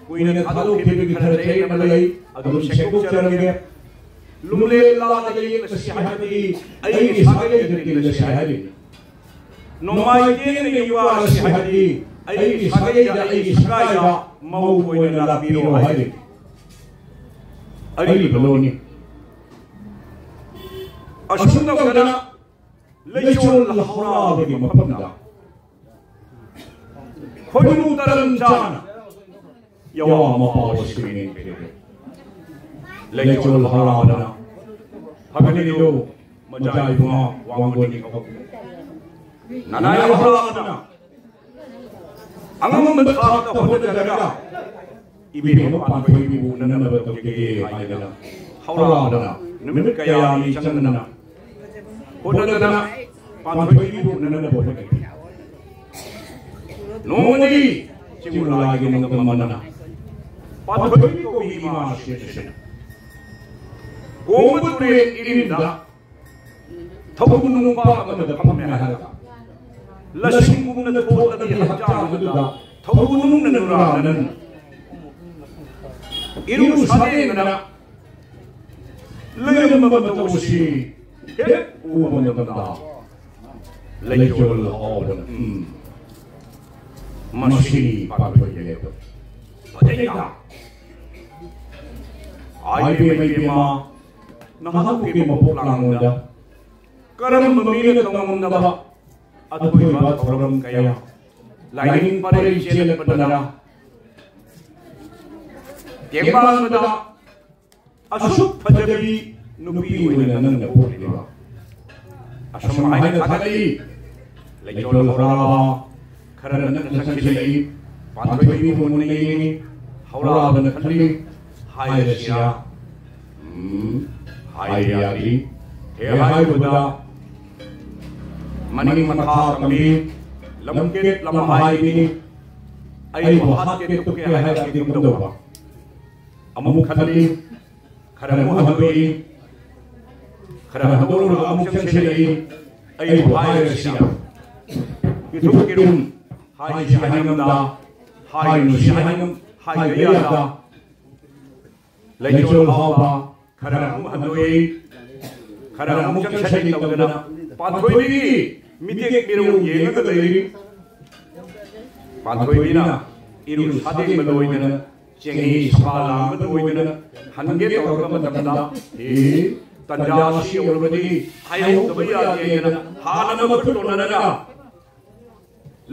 ꯀꯨꯏꯅ ꯊꯥꯗꯣꯛꯈꯤꯕꯒꯤ ꯈꯔ ꯆꯌꯦꯠꯅꯕ ꯂꯩ, ꯑꯗꯨꯝ ꯁꯦꯡꯗꯣꯛꯆꯔꯝꯒꯦ꯫ ꯂꯨꯝꯂꯦꯟ ꯂꯥꯗ ꯌꯦꯛꯂꯁꯤ ꯍꯥꯏꯕꯗꯤ ꯑꯩꯒꯤ ꯁꯥꯒꯩꯗ ꯇꯤꯜꯂꯁꯤ ꯍꯥꯏꯔꯤꯕꯅꯤ꯫ ꯅꯣꯡꯃꯥꯏ ꯇꯦꯡꯅ ꯌꯨꯋꯥꯔꯁꯤ ꯍꯥꯏꯕꯗꯤ ꯑꯩꯒꯤ ꯁꯥꯒꯩꯗ, ꯑꯩꯒꯤ ꯁꯒꯥꯏꯗ ꯃꯧ ꯑꯣꯏꯅ ꯂꯥꯛꯄꯤꯔꯣ ꯍꯥꯏꯔꯤꯕꯅꯤ꯫ ꯑꯔꯤꯕ ꯂꯣꯟꯅꯤ꯫ ꯑꯁꯨꯝ ꯇꯧꯗꯅ ꯂꯩꯆꯣꯜ ꯍꯧꯔꯥꯕꯒꯤ ꯃꯐꯝꯗ ꯈꯣꯏꯔꯨ ꯇꯔꯝ ꯆꯥꯅ ꯌꯥꯋꯥ ꯃꯄꯥ ꯑꯁꯤ ꯅꯤꯡꯈ꯭ꯔꯦ꯫ ꯂꯩꯆꯣꯜ ꯍꯧꯔꯥꯕꯅ ꯐꯒꯠꯂꯤꯗꯨ ꯃꯆꯥ ꯏꯕꯨꯡꯉꯣ ꯋꯥꯡꯒꯣꯟꯒꯤ ꯀꯧꯕ ꯅꯅꯥꯏ ꯍꯧꯔꯥꯕꯅ ꯑꯉꯝꯕ ꯊꯥꯛꯇ ꯍꯣꯠꯅꯖꯔꯒ ꯏꯕꯦꯝꯃ ꯄꯥꯟꯊꯣꯏꯕꯤꯕꯨ ꯎꯅꯅꯕ ꯇꯧꯖꯒꯦ ꯍꯥꯏꯗꯅ ꯍꯧꯔꯥꯕꯅ ꯅꯨꯃꯤꯠ ꯀꯌꯥꯅꯤ ꯆꯪꯗꯅ ꯍꯣꯠꯅꯗꯅ ꯄꯥꯟꯊꯣꯏꯕꯤꯕꯨ ꯎꯅꯅꯕ ꯍꯣꯠꯅꯈꯤ꯫ ꯅꯣꯡꯃꯗꯤ ꯆꯤꯡꯂꯥꯏꯒꯤ ꯅꯣꯡꯗꯝ ꯑꯃꯅ ꯄꯥꯟꯊꯣꯏꯕꯤ ꯀꯧꯕꯤ ꯏꯃꯥ ꯑꯁꯤ ꯑꯁꯤꯅ ꯀꯣꯡꯕ ꯇꯨꯔꯦꯜ ꯏꯔꯤꯟꯗ ꯊꯧꯕꯨ ꯅꯨꯡꯄꯥꯛ ꯑꯃꯗ ꯐꯝꯃꯦ ꯍꯥꯏꯔꯒ ꯂꯁꯤꯡꯒꯨꯝꯅ ꯊꯣꯠꯂꯕꯤ ꯍꯛꯆꯥꯡ ꯑꯗꯨꯗ ꯊꯧꯕꯨ ꯅꯨꯡꯅ ꯅꯨꯔꯥꯅꯅ ꯏꯔꯨ ꯁꯥꯂꯦꯡꯗꯅ ꯂꯩꯔꯝꯕ ꯃꯇꯧ ꯑꯁꯤ ꯍꯦꯛ ꯎꯕ ꯃꯇꯝꯗ ꯂꯩꯆꯣꯜ ꯍꯧꯔꯥꯕꯅ, "ꯎꯝ, ꯃꯁꯤ ꯄꯥꯟꯊꯣꯏꯕꯤꯅꯦ꯫ ꯐꯖꯩꯗ꯫ ꯍꯥꯏꯕꯦꯝꯃ, ꯏꯕꯦꯝꯃ, ꯅꯍꯥꯛꯀꯤ ꯃꯄꯣꯛ ꯂꯥꯡꯗ ꯀꯔꯝꯕ ꯃꯤꯅ ꯇꯧꯉꯝꯗꯕ ꯑꯊꯣꯏꯕ ꯊꯧꯔꯝ ꯀꯌꯥ, ꯂꯥꯏꯅꯤꯡ ꯄꯔꯩ ꯆꯦꯜꯂꯛꯄꯅꯔ, ꯇꯦꯡꯕꯥꯡꯕꯗ ꯑꯁꯨꯛ ꯐꯖꯕꯤ ꯅꯨꯄꯤ ꯑꯣꯏꯅ ꯅꯪꯅ ꯄꯣꯛꯂꯤꯕ?" ꯑꯁꯨꯝ ꯍꯥꯏꯅ ꯊꯥꯒꯠꯂꯤ꯫ ꯂꯩꯆꯣꯜ ꯍꯧꯔꯥꯕ ꯈꯔꯅ ꯅꯛꯅ ꯆꯪꯁꯤꯜꯂꯛꯏ꯫ ꯄꯥꯟꯊꯣꯏꯕꯤꯕꯨ ꯃꯨꯟꯅ ꯌꯦꯡꯉꯤ꯫ ꯍꯧꯔꯥꯕꯅ ꯈꯜꯂꯤ, "ꯍꯥꯏꯔꯁꯤꯔꯥ? ꯎꯝ, ꯍꯥꯏꯕ ꯌꯥꯗ꯭ꯔꯤ꯫ ꯍꯦꯛ ꯍꯥꯏꯔꯨꯕꯗ ꯃꯅꯤꯡ ꯃꯈꯥ ꯇꯝꯕꯤ, ꯂꯝꯀꯦꯠ ꯂꯝꯍꯥꯏꯕꯤꯅꯤ꯫ ꯑꯩꯕꯨ ꯍꯥꯠꯀꯦ ꯇꯨꯞꯀꯦ ꯍꯥꯏꯔꯛꯑꯗꯤ ꯀꯝꯗꯧꯕ?" ꯑꯃꯨꯛ ꯈꯜꯂꯤ, ꯈꯔ ꯑꯃꯨꯛ ꯍꯟꯗꯣꯛꯏ, ꯈꯔ ꯍꯟꯗꯣꯛꯂꯒ ꯑꯃꯨꯛ ꯆꯪꯁꯤꯜꯂꯛꯏ꯫ "ꯑꯩꯕꯨ ꯍꯥꯏꯔꯁꯤꯔ?" ꯏꯊꯨꯛ ꯏꯔꯨꯝ ꯍꯥꯏꯁꯤ ꯍꯥꯏꯉꯝꯗ, ꯍꯥꯏꯅꯨꯁꯤ ꯍꯥꯏꯅ ꯍꯥꯏꯕ ꯌꯥꯗ꯫ ꯂꯩꯆꯣꯜ ꯍꯥꯎꯕ ꯈꯔ ꯑꯃꯨꯛ ꯍꯟꯗꯣꯛꯏ, ꯈꯔ ꯑꯃꯨꯛ ꯆꯪꯁꯤꯜꯂꯤ ꯇꯧꯗꯅ ꯄꯥꯟꯊꯣꯏꯕꯤꯒꯤ ꯃꯤꯇꯦꯛ ꯃꯤꯔꯧ ꯌꯦꯡꯉꯒ ꯂꯩꯔꯤ꯫ ꯄꯥꯟꯊꯣꯏꯕꯤꯅ ꯏꯔꯨ ꯁꯥꯗꯦꯡꯕ ꯂꯣꯏꯗꯅ, ꯆꯦꯡꯍꯤ ꯁꯐꯥ ꯂꯥꯡꯕ ꯂꯣꯏꯗꯅ ꯍꯟꯒꯦ ꯇꯧꯔꯛꯄ ꯃꯇꯝꯗ, "ꯍꯦ, ꯇꯟꯖꯥ ꯑꯁꯤ ꯌꯧꯔꯕꯗꯤ ꯍꯥꯏꯍꯧꯗꯕ ꯌꯥꯗꯦ" ꯍꯥꯏꯅ ꯍꯥꯟꯅ ꯃꯈꯨꯠ ꯇꯣꯟꯅꯔꯒ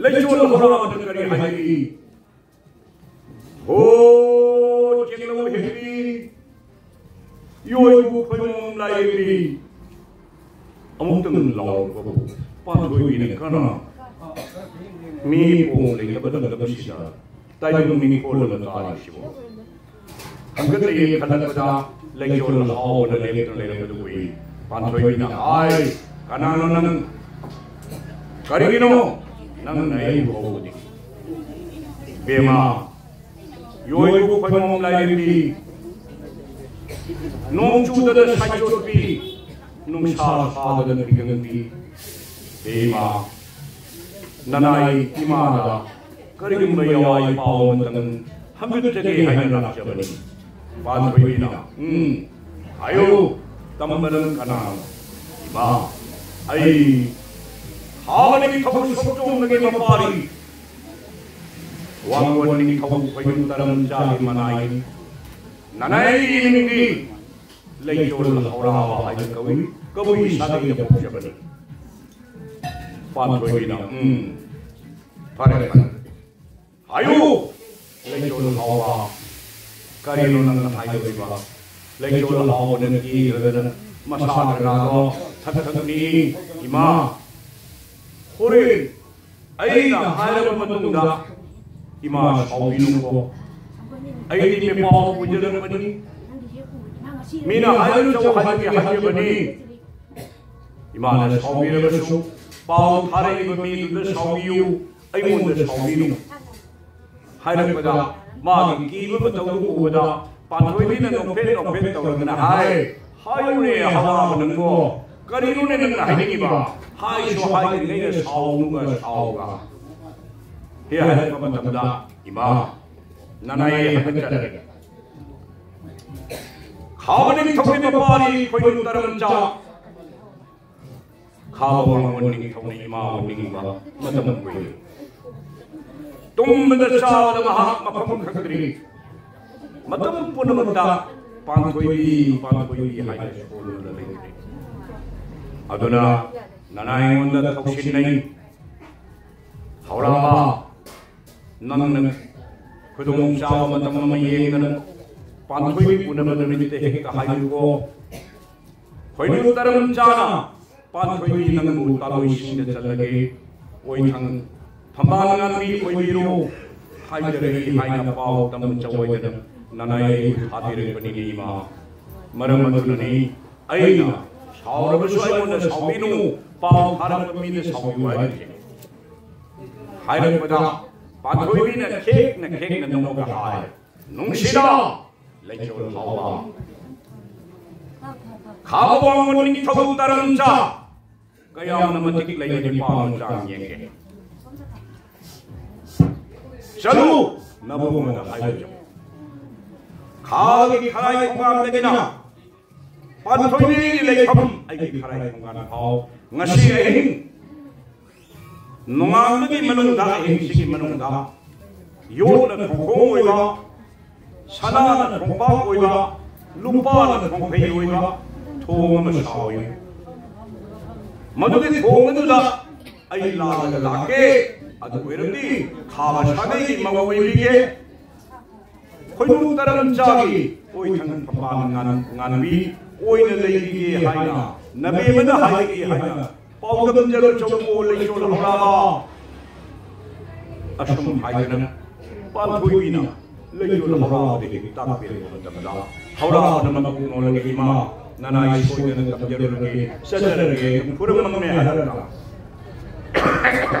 ꯂꯩꯆꯣꯜ ꯍꯧꯔꯛꯑꯕꯗ ꯀꯔꯤ ꯍꯥꯏꯔꯛꯏ? "ꯍꯣ, ꯆꯦꯡꯂꯧ ꯍꯦꯛꯄꯤ, ꯌꯣꯏꯕꯨ ꯈꯣꯏꯃꯣꯝ ꯂꯥꯏꯔꯦꯝꯕꯤ"꯫ ꯑꯃꯨꯛꯇꯪ ꯂꯥꯎꯔꯛꯄꯕꯨ ꯄꯥꯟꯊꯣꯏꯕꯤꯅ ꯀꯅꯥ? ꯃꯤ ꯄꯣꯡ ꯂꯩꯇꯕ ꯂꯝꯗꯝꯁꯤꯗ ꯇꯥꯏꯕꯪ ꯃꯤꯡꯈꯣꯜꯅ ꯀꯥꯔꯤꯁꯤꯕꯨ? ꯍꯪꯒꯠꯂꯛꯑꯦ ꯈꯜꯂꯛꯄꯗ ꯂꯩꯆꯣꯜ ꯍꯥꯎꯕꯅ ꯂꯦꯞꯇꯨꯅ ꯂꯩꯔꯝꯕꯗꯨ ꯎꯏ꯫ ꯄꯥꯟꯊꯣꯏꯕꯤꯅ ꯍꯥꯏ, "ꯀꯅꯥꯅꯣ ꯅꯪ? ꯀꯔꯤꯒꯤꯅꯣ ꯅꯪꯅ ꯑꯩꯕꯨ ꯀꯧꯕꯗꯤ?" "ꯕꯦꯝꯃ, ꯌꯣꯏꯕꯨ ꯈꯣꯏꯃꯣꯝ ꯂꯥꯏꯔꯦꯝꯕꯤ, ꯅꯣꯡ ꯆꯨꯗꯅ ꯁꯥꯏꯆꯣꯠꯄꯤ, ꯅꯨꯡꯁꯥ ꯁꯥꯗꯅ ꯐꯤꯒꯪꯕꯤ, ꯍꯦ ꯏꯃꯥ, ꯅꯅꯥꯏ ꯏꯃꯥꯗ ꯀꯔꯤꯒꯨꯝꯕ ꯌꯥꯋꯥꯏ ꯄꯥꯎ ꯑꯃꯇꯪ ꯍꯪꯕꯤꯔꯨꯖꯒꯦ ꯍꯥꯏꯅ ꯂꯥꯛꯆꯕꯅꯤ"꯫ ꯄꯥꯟꯊꯣꯏꯕꯤꯅ, "ꯎꯝ, ꯍꯥꯏꯌꯨ, ꯇꯝꯕꯂꯝ ꯀꯅꯥꯅꯣ?" "ꯏꯃꯥ, ꯑꯩ ꯍꯥꯕꯅꯤ ꯊꯧ ꯁꯣꯛꯆꯣꯡꯗꯒꯤ ꯃꯄꯥꯔꯤ, ꯋꯥꯡꯒꯣꯟ ꯅꯤꯡꯊꯧ ꯈꯣꯏꯕꯨ ꯇꯔꯝ ꯆꯥꯒꯤ ꯃꯅꯥꯏꯅꯤ꯫ ꯅꯅꯥꯏꯒꯤ ꯃꯤꯡꯗꯤ ꯂꯩꯆꯣꯜ ꯍꯧꯔꯥꯕ ꯍꯥꯏꯅ ꯀꯧꯏ, ꯀꯕꯨꯏ ꯁꯥꯒꯩꯗ ꯄꯣꯛꯆꯕꯅꯤ"꯫ ꯄꯥꯟꯊꯣꯏꯕꯤꯅ, "ꯎꯝ, ꯐꯔꯦ, ꯐꯔꯦ꯫ ꯍꯥꯏꯌꯨ, ꯂꯩꯆꯣꯜ ꯍꯥꯎꯕ, ꯀꯔꯤꯅꯣ ꯅꯪꯅ ꯍꯥꯏꯒꯗꯧꯔꯤꯕ? ꯂꯩꯆꯣꯜ ꯍꯥꯎꯕꯅ ꯀꯤꯔꯒꯅ ꯃꯁꯥ ꯀꯅꯥꯗꯣ ꯊꯛ ꯊꯛ ꯅꯤꯛꯏ, ꯏꯃꯥ꯫ ꯍꯣꯔꯦꯟ ꯑꯩꯅ ꯍꯥꯏꯔꯕ ꯃꯇꯨꯡꯗ ꯏꯃꯥ ꯁꯥꯎꯕꯤꯅꯨꯀꯣ꯫ ꯑꯩꯗꯤ ꯃꯤꯄꯥꯎ ꯄꯨꯖꯔꯛꯄꯅꯤ꯫ ꯃꯤꯅ ꯍꯥꯏꯔꯨꯆꯣ ꯍꯥꯏꯕꯒꯤ ꯍꯥꯏꯖꯕꯅꯤ꯫ ꯏꯃꯥꯅ ꯁꯥꯎꯕꯤꯔꯕꯁꯨ ꯄꯥꯎ ꯊꯥꯔꯛꯏꯕ ꯃꯤꯗꯨꯗ ꯁꯥꯎꯕꯤꯌꯨ, ꯑꯩꯉꯣꯟꯗ ꯁꯥꯎꯕꯤꯅꯨ" ꯍꯥꯏꯔꯛꯄꯗ, ꯃꯥꯒꯤ ꯀꯤꯕ ꯃꯇꯧꯗꯨ ꯎꯕꯗ ꯄꯥꯟꯊꯣꯏꯕꯤꯅ ꯅꯣꯛꯐꯦꯠ ꯅꯣꯛꯐꯦꯠ ꯇꯧꯔꯗꯅ ꯍꯥꯏ, "ꯍꯥꯏꯌꯨꯅꯦ ꯍꯋꯥꯕ ꯅꯪꯕꯣ, ꯀꯔꯤꯅꯣꯅꯦ ꯅꯪꯅ ꯍꯥꯏꯅꯤꯡꯉꯤꯕ? ꯍꯥꯏꯁꯨ ꯍꯥꯏꯗ꯭ꯔꯤꯉꯩꯗ ꯁꯥꯎꯅꯨꯒ ꯁꯥꯎꯒ"꯫ ꯍꯦꯛ ꯍꯥꯏꯔꯛꯄ ꯃꯇꯝꯗ, "ꯏꯃꯥ, ꯅꯅꯥꯏ ꯍꯥꯒꯠꯆꯔꯒꯦ꯫ ꯈꯥꯕ ꯅꯤꯡꯊꯧꯒꯤ ꯃꯄꯥꯅꯤ ꯈꯣꯏꯅꯨ ꯇꯔꯝꯆꯥ꯫ ꯈꯥꯕ ꯋꯥꯡꯕ ꯅꯤꯡꯊꯧꯅ ꯏꯃꯥꯕꯨ ꯅꯤꯡꯕ ꯃꯇꯝ ꯀꯨꯏꯔꯦ꯫ ꯇꯨꯝꯕꯗ ꯆꯥꯕꯗ ꯃꯍꯥꯛ ꯃꯐꯝ ꯈꯪꯗ꯭ꯔꯤ꯫ ꯃꯇꯝ ꯄꯨꯝꯅꯃꯛꯇ ꯄꯥꯟꯊꯣꯏꯕꯤ, ꯄꯥꯟꯊꯣꯏꯕꯤ ꯍꯥꯏꯅ ꯁꯣꯟꯗꯨꯅ ꯂꯩꯔꯦ꯫ ꯑꯗꯨꯅ ꯅꯅꯥꯏ ꯑꯩꯉꯣꯟꯗ ꯊꯧꯁꯤꯟꯅꯩ꯫ ꯍꯧꯔꯥꯕ, ꯅꯪꯅ ꯈꯨꯗꯣꯡ ꯆꯥꯕ ꯃꯇꯝ ꯑꯃ ꯌꯦꯡꯗꯅ ꯄꯥꯟꯊꯣꯏꯕꯤ ꯎꯅꯕ ꯅꯨꯃꯤꯠꯇ ꯍꯦꯛꯇ ꯍꯥꯏꯌꯨꯀꯣ꯫ ꯈꯣꯏꯅꯨ ꯇꯔꯝ ꯆꯥꯅ ꯄꯥꯟꯊꯣꯏꯕꯤ ꯅꯪꯕꯨ ꯇꯥꯂꯣꯏꯁꯤꯡꯗ ꯆꯠꯂꯒꯦ, ꯑꯣꯏꯊꯪ ꯐꯝꯕꯥꯜ ꯉꯥꯟꯕꯤ ꯑꯣꯏꯕꯤꯔꯣ ꯍꯥꯏꯖꯔꯒꯦ" ꯍꯥꯏꯅ ꯄꯥꯎ ꯇꯝꯆꯧ ꯑꯣꯏꯗꯅ ꯅꯅꯥꯏ ꯑꯩꯕꯨ ꯊꯥꯕꯤꯔꯛꯄꯅꯤꯅꯦ ꯏꯃꯥ꯫ ꯃꯔꯝ ꯑꯗꯨꯅꯅꯤ ꯑꯩꯅ ꯁꯥꯎꯔꯕꯁꯨ ꯑꯩꯉꯣꯟꯗ ꯁꯥꯎꯕꯤꯅꯨ, ꯄꯥꯎ ꯊꯥꯔꯛꯄ ꯃꯤꯗ ꯁꯥꯎꯕꯤꯌꯨ ꯍꯥꯏꯔꯤꯁꯦ꯫ ꯍꯥꯏꯔꯛꯄꯗ ꯄꯥꯟꯊꯣꯏꯕꯤꯅ ꯈꯦꯛꯅ ꯈꯦꯛꯅ ꯅꯣꯛꯑꯒ ꯍꯥꯏ, "ꯅꯨꯡꯁꯤꯔ ꯂꯩꯆꯣꯜ ꯍꯥꯎꯕ, ꯈꯥꯕ ꯋꯥꯡꯕ ꯅꯤꯡꯊꯧ ꯇꯔꯝꯆꯥ, ꯀꯌꯥꯝꯅ ꯃꯇꯤꯛ ꯂꯩꯕ ꯅꯤꯄꯥ ꯃꯆꯥ ꯌꯦꯡꯒꯦ꯫ ꯆꯠꯂꯨ, ꯅꯕꯨꯡꯉꯣꯗ ꯍꯥꯏꯕꯤꯌꯨ꯫ ꯈꯥꯒꯤ ꯈꯔꯥꯏ ꯈꯣꯡꯕꯥꯟꯗꯒꯤꯅ ꯄꯥꯟꯊꯣꯏꯕꯤꯒꯤ ꯂꯩꯐꯝ ꯑꯩꯒꯤ ꯈꯔꯥꯏ ꯈꯣꯡꯕꯥꯟ ꯐꯥꯎ ꯉꯁꯤ ꯑꯍꯤꯡ ꯅꯣꯡꯉꯥꯟꯕꯒꯤ ꯃꯅꯨꯡꯗ, ꯑꯍꯤꯡꯁꯤꯒꯤ ꯃꯅꯨꯡꯗ ꯌꯣꯠꯅ ꯊꯣꯡꯈꯣꯡ ꯑꯣꯏꯕ, ꯁꯅꯥꯅ ꯊꯣꯡꯄꯥꯛ ꯑꯣꯏꯕ, ꯂꯨꯄꯥꯅ ꯊꯣꯡꯐꯩ ꯑꯣꯏꯕ ꯊꯣꯡ ꯑꯃ ꯁꯥꯎꯏ꯫ ꯃꯗꯨꯒꯤ ꯊꯣꯡ ꯑꯗꯨꯗ ꯑꯩ ꯂꯥꯜꯂꯒ ꯂꯥꯛꯀꯦ꯫ ꯑꯗꯨ ꯑꯣꯏꯔꯕꯗꯤ ꯈꯥꯕ ꯁꯥꯒꯩꯒꯤ ꯃꯧ ꯑꯣꯏꯕꯤꯒꯦ, ꯈꯣꯏꯅꯨ ꯇꯔꯝꯆꯥꯒꯤ ꯑꯣꯏꯊꯪ ꯐꯝꯕꯥꯜ ꯉꯥꯟ-, ꯉꯥꯟꯕꯤ ꯑꯣꯏꯅ ꯂꯩꯔꯤꯒꯦ ꯍꯥꯏꯅ ꯅꯕꯦꯝꯃꯅ ꯍꯥꯏꯔꯛꯏ ꯍꯥꯏꯅ ꯄꯥꯎꯗꯝꯖꯔꯨ ꯆꯧꯀꯣ ꯂꯩꯆꯣꯜ ꯍꯧꯔꯥꯕ꯫ ꯑꯁꯨꯝ ꯍꯥꯏꯗꯅ ꯄꯥꯟꯊꯣꯏꯕꯤꯅ ꯂꯩꯆꯣꯜ ꯍꯧꯔꯥꯕꯗꯒꯤ ꯇꯥꯛꯄꯤꯔꯛꯄ ꯃꯇꯝꯗ, ꯍꯧꯔꯥꯕꯅ ꯃꯀꯣꯛ ꯅꯣꯜꯂꯒ, "ꯏꯃꯥ, ꯅꯅꯥꯏ ꯁꯣꯏꯗꯅ ꯇꯝꯖꯔꯨꯔꯒꯦ, ꯆꯠꯆꯔꯒꯦ, ꯈꯨꯔꯝꯃꯝꯃꯦ" ꯍꯥꯏꯔꯒ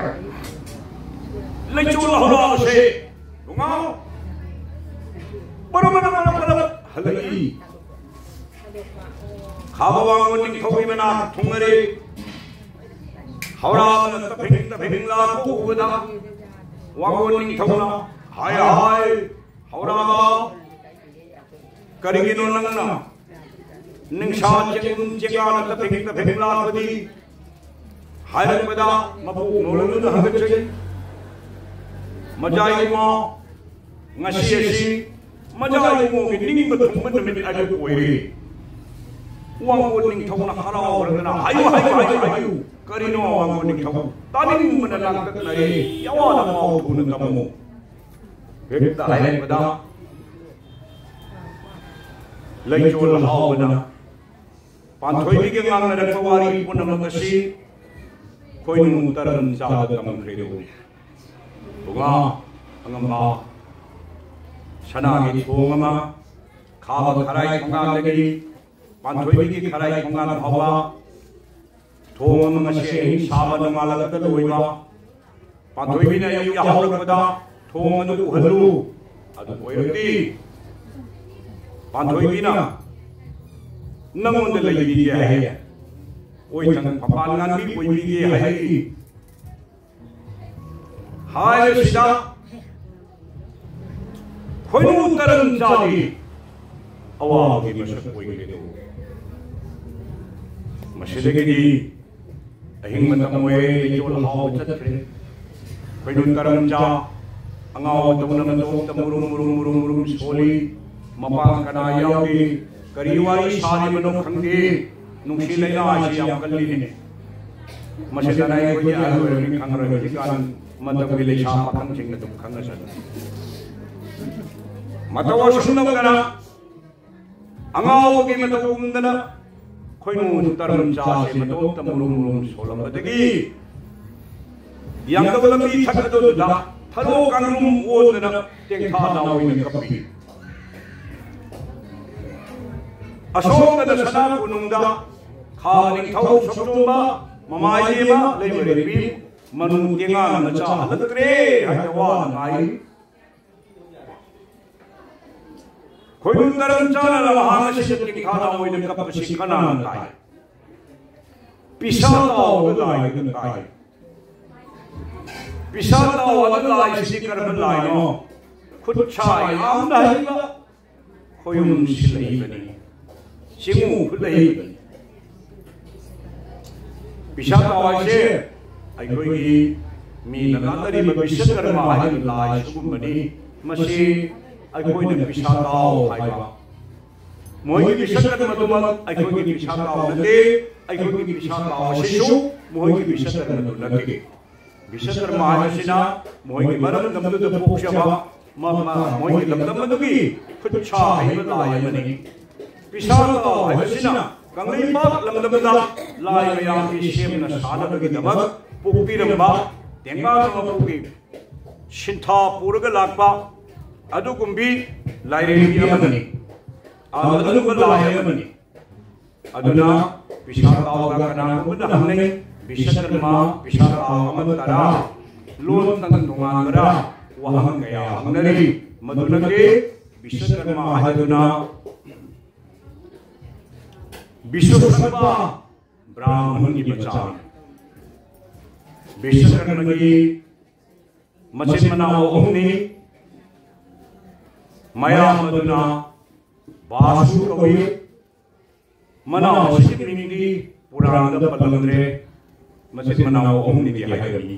ꯂꯩꯆꯣꯜ ꯍꯧꯔꯥꯕꯁꯦ ꯅꯨꯡꯉꯥꯎ ꯄꯔꯝ ꯄꯔꯝ ꯄꯔꯝ ꯄꯔꯝ ꯍꯜꯂꯛꯏ꯫ ꯈꯥꯕ ꯋꯥꯡꯕ ꯅꯤꯡꯊꯧꯒꯤ ꯃꯅꯥꯛ ꯊꯨꯡꯉꯔꯦ꯫ ꯍꯧꯔꯥꯕꯅ ꯇꯐꯤꯡ ꯇꯐꯤꯡ ꯂꯥꯛꯄ ꯎꯕꯗ, ꯋꯥꯡꯒꯣꯟ ꯅꯤꯡꯊꯧꯅ ꯍꯥꯏ ꯍꯥꯏ ꯍꯧꯔꯛꯑꯕ, "ꯀꯔꯤꯒꯤꯅꯣ ꯅꯪꯅ ꯅꯤꯡꯁꯥ ꯆꯦꯡꯒꯨꯝ ꯆꯦꯡꯒꯥꯅ ꯇꯐꯦꯡ ꯇꯐꯦꯡ ꯂꯥꯛꯄꯗꯤ?" ꯍꯥꯏꯔꯛꯄꯗ ꯃꯄꯨ ꯅꯣꯂꯨꯅ ꯍꯪꯒꯠꯆꯩ, "ꯃꯖꯥ ꯏꯕꯨꯡꯉꯣ, ꯉꯁꯤ ꯑꯁꯤ ꯃꯖꯥ ꯏꯕꯨꯡꯉꯣꯒꯤ ꯅꯤꯡꯕ ꯊꯨꯡꯕ ꯅꯨꯃꯤꯠ ꯑꯗꯨ ꯑꯣꯏꯔꯦ꯫" ꯋꯥꯡꯒꯣꯟ ꯅꯤꯡꯊꯧꯅ ꯍꯔꯥꯎꯔꯗꯅ, "ꯍꯥꯏꯌꯨ, ꯍꯥꯏꯌꯨ, ꯍꯥꯏꯌꯨ, ꯍꯥꯏꯌꯨ꯫ ꯀꯔꯤꯅꯣ ꯋꯥꯡꯒꯣꯟ ꯅꯤꯡꯊꯧ? ꯇꯥꯅꯤꯡꯕꯅ ꯂꯥꯡꯇꯛꯅꯔꯦ꯫ ꯌꯥꯋꯥꯅ ꯄꯥꯎ ꯊꯨꯅ ꯇꯝꯃꯨ꯫" ꯍꯦꯛꯇ ꯍꯥꯏꯔꯛꯄꯗ ꯂꯩꯆꯣꯜ ꯍꯥꯎꯕꯅ ꯄꯥꯟꯊꯣꯏꯕꯤꯒ ꯉꯥꯡꯅꯔꯛꯄ ꯋꯥꯔꯤ ꯄꯨꯝꯅꯃꯛ ꯑꯁꯤ ꯈꯣꯏꯅꯨ ꯇꯔꯝ ꯆꯥꯗ ꯇꯝꯈ꯭ꯔꯦꯗꯣ꯫ ꯄꯨꯉꯥ ꯑꯉꯝꯕ ꯁꯅꯥꯒꯤ ꯊꯣꯡ ꯑꯃ ꯈꯥꯕ ꯈꯔꯥꯏ ꯊꯣꯡꯒꯥꯟꯗꯒꯤ ꯄꯥꯟꯊꯣꯏꯕꯤꯒꯤ ꯈꯔꯥꯏ ꯊꯣꯡꯒꯥꯟ ꯐꯥꯎꯕ ꯊꯣꯡ ꯑꯃ ꯉꯁꯤ ꯑꯍꯤꯡ ꯁꯥꯕ ꯅꯣꯡꯉꯥꯜꯂꯛꯇ ꯂꯣꯏꯕ꯫ ꯄꯥꯟꯊꯣꯏꯕꯤꯅ ꯑꯌꯨꯛ ꯌꯥꯍꯧꯔꯛꯄꯗ ꯊꯣꯡ ꯑꯗꯨ ꯎꯍꯜꯂꯨ꯫ ꯑꯗꯨ ꯑꯣꯏꯔꯗꯤ ꯄꯥꯟꯊꯣꯏꯕꯤꯅ ꯅꯪꯉꯣꯟꯗ ꯂꯩꯕꯤꯒꯦ ꯍꯥꯏꯌꯦ꯫ ꯑꯣꯏꯊꯪ ꯃꯄꯥꯟ ꯉꯥꯟꯕꯤ ꯑꯣꯏꯕꯤꯒꯦ ꯍꯥꯏꯔꯛꯏ꯫ ꯍꯥꯏꯔꯤꯁꯤꯗ ꯈꯣꯏꯅꯨ ꯇꯔꯝ ꯆꯥꯗꯤ ꯑꯋꯥꯕꯒꯤ ꯃꯁꯛ ꯑꯣꯏꯈ꯭ꯔꯦꯗꯣ꯫ ꯃꯁꯤꯗꯒꯤꯗꯤ ꯑꯍꯤꯡ ꯃꯇꯝ ꯑꯣꯏꯔꯦ, ꯂꯩꯆꯣꯜ ꯍꯥꯎꯕ ꯆꯠꯈ꯭ꯔꯦ꯫ ꯈꯣꯏꯅꯨ ꯇꯔꯝ ꯆꯥ ꯑꯉꯥꯎꯕ ꯇꯧꯅ ꯃꯇꯣꯝꯇ ꯃꯨꯔꯨꯝ ꯃꯨꯔꯨꯝ ꯃꯨꯔꯨꯝ ꯃꯨꯔꯨꯝ ꯁꯣꯜꯂꯤ꯫ ꯃꯄꯥꯡ ꯀꯅꯥ ꯌꯥꯎꯗꯦ, ꯀꯔꯤ ꯋꯥꯔꯤ ꯁꯥꯔꯤꯕꯅꯣ ꯈꯪꯗꯦ꯫ ꯅꯨꯡꯁꯤ ꯂꯩꯅꯥ ꯑꯁꯤ ꯌꯥꯝ ꯀꯜꯂꯤꯅꯦ꯫ ꯃꯁꯤꯗꯅ ꯑꯩꯈꯣꯏꯗꯤ ꯑꯍꯜ ꯑꯣꯏꯔꯕꯅꯤ ꯈꯪꯉꯔꯣꯏ꯫ ꯍꯧꯖꯤꯛꯀꯥꯟ ꯃꯇꯝꯒꯤ ꯂꯩꯁꯥ ꯄꯥꯈꯪꯁꯤꯡꯅ ꯑꯗꯨꯝ ꯈꯪꯅꯁꯅꯨ꯫ ꯃꯇꯧ ꯑꯁꯨꯝ ꯇꯧꯗꯅ ꯑꯉꯥꯎꯕꯒꯤ ꯃꯇꯧ ꯎꯝꯗꯅ ꯈꯣꯏꯅꯨ ꯇꯔꯝ ꯆꯥꯁꯦ ꯃꯇꯣꯝꯇ ꯃꯨꯔꯨꯝ ꯃꯨꯔꯨꯝ ꯁꯣꯜꯂꯝꯕꯗꯒꯤ ꯌꯥꯡꯒꯪ ꯂꯝꯕꯤ ꯊꯛ ꯑꯗꯨꯗ ꯊꯔꯣ ꯀꯥꯡꯂꯨꯝ ꯑꯣꯟꯗꯅ ꯇꯦꯡꯊꯥ ꯅꯥꯎꯏꯅ ꯀꯞꯄꯤ꯫ ꯑꯁꯣꯝꯗꯅ ꯁꯅꯥ ꯀꯣꯅꯨꯡꯗ ꯈꯥ ꯅꯤꯡꯊꯧ ꯁꯣꯛꯆꯣꯝꯕ ꯃꯃꯥ ꯏꯕꯦꯝꯃ ꯂꯩꯃꯔꯦꯝꯕꯤ ꯃꯅꯨ ꯇꯦꯡꯉꯥꯅ ꯃꯆꯥ ꯍꯜꯂꯛꯇ꯭ꯔꯦ ꯍꯥꯏꯅ ꯋꯥꯅ ꯉꯥꯏꯔꯤ꯫ ꯈꯣꯏꯅꯨ ꯇꯔꯝ ꯆꯥꯅ ꯃꯍꯥꯛ ꯑꯁꯤꯗ ꯇꯦꯡꯊꯥ ꯅꯥꯎꯏꯅ ꯀꯞꯄꯁꯤ ꯀꯅꯥꯅ ꯇꯥꯏ? ꯄꯤꯁꯥ ꯇꯥꯎꯕ ꯂꯥꯏꯗꯨꯅ ꯇꯥꯏ꯫ ꯄꯤꯁꯥ ꯇꯥꯎ ꯍꯥꯏꯕ ꯂꯥꯏꯁꯤꯗꯤ ꯀꯔꯝꯕ ꯂꯥꯏꯅꯣ? ꯈꯨꯠ ꯁꯥ ꯌꯥꯝꯅ ꯍꯩꯕ, ꯈꯣꯏꯔꯨꯝ ꯁꯤꯜꯍꯩꯕꯅꯤ, ꯆꯤꯡꯃꯨ ꯐꯨꯠꯍꯩꯕꯅꯤ꯫ ꯄꯤꯁꯥ ꯇꯥꯎ ꯍꯥꯏꯁꯦ ꯑꯩꯈꯣꯏꯒꯤ ꯃꯤꯅ ꯂꯥꯠꯅꯔꯤꯕ ꯕꯤꯁꯀꯔꯃ ꯍꯥꯏꯕ ꯂꯥꯏ ꯁꯤꯒꯨꯝꯕꯅꯤ꯫ ꯃꯁꯤ ꯑꯩꯈꯣꯏꯅ ꯄꯤꯁꯥ ꯇꯥꯎ ꯍꯥꯏꯕ, ꯃꯣꯏꯒꯤ ꯕꯤꯁꯀꯔꯃꯗꯨꯃꯛ ꯑꯩꯈꯣꯏꯒꯤ ꯄꯤꯁꯥ ꯇꯥꯎ ꯅꯠꯇꯦ꯫ ꯑꯩꯈꯣꯏꯒꯤ ꯄꯤꯁꯥ ꯇꯥꯎ ꯑꯁꯤꯁꯨ ꯃꯣꯏꯒꯤ ꯕꯤꯁꯀꯔꯃꯗꯨ ꯅꯠꯇꯦ꯫ ꯕꯤꯁꯀꯔꯃ ꯍꯥꯏꯕꯁꯤꯅ ꯃꯣꯏꯒꯤ ꯃꯔꯝꯗꯝꯗꯨꯗ ꯄꯣꯛꯆꯕ, ꯃ-, ꯃ-, ꯃꯣꯏꯒꯤ ꯂꯝꯗꯝ ꯑꯗꯨꯒꯤ ꯈꯨꯠ ꯁꯥ ꯍꯩꯕ ꯂꯥꯏ ꯑꯃꯅꯤ꯫ ꯄꯤꯁꯥ ꯇꯥꯎ ꯍꯥꯏꯕꯁꯤꯅ ꯀꯪꯂꯩꯄꯥꯛ ꯂꯝꯗꯝꯗ ꯂꯥꯏ ꯃꯌꯥꯝꯒꯤ ꯁꯦꯝꯅ ꯁꯥꯅꯕꯒꯤꯗꯃꯛ ꯄꯣꯛꯄꯤꯔꯝꯕ, ꯇꯦꯡꯕꯥꯡ ꯃꯄꯨꯒꯤ ꯁꯤꯟꯊꯥ ꯄꯨꯔꯒ ꯂꯥꯛꯄ ꯑꯗꯨꯒꯨꯝꯕꯤ ꯂꯥꯏꯔꯦꯝꯕꯤ ꯑꯃꯅꯤ꯫ ꯑꯗꯨꯒꯨꯝꯕ ꯂꯥꯏ ꯑꯃꯅꯤ꯫ ꯑꯗꯨꯅ ꯄꯤꯁꯥ ꯇꯥꯎꯒ ꯀꯅꯥꯒꯨꯝꯕꯅ ꯍꯪꯅꯩ, "ꯕꯤꯁꯀꯔꯃ ꯄꯤꯁꯥ ꯇꯥꯎ ꯑꯃ ꯇꯔꯥ ꯂꯣꯟ ꯇꯣꯉꯥꯟꯕ꯭ꯔꯥ?" ꯋꯥꯍꯪ ꯀꯌꯥ ꯍꯪꯅꯔꯤ꯫ ꯃꯗꯨ ꯅꯠꯇꯦ, ꯕꯤꯁꯀꯔꯃ ꯍꯥꯏꯗꯨꯅ ꯕꯤꯁ꯭ꯋꯁꯔꯄ ꯕ꯭ꯔꯥꯍꯃꯟꯒꯤ ꯃꯆꯥꯅꯤ꯫ ꯕꯤꯁ꯭ꯋꯀꯔꯃꯒꯤ ꯃꯆꯤꯟ ꯃꯅꯥꯎ ꯑꯍꯨꯝꯅꯤ꯫ ꯃꯌꯥꯝꯕꯗꯨꯅ ꯕꯥꯁꯨ ꯀꯧꯏ꯫ ꯃꯅꯥꯎ ꯑꯁꯤꯒꯤ ꯃꯤꯡꯗꯤ ꯄꯨꯔꯥꯟꯗ ꯄꯜꯂꯝꯗ꯭ꯔꯦ꯫ ꯃꯆꯤꯟ ꯃꯅꯥꯎ ꯑꯍꯨꯝꯅꯤꯗꯤ ꯍꯥꯏꯔꯝꯃꯤ꯫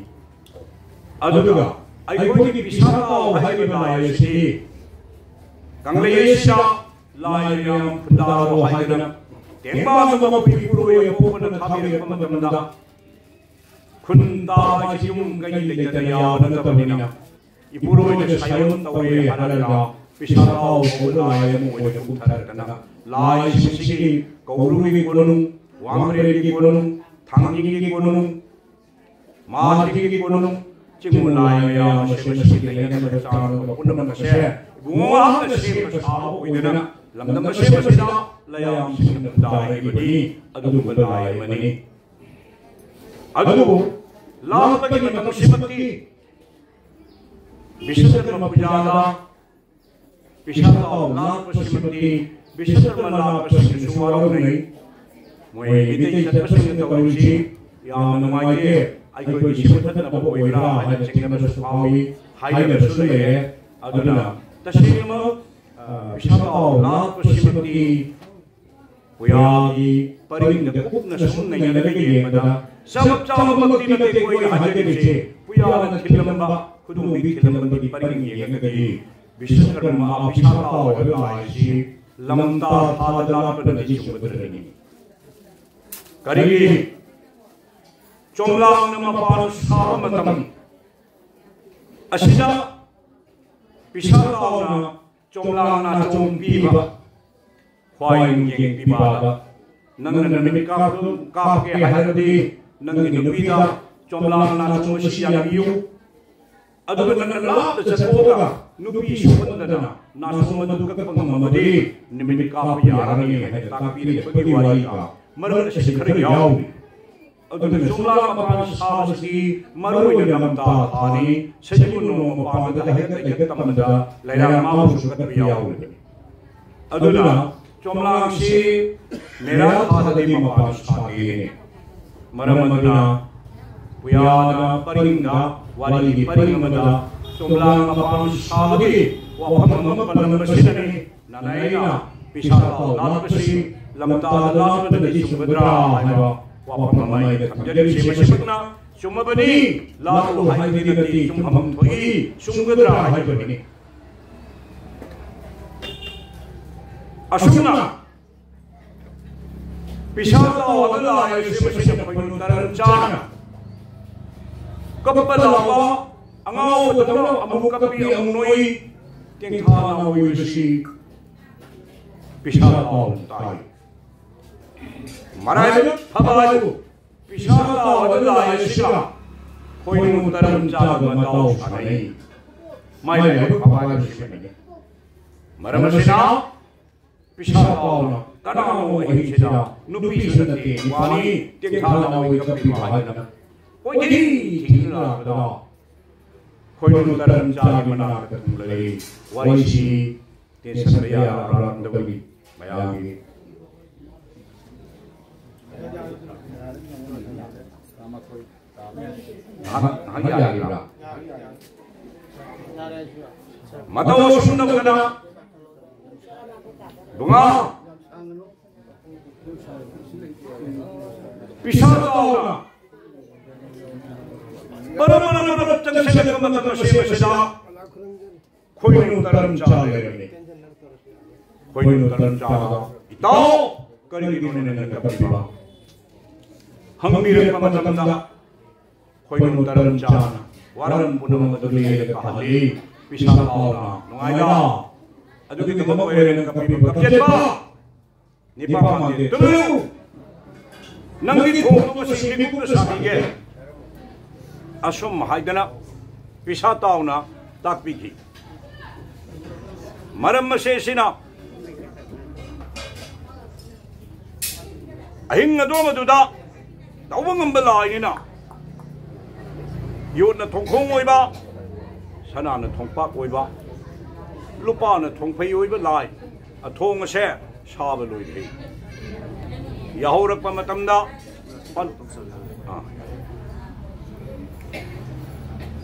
ꯑꯗꯨꯒ ꯑꯩꯈꯣꯏꯒꯤ ꯄꯤꯁꯥ ꯇꯥꯎ ꯍꯥꯏꯔꯤꯕ ꯂꯥꯏ ꯑꯁꯤ ꯀꯪꯂꯩ ꯑꯁꯤꯗ ꯂꯥꯏ ꯃꯌꯥꯝ ꯈꯨꯟꯗꯥꯔꯣ ꯍꯥꯏꯗꯅ ꯇꯦꯡꯕꯥꯡ ꯑꯃ ꯏꯄꯨꯔꯣꯏ ꯑꯄꯣꯛꯄꯅ ꯊꯥꯕꯤꯔꯛꯄ ꯃꯇꯝꯗ ꯈꯨꯟ ꯇꯥꯕ ꯍꯥꯏꯁꯤ ꯌꯨꯝ ꯀꯩ ꯂꯩꯇꯅ ꯌꯥꯕ ꯅꯠꯇꯕꯅꯤꯅ ꯏꯄꯨꯔꯣꯏꯅ ꯁꯥꯏꯑꯣꯟ ꯇꯧꯔꯦ ꯍꯥꯏꯔꯒ ꯄꯤꯁꯥ ꯇꯥꯎ ꯀꯧꯕ ꯂꯥꯏ ꯑꯃ ꯑꯣꯏꯅ ꯀꯨꯝꯊꯔꯛꯇꯅ ꯂꯥꯏꯁꯤꯡꯁꯤꯒꯤ ꯀꯧꯕ꯭ꯔꯨꯒꯤ ꯀꯣꯅꯨꯡ, ꯋꯥꯡꯕ꯭ꯔꯦꯟꯒꯤ ꯀꯣꯅꯨꯡ, ꯊꯥꯡꯖꯤꯡꯒꯤ ꯀꯣꯅꯨꯡ, ꯃꯍꯥꯗꯦꯕꯒꯤ ꯀꯣꯅꯨꯡ, ꯆꯤꯡ ꯂꯥꯏ ꯃꯌꯥꯝ ꯑꯁꯤ ꯃꯁꯤꯒꯤ ꯂꯩꯅꯕ ꯆꯥꯅꯕ ꯄꯨꯝꯅꯃꯛ ꯑꯁꯦ ꯏꯕꯨꯡꯉꯣ ꯃꯍꯥꯛꯅ ꯁꯦꯝꯕ ꯁꯥꯕ ꯑꯣꯏꯗꯅ ꯂꯝꯗꯝ ꯑꯁꯦ ꯃꯁꯤꯗ ꯂꯥꯏꯌꯥꯝꯁꯤꯡꯅ ꯈꯨꯟꯗꯥꯔꯛꯏꯕꯅꯤ꯫ ꯑꯗꯨꯒꯨꯝꯕ ꯂꯥꯏ ꯑꯃꯅꯤ꯫ ꯑꯗꯨꯕꯨ ꯂꯥꯞꯄꯒꯤ ꯃꯇꯝꯁꯤꯃꯛꯇꯤ ꯕꯤꯁ꯭ꯋꯀꯔꯃ ꯄꯨꯖꯥꯗ ꯄꯤꯁꯥ ꯇꯥꯎ ꯂꯥꯛꯄꯁꯤꯃꯛꯇꯤ ꯕꯤꯁ꯭ꯋꯀꯔꯃ ꯂꯥꯛꯄꯁꯤꯡꯅꯁꯨ ꯋꯥꯔꯧꯅꯩ꯫ ꯃꯣꯏ ꯃꯤꯇꯩ ꯆꯠꯄꯁꯤꯡꯅ ꯇꯧꯔꯤꯁꯤ ꯌꯥꯝꯅ ꯅꯨꯡꯉꯥꯏꯇꯦ꯫ ꯑꯩꯈꯣꯏꯒꯤ ꯁꯦꯝꯒꯠꯅꯕ ꯑꯣꯏꯕ꯭ꯔꯥ ꯍꯥꯏꯅ ꯆꯤꯡꯅꯕꯁꯨ ꯐꯥꯎꯏ, ꯍꯥꯏꯅꯕꯁꯨ ꯂꯩꯔꯦ꯫ ꯑꯗꯨꯅ ꯇꯁꯦꯡꯅꯃꯛ, ꯑ, ꯄꯩꯁꯥ ꯄꯥꯎ ꯂꯥꯛꯄꯁꯤꯃꯛꯇꯤ ꯄꯨꯌꯥꯒꯤ ꯄꯔꯤꯡꯗ ꯀꯨꯞꯅ ꯁꯨꯝ ꯅꯩꯅꯔꯒ ꯌꯦꯡꯕꯗ ꯆꯞ ꯆꯥꯕꯃꯛꯇꯤ ꯅꯠꯇꯦ ꯑꯩꯈꯣꯏꯅ ꯍꯥꯏꯖꯔꯤꯁꯦ꯫ ꯄꯨꯌꯥꯅ ꯊꯤꯜꯂꯝꯕ, ꯈꯨꯗꯣꯝꯕꯤ ꯊꯤꯜꯂꯝꯕꯒꯤ ꯄꯔꯤꯡ ꯌꯦꯡꯉꯒꯗꯤ ꯕꯤꯁꯀꯔꯃ ꯄꯤꯁꯥ ꯇꯥꯎ ꯍꯥꯏꯕ ꯂꯥꯏ ꯑꯁꯤ ꯂꯝꯇꯥ ꯊꯥꯗ ꯂꯥꯠꯄꯅꯗꯤ ꯆꯨꯝꯒꯗ꯭ꯔꯅꯤ꯫ ꯀꯔꯤꯒꯤ ꯆꯣꯝꯂꯥꯡꯅ ꯃꯄꯥꯟ ꯁꯥꯕ ꯃꯇꯝ ꯑꯁꯤꯗ ꯄꯤꯁꯥ ꯇꯥꯎꯅ ꯆꯣꯝꯂꯥꯡ ꯅꯥꯆꯣꯝ ꯄꯤꯕ, ꯈ꯭ꯋꯥꯏ ꯅꯨꯡꯖꯦꯡ ꯄꯤꯕꯥꯗ, "ꯅꯪꯅ ꯅꯨꯃꯤꯠ ꯀꯥꯞ-, ꯀꯥꯞꯀꯦ ꯍꯥꯏꯔꯕꯗꯤ ꯅꯪꯒꯤ ꯅꯨꯄꯤꯗ ꯆꯣꯝꯂꯥꯡ ꯅꯥꯆꯣꯝ ꯑꯁꯤ ꯌꯥꯟꯕꯤꯌꯨ꯫ ꯑꯗꯨꯒ ꯅꯪꯅ ꯂꯥꯞꯅ ꯆꯠꯊꯣꯛꯑꯒ ꯅꯨꯄꯤ ꯁꯣꯛꯍꯟꯗꯅ ꯅꯥꯆꯣꯝ ꯑꯗꯨ ꯀꯛꯄ ꯉꯝꯃꯕꯗꯤ ꯅꯨꯃꯤꯠ ꯀꯥꯞꯄ ꯌꯥꯔꯅꯤ" ꯍꯥꯏꯅ ꯇꯥꯛꯄꯤꯔꯛꯄꯒꯤ ꯋꯥꯔꯤꯒ ꯃꯔꯛ ꯑꯁꯤꯗ ꯈꯔ ꯌꯥꯎꯔꯤ꯫ ꯑꯗꯨꯅ ꯆꯣꯝꯂꯥꯡ ꯃꯄꯥꯟ ꯁꯥꯕꯁꯤꯗꯤ ꯃꯔꯨ ꯑꯣꯏꯅ ꯂꯝꯇꯥ ꯊꯥꯅꯤ꯫ ꯁꯖꯤꯕꯨ ꯅꯣꯡꯃ ꯄꯥꯟꯕꯗ ꯍꯩꯀꯠ ꯂꯩꯀꯠ ꯇꯝꯕꯗ ꯂꯩꯔꯥꯡ ꯃꯥꯕꯨꯁꯨ ꯀꯠꯄ ꯌꯥꯎꯔꯤꯕꯅꯤ꯫ ꯑꯗꯨꯅ ꯆꯣꯝꯂꯥꯡꯁꯤ ꯃꯦꯔꯥ ꯊꯥꯗꯗꯤ ꯃꯄꯥꯟ ꯁꯥꯗꯦꯅꯦ꯫ ꯃꯔꯝ ꯑꯗꯨꯅ ꯄꯨꯌꯥꯅ ꯄꯔꯤꯡꯗ, ꯋꯥꯔꯤꯒꯤ ꯄꯔꯤꯡ ꯑꯃꯗ ꯆꯣꯝꯂꯥꯡ ꯃꯄꯥꯟ ꯁꯥꯕꯒꯤ ꯋꯥꯐꯝ ꯑꯃ ꯄꯜꯂꯝꯕꯁꯤꯗꯅꯤ꯫ ꯅꯥꯅꯥꯏꯅ ꯄꯤꯁꯥ ꯄꯥꯎ ꯂꯥꯠꯄꯁꯤ ꯂꯝꯇꯥꯗ ꯂꯥꯠꯄꯅꯗꯤ ꯆꯨꯝꯒꯗ꯭ꯔꯥ ꯍꯥꯏꯕ ꯋꯥꯐꯝ ꯑꯃ ꯑꯩꯅ ꯊꯝꯖꯔꯤꯕꯁꯤ꯫ ꯃꯁꯤꯃꯛꯅ ꯆꯨꯝꯃꯕꯅꯤ, ꯂꯥꯠꯂꯨ ꯍꯥꯏꯕꯗꯤ ꯅꯠꯇꯦ, ꯆꯨꯝꯐꯝ ꯊꯣꯛꯏ, ꯆꯨꯝꯒꯗ꯭ꯔꯥ ꯍꯥꯏꯕꯅꯤ꯫ ꯑꯁꯨꯝꯅ ꯄꯤꯁꯥ ꯇꯥꯎꯕ ꯂꯥꯏ ꯑꯁꯤ ꯃꯁꯤꯅ ꯈꯣꯏꯅꯨ ꯇꯔꯟ ꯆꯥꯅ ꯀꯞꯄ ꯂꯥꯎꯕ, ꯑꯉꯥꯎꯕꯗꯧꯅ ꯑꯃꯨꯛ ꯀꯞꯄꯤ ꯑꯃꯨꯛ ꯅꯣꯛꯏ, ꯇꯦꯡꯊꯥ ꯅꯥꯎꯏꯕꯁꯤ ꯄꯤꯁꯥ ꯇꯥꯎ ꯇꯥꯏ꯫ ꯃꯔꯥꯏꯕꯛ ꯐꯕ ꯍꯥꯏꯕꯨ ꯄꯤꯁꯥ ꯇꯥꯎꯕ ꯂꯥꯏ ꯑꯁꯤꯒ ꯈꯣꯏꯅꯨ ꯇꯔꯟ ꯆꯥꯒ ꯃꯇꯥꯎ ꯁꯥꯟꯅꯩ꯫ ꯃꯥꯏ ꯂꯥꯏꯕꯛ ꯐꯕ ꯍꯥꯏꯕꯁꯤꯅꯤ꯫ ꯃꯔꯝ ꯑꯁꯤꯅ ꯄꯤꯁꯥ ꯄꯥꯎꯅ ꯀꯅꯥꯅꯣ ꯑꯍꯤꯡꯁꯤꯗ ꯅꯨꯄꯤꯁꯨ ꯅꯠꯇꯦ, ꯅꯨꯄꯥꯅꯤ, ꯇꯦꯡꯊꯥ ꯅꯥꯎꯏ ꯀꯞꯄꯤꯕ ꯍꯥꯏꯗꯅ ꯀꯣꯏꯊꯤ ꯊꯤꯗꯨꯅ ꯂꯥꯛꯄꯗ ꯈꯣꯏꯅꯨ ꯇꯔꯟ ꯆꯥꯒꯤ ꯃꯅꯥꯛꯇ ꯊꯨꯡꯂꯔꯤ꯫ ꯋꯥꯔꯤꯁꯤ ꯇꯦꯟꯁꯟꯕ ꯌꯥꯔꯕ꯭ꯔꯥ ꯇꯧꯏ ꯃꯌꯥꯝꯒꯤ꯫ ꯇꯔꯥꯃꯥꯊꯣꯏ, ꯉꯥꯏꯍꯥꯛ ꯉꯥꯏꯍꯥꯛ ꯌꯥꯔꯤꯕ꯭ꯔꯥ? ꯃꯇꯧ ꯑꯁꯨꯝ ꯇꯧꯗꯅ ꯕꯨꯡꯉꯥ ꯄꯤꯁꯥ ꯆꯥꯎꯅ ꯕꯔ ꯕꯔ ꯕꯔ ꯆꯪꯁꯤꯜꯂꯛꯄ ꯃꯇꯝ ꯑꯁꯤ ꯃꯁꯤꯗ ꯈꯣꯏꯅꯨ ꯇꯔꯝ ꯆꯥ ꯂꯩꯔꯝꯃꯤ꯫ ꯈꯣꯏꯅꯨ ꯇꯔꯝ ꯆꯥꯗ, "ꯏꯇꯥꯎ, ꯀꯔꯤꯒꯤꯅꯣꯅꯦ ꯅꯪꯅ ꯀꯞꯄꯤꯕ?" ꯍꯪꯕꯤꯔꯛꯄ ꯃꯇꯝꯗ ꯈꯣꯏꯅꯨ ꯇꯔꯝ ꯆꯥꯅ ꯋꯥꯔꯝ ꯄꯨꯝꯅꯃꯛ ꯑꯗꯨ ꯂꯩꯔꯒ ꯀꯥꯍꯜꯂꯤ꯫ ꯄꯤꯁꯥ ꯄꯥꯎꯅ ꯅꯨꯡꯉꯥꯏꯅ ꯑꯗꯨꯒꯤꯗꯃꯛ ꯑꯣꯏꯔꯦ ꯅꯪ ꯀꯞꯄꯤꯕ꯫ ꯀꯞꯆꯦꯠꯄ ꯅꯤꯄꯥ ꯃꯥꯟꯗꯦ, ꯇꯨꯝꯃꯨ! ꯅꯪꯒꯤ ꯊꯣꯡꯗꯨ ꯉꯁꯤ ꯃꯤꯀꯨꯞꯇ ꯁꯥꯕꯤꯒꯦ꯫ ꯑꯁꯨꯝ ꯍꯥꯏꯗꯅ ꯄꯤꯁꯥ ꯇꯥꯎꯅ ꯇꯥꯛꯄꯤꯈꯤ꯫ ꯃꯔꯝ ꯑꯁꯤꯅ ꯑꯍꯤꯡ ꯑꯗꯨꯝ ꯑꯗꯨꯗ ꯇꯧꯕ ꯉꯝꯕ ꯂꯥꯏꯅꯤꯅ ꯌꯣꯠꯅ ꯊꯣꯡꯈꯣꯡ ꯑꯣꯏꯕ, ꯁꯅꯥꯅ ꯊꯣꯡꯄꯥꯛ ꯑꯣꯏꯕ, ꯂꯨꯄꯥꯅ ꯊꯣꯡꯐꯩ ꯑꯣꯏꯕ ꯂꯥꯏ ꯑꯊꯣꯡ ꯑꯁꯦ ꯁꯥꯕ ꯂꯣꯏꯗ꯭ꯔꯤ꯫ ꯌꯥꯍꯧꯔꯛꯄ ꯃꯇꯝꯗ ꯄꯥꯟ-, ꯑꯥ꯫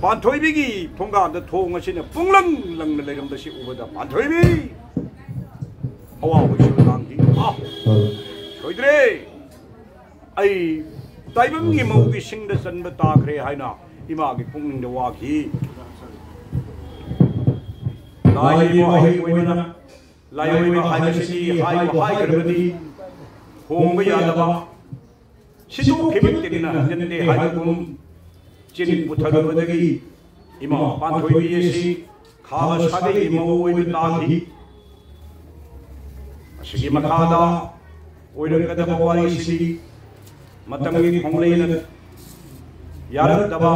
ꯄꯥꯟꯊꯣꯏꯕꯤꯒꯤ ꯊꯣꯡꯒꯥꯟꯗ ꯊꯣꯡ ꯑꯁꯤꯅ ꯄꯨꯡꯂꯪ ꯂꯪꯅ ꯂꯩꯔꯝꯕꯁꯤ ꯎꯕꯗ ꯄꯥꯟꯊꯣꯏꯕꯤ ꯑꯋꯥꯕꯒꯤ ꯃꯇꯥꯡꯗꯤ, "ꯑꯥ, ꯁꯣꯏꯗ꯭ꯔꯦ꯫ ꯑꯩ ꯇꯥꯏꯕꯪꯒꯤ ꯃꯧꯒꯤ ꯁꯤꯡꯗ ꯆꯟꯕ ꯇꯥꯈ꯭ꯔꯦ" ꯍꯥꯏꯅ ꯏꯃꯥꯒꯤ ꯄꯨꯛꯅꯤꯡꯗ ꯋꯥꯈꯤ꯫ ꯂꯥꯏꯒꯤ ꯋꯥꯍꯩ ꯑꯣꯏꯅ ꯂꯥꯏꯑꯣꯏꯕ ꯍꯥꯏꯕꯁꯤꯗꯤ ꯍꯥꯏꯕꯨ ꯍꯥꯏꯈ꯭ꯔꯕꯗꯤ ꯍꯣꯡꯕ ꯌꯥꯗꯕ, ꯁꯤꯗꯣꯛꯈꯤꯕ ꯇꯤꯟꯅ ꯍꯟꯖꯤꯟꯗꯦ ꯍꯥꯏꯕꯒꯨꯝ ꯆꯤꯟ ꯄꯨꯊꯔꯨꯕꯗꯒꯤ ꯏꯃꯥ ꯄꯥꯟꯊꯣꯏꯕꯤ ꯑꯁꯤ ꯈꯥꯕ ꯁꯥꯒꯩꯒꯤ ꯃꯧ ꯑꯣꯏꯅ ꯇꯥꯈꯤ꯫ ꯑꯁꯤꯒꯤ ꯃꯈꯥꯗ ꯑꯣꯏꯔꯛꯀꯗꯕ ꯋꯥꯔꯤꯁꯤ ꯃꯇꯝꯒꯤ ꯈꯣꯡꯂꯩꯅ ꯌꯥꯔꯛꯇꯕ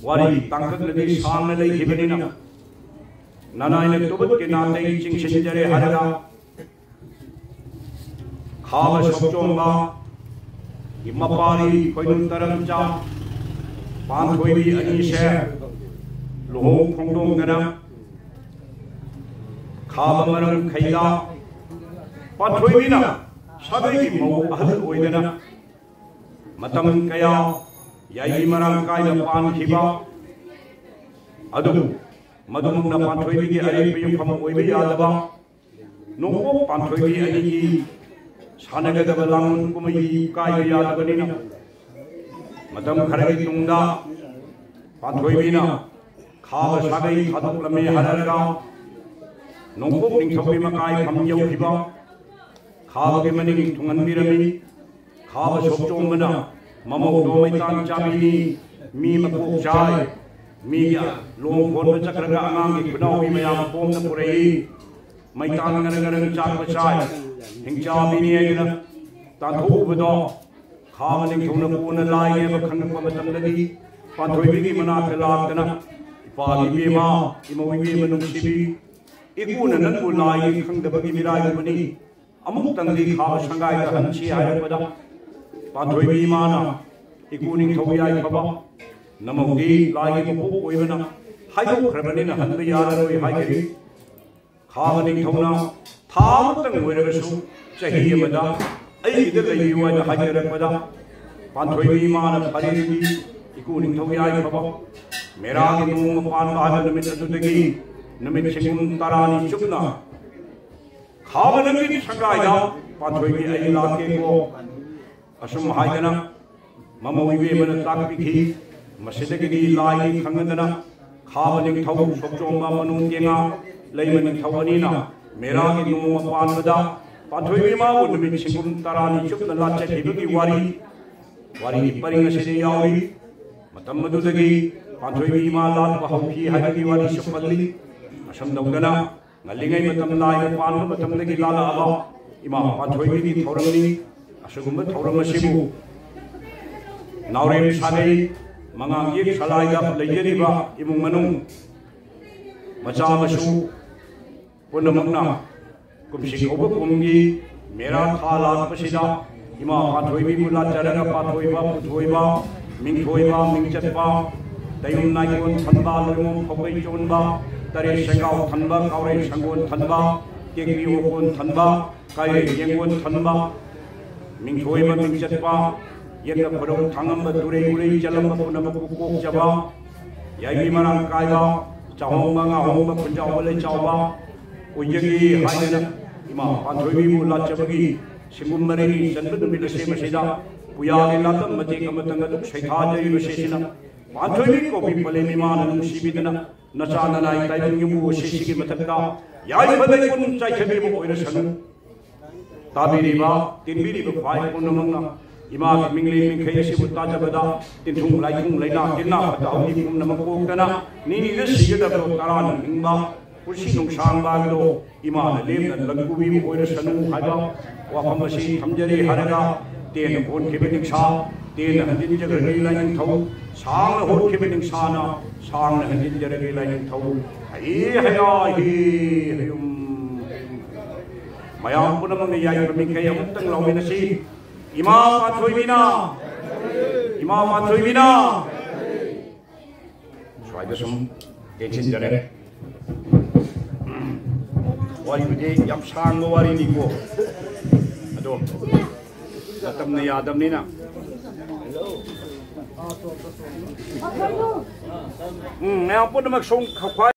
ꯋꯥꯔꯤ ꯇꯥꯡꯀꯛꯅꯗꯤ ꯁꯥꯡꯅ ꯂꯩꯈꯤꯕꯅꯤꯅ ꯅꯅꯥꯏꯅ ꯇꯨꯕꯠꯀꯤ ꯅꯥꯇꯩ ꯆꯤꯡꯁꯤꯟꯖꯔꯦ ꯍꯥꯏꯔꯒ ꯈꯥꯕ ꯁꯣꯛꯆꯣꯝꯕ ꯃꯄꯥꯔꯤ ꯈꯣꯏꯅꯨ ꯇꯔꯝꯆꯥ ꯄꯥꯟꯊꯣꯏꯕꯤ ꯑꯅꯤꯁꯦ ꯂꯨꯍꯣꯡ ꯈꯣꯡꯗꯣꯡꯗꯅ ꯈꯥꯕ ꯃꯔꯝ ꯈꯩꯗ ꯄꯥꯟꯊꯣꯏꯕꯤꯅ ꯁꯥꯒꯩꯒꯤ ꯃꯧ ꯑꯍꯜ ꯑꯣꯏꯗꯅ ꯃꯇꯝ ꯀꯌꯥ ꯌꯥꯏꯕꯤ ꯃꯔꯥꯡ ꯀꯥꯏꯅ ꯄꯥꯟꯈꯤꯕ, ꯑꯗꯨꯕꯨ ꯃꯗꯨꯃꯛꯅ ꯄꯥꯟꯊꯣꯏꯕꯤꯒꯤ ꯑꯔꯦꯞꯄ ꯌꯨꯝꯐꯝ ꯑꯣꯏꯕ ꯌꯥꯗꯕ, ꯅꯣꯡꯄꯣꯛ ꯄꯥꯟꯊꯣꯏꯕꯤ ꯑꯅꯤꯒꯤ ꯁꯥꯟꯅꯒꯗꯕ ꯂꯥꯡꯕꯟ ꯀꯨꯝꯍꯩ ꯀꯥꯏꯕ ꯌꯥꯗꯕꯅꯤꯅ, ꯃꯇꯝ ꯈꯔꯒꯤ ꯇꯨꯡꯗ ꯄꯥꯟꯊꯣꯏꯕꯤꯅ ꯈꯥꯕ ꯁꯥꯒꯩ ꯊꯥꯗꯣꯛꯂꯝꯃꯤ ꯍꯥꯏꯔꯒ ꯅꯣꯡꯄꯣꯛ ꯅꯤꯡꯊꯧꯒꯤ ꯃꯀꯥꯏꯐꯝ ꯌꯧꯈꯤꯕ, ꯈꯥꯕꯒꯤ ꯃꯅꯤꯡ ꯊꯨꯡꯍꯟꯕꯤꯔꯝꯃꯤ꯫ ꯈꯥꯕ ꯁꯣꯛꯆꯣꯝꯕꯅ ꯃꯃꯧꯗꯣ ꯃꯩꯇꯥꯟ ꯆꯥꯕꯤꯅꯤ, ꯃꯤ ꯃꯀꯣꯛ ꯆꯥꯏ, ꯃꯤꯒꯤ ꯂꯣꯡ ꯈꯣꯟꯕ ꯆꯠꯈ꯭ꯔꯒ ꯑꯉꯥꯡꯒꯤ ꯈꯨꯅꯥꯎꯕꯤ ꯃꯌꯥꯝ ꯄꯣꯝꯅ ꯄꯨꯔꯛꯏ꯫ ꯃꯩꯇꯥꯟ ꯉꯔꯪ ꯉꯔꯪ ꯆꯥꯛꯄ ꯆꯥꯏ, ꯍꯤꯡꯆꯥꯕꯤꯅꯤ ꯍꯥꯏꯗꯅ ꯇꯥꯟꯊꯣꯛꯎꯕꯗꯣ ꯈꯥꯕ ꯅꯤꯡꯊꯧꯅ ꯀꯣꯟꯅ ꯂꯥꯏꯅꯦꯕ ꯈꯪꯂꯛꯄ ꯃꯇꯝꯗꯗꯤ ꯄꯥꯟꯊꯣꯏꯕꯤꯒꯤ ꯃꯅꯥꯛꯇ ꯂꯥꯛꯇꯅ, "ꯏꯄꯥ ꯏꯕꯦꯝꯃ, ꯏꯃꯧ ꯏꯕꯦꯝꯃ ꯅꯨꯡꯁꯤꯕꯤ, ꯏꯀꯨꯅ ꯅꯪꯕꯨ ꯂꯥꯏꯅꯤ ꯈꯪꯗꯕꯒꯤ ꯃꯤꯔꯥꯏꯕꯅꯤ, ꯑꯃꯨꯛꯇꯪꯗꯤ ꯈꯥꯕ ꯁꯪꯒꯥꯏꯗ ꯍꯟꯁꯤ" ꯍꯥꯏꯔꯛꯄꯗ, ꯄꯥꯟꯊꯣꯏꯕꯤ ꯏꯃꯥꯅ ꯏꯀꯨ ꯅꯤꯡꯊꯧ ꯌꯥꯏꯐꯕ, ꯅꯃꯧꯗꯤ ꯂꯥꯏꯒꯤ ꯃꯄꯣꯛ ꯑꯣꯏꯕꯅ ꯍꯥꯏꯗꯣꯛꯈ꯭ꯔꯕꯅꯤꯅ ꯍꯟꯕ ꯌꯥꯔꯔꯣꯏ ꯍꯥꯏꯈꯤꯕꯤ꯫ ꯈꯥꯕ ꯅꯤꯡꯊꯧꯅ ꯊꯥ ꯑꯃꯇꯪ ꯑꯣꯏꯔꯕꯁꯨ ꯆꯍꯤ ꯑꯃꯗ ꯑꯩꯒꯤꯗ ꯂꯩꯕꯤꯌꯨ ꯍꯥꯏꯅ ꯍꯥꯏꯖꯔꯛꯄꯗ, ꯄꯥꯟꯊꯣꯏꯕꯤ ꯏꯃꯥꯅ ꯐꯔꯦ ꯑꯗꯨꯗꯤ ꯏꯀꯨ ꯅꯤꯡꯊꯧ ꯌꯥꯏꯐꯕ, ꯃꯦꯔꯥꯒꯤ ꯅꯣꯡꯃ ꯄꯥꯟꯕ ꯍꯥꯏꯕ ꯅꯨꯃꯤꯠ ꯑꯗꯨꯗꯒꯤ ꯅꯨꯃꯤꯠ ꯆꯤꯡꯒꯨꯝ ꯇꯔꯥꯅꯤ ꯆꯨꯞꯅ ꯈꯥꯕ ꯅꯪꯒꯤ ꯁꯪꯒꯥꯏꯗ ꯄꯥꯟꯊꯣꯏꯕꯤ ꯑꯩ ꯂꯥꯛꯀꯦꯀꯣ꯫ ꯑꯁꯨꯝ ꯍꯥꯏꯗꯅ ꯃꯃꯧ ꯏꯕꯦꯝꯃꯅ ꯇꯥꯛꯄꯤꯈꯤ꯫ ꯃꯁꯤꯗꯒꯤꯗꯤ ꯂꯥꯏꯅꯤ ꯈꯪꯅꯗꯅ ꯈꯥꯕ ꯅꯤꯡꯊꯧ ꯁꯣꯛꯆꯣꯝꯕ ꯃꯅꯨꯡ ꯇꯦꯡꯉꯥ ꯂꯩꯃ ꯅꯤꯡꯊꯧ ꯑꯅꯤꯅ ꯃꯦꯔꯥꯒꯤ ꯅꯣꯡꯃ ꯄꯥꯟꯕꯗ ꯄꯥꯟꯊꯣꯏꯕꯤ ꯏꯃꯥꯕꯨ ꯅꯨꯃꯤꯠ ꯆꯤꯡꯒꯨꯝ ꯇꯔꯥꯅꯤ ꯆꯨꯞꯅ ꯂꯥꯠꯆꯈꯤꯕꯒꯤ ꯋꯥꯔꯤ ꯋꯥꯔꯤꯒꯤ ꯄꯔꯤꯡ ꯑꯁꯤꯗ ꯌꯥꯎꯔꯤ꯫ ꯃꯇꯝ ꯑꯗꯨꯗꯒꯤ ꯄꯥꯟꯊꯣꯏꯕꯤ ꯏꯃꯥ ꯂꯥꯠꯄ ꯍꯧꯈꯤ ꯍꯥꯏꯕꯒꯤ ꯋꯥꯔꯤꯁꯨ ꯄꯜꯂꯤ꯫ ꯑꯁꯨꯝ ꯇꯧꯗꯅ ꯉꯜꯂꯤꯉꯩ ꯃꯇꯝ ꯂꯥꯏꯅ ꯄꯥꯟꯕ ꯃꯇꯝꯗꯒꯤ ꯂꯥꯠꯂꯛꯑꯕ ꯏꯃꯥ ꯄꯥꯟꯊꯣꯏꯕꯤꯒꯤ ꯊꯧꯔꯝꯅꯤ꯫ ꯑꯁꯤꯒꯨꯝꯕ ꯊꯧꯔꯝ ꯑꯁꯤꯕꯨ ꯅꯥꯎꯔꯦꯝ ꯁꯥꯒꯩ ꯃꯉꯥꯡ ꯌꯦꯛ ꯁꯂꯥꯏꯗ ꯂꯩꯖꯔꯤꯕ ꯏꯃꯨꯡ ꯃꯅꯨꯡ ꯃꯆꯥ ꯃꯁꯨ ꯄꯨꯝꯅꯃꯛꯅ ꯀꯨꯝꯁꯤ ꯀꯧꯕ ꯀꯨꯝꯒꯤ ꯃꯦꯔꯥ ꯊꯥ ꯂꯥꯛꯄꯁꯤꯗ ꯏꯃꯥ ꯄꯥꯟꯊꯣꯏꯕꯤꯕꯨ ꯂꯥꯠꯆꯔꯒ ꯄꯥꯊꯣꯏꯕ, ꯄꯨꯊꯣꯏꯕ, ꯃꯤꯡꯊꯣꯏꯕ, ꯃꯤꯡꯆꯠꯄ, ꯇꯌꯨꯝ ꯅꯥꯏꯀꯣꯟ ꯊꯟꯕ, ꯂꯣꯏꯃꯣꯝ ꯐꯧꯒꯩ ꯆꯣꯟꯕ, ꯇꯔꯦꯠ ꯁꯦꯡꯒꯥꯎ ꯊꯟꯕ, ꯀꯥꯎꯔꯦꯟ ꯁꯪꯒꯣꯟ ꯊꯟꯕ, ꯀꯦꯛꯄꯤ ꯑꯣꯀꯣꯟ ꯊꯟꯕ, ꯀꯥꯏꯔꯦꯟ ꯌꯦꯡꯒꯣꯟ ꯊꯟꯕ, ꯃꯤꯡꯊꯣꯏꯕ, ꯃꯤꯡꯆꯠꯄ, ꯌꯦꯟꯒ ꯈꯨꯔꯧ ꯊꯥꯡꯉꯝꯕ, ꯇꯨꯔꯩ ꯎꯔꯩ ꯆꯦꯜꯂꯝꯕ ꯄꯨꯝꯅꯃꯛꯄꯨ ꯀꯣꯛꯆꯕ, ꯌꯥꯏꯃꯤ ꯃꯔꯥꯡ ꯀꯥꯏꯕ, ꯆꯥꯍꯣꯡꯕ ꯉꯥꯍꯣꯡꯕ ꯈꯨꯟꯖꯥꯎꯕ ꯂꯩꯆꯥꯎꯕ ꯑꯣꯏꯖꯒꯦ ꯍꯥꯏꯗꯅ ꯏꯃꯥ ꯄꯥꯟꯊꯣꯏꯕꯤꯕꯨ ꯂꯥꯠꯆꯕꯒꯤ ꯁꯤꯡꯒꯨꯝ ꯃꯔꯤꯅꯤ ꯆꯟꯕ ꯅꯨꯃꯤꯠ ꯑꯁꯦ ꯃꯁꯤꯗ ꯄꯨꯌꯥꯒꯤ ꯂꯥꯇꯝ ꯃꯇꯦꯛ ꯑꯃꯇꯪ ꯑꯗꯨꯛ ꯁꯩꯊꯥꯖꯔꯤꯕꯁꯦ ꯁꯤꯅ ꯄꯥꯟꯊꯣꯏꯕꯤ ꯀꯧꯕꯤ ꯄꯂꯦꯝ ꯏꯃꯥꯅ ꯅꯨꯡꯁꯤꯕꯤꯗꯅ ꯅꯆꯥ ꯅꯅꯥꯏ ꯇꯥꯏꯕꯪ ꯌꯨꯝꯕꯨ ꯑꯁꯤꯁꯤꯒꯤ ꯃꯊꯛꯇ ꯌꯥꯏꯐ ꯂꯩꯄꯨꯟ ꯆꯥꯏꯊꯕꯤꯕ ꯑꯣꯏꯔꯁꯅꯨ꯫ ꯇꯥꯕꯤꯔꯤꯕ, ꯇꯤꯟꯕꯤꯔꯤꯕ ꯈ꯭ꯋꯥꯏ ꯄꯨꯝꯅꯃꯛꯅ ꯏꯃꯥꯒꯤ ꯃꯤꯡꯂꯦꯝ ꯃꯤꯡꯈꯩ ꯑꯁꯤꯕꯨ ꯇꯥꯖꯕꯗ ꯇꯤꯟꯊꯨꯡ ꯂꯥꯏꯊꯨꯡ ꯂꯩꯅꯥ ꯇꯤꯟꯅꯥ ꯐꯠꯇ ꯍꯥꯎꯗꯤ ꯄꯨꯝꯅꯃꯛ ꯀꯣꯛꯇꯅ ꯅꯤꯅꯤꯗ ꯁꯤꯒꯗꯕꯗꯣ ꯇꯔꯥꯅ ꯍꯤꯡꯕ ꯄꯨꯟꯁꯤ ꯅꯨꯡꯁꯥꯡꯕ ꯍꯥꯏꯕꯗꯣ ꯏꯃꯥꯅ ꯂꯦꯝꯅ ꯂꯟ ꯀꯨꯕꯤꯕ ꯑꯣꯏꯔꯁꯅꯨ ꯍꯥꯏꯕ ꯋꯥꯐꯝ ꯑꯁꯤ ꯊꯝꯖꯔꯤ ꯍꯥꯏꯔꯒ ꯇꯦꯟꯅ ꯍꯣꯟꯈꯤꯕ ꯅꯤꯡꯁꯥ ꯇꯦꯟꯅ ꯍꯟꯖꯤꯟꯖꯈ꯭ꯔꯅꯤ ꯂꯥꯏꯅꯤꯡꯊꯧ, ꯁꯥꯡꯅ ꯍꯣꯟꯈꯤꯕ ꯅꯤꯡꯁꯥꯅ ꯁꯥꯡꯅ ꯍꯟꯖꯤꯟꯖꯔꯒꯦ ꯂꯥꯏꯅꯤꯡꯊꯧ꯫ ꯍꯩ ꯍꯌꯥ ꯍꯤ ꯍꯌꯨꯝ꯫ ꯃꯌꯥꯝ ꯄꯨꯝꯅꯃꯛꯅ ꯌꯥꯏꯐ ꯃꯤꯡꯈꯩ ꯑꯃꯨꯛꯇꯪ ꯂꯥꯎꯃꯤꯟꯅꯁꯤ꯫ ꯏꯃꯥ ꯄꯥꯟꯊꯣꯏꯕꯤꯅ! ꯏꯃꯥ ꯄꯥꯟꯊꯣꯏꯕꯤꯅ! ꯁ꯭ꯋꯥꯏꯗ ꯁꯨꯝ ꯇꯦꯟꯁꯤꯟꯖꯔꯦ꯫ ꯋꯥꯔꯤꯕꯨꯗꯤ ꯌꯥꯝ ꯁꯥꯡꯕ ꯋꯥꯔꯤꯅꯤꯀꯣ꯫ ꯑꯗꯣ ꯃꯇꯝꯅ ꯌꯥꯗꯕꯅꯤꯅ꯫ ꯎꯝ, ꯃꯌꯥꯝ ꯄꯨꯝꯅꯃꯛ ꯁꯣꯝ ꯈ꯭ꯋꯥꯏ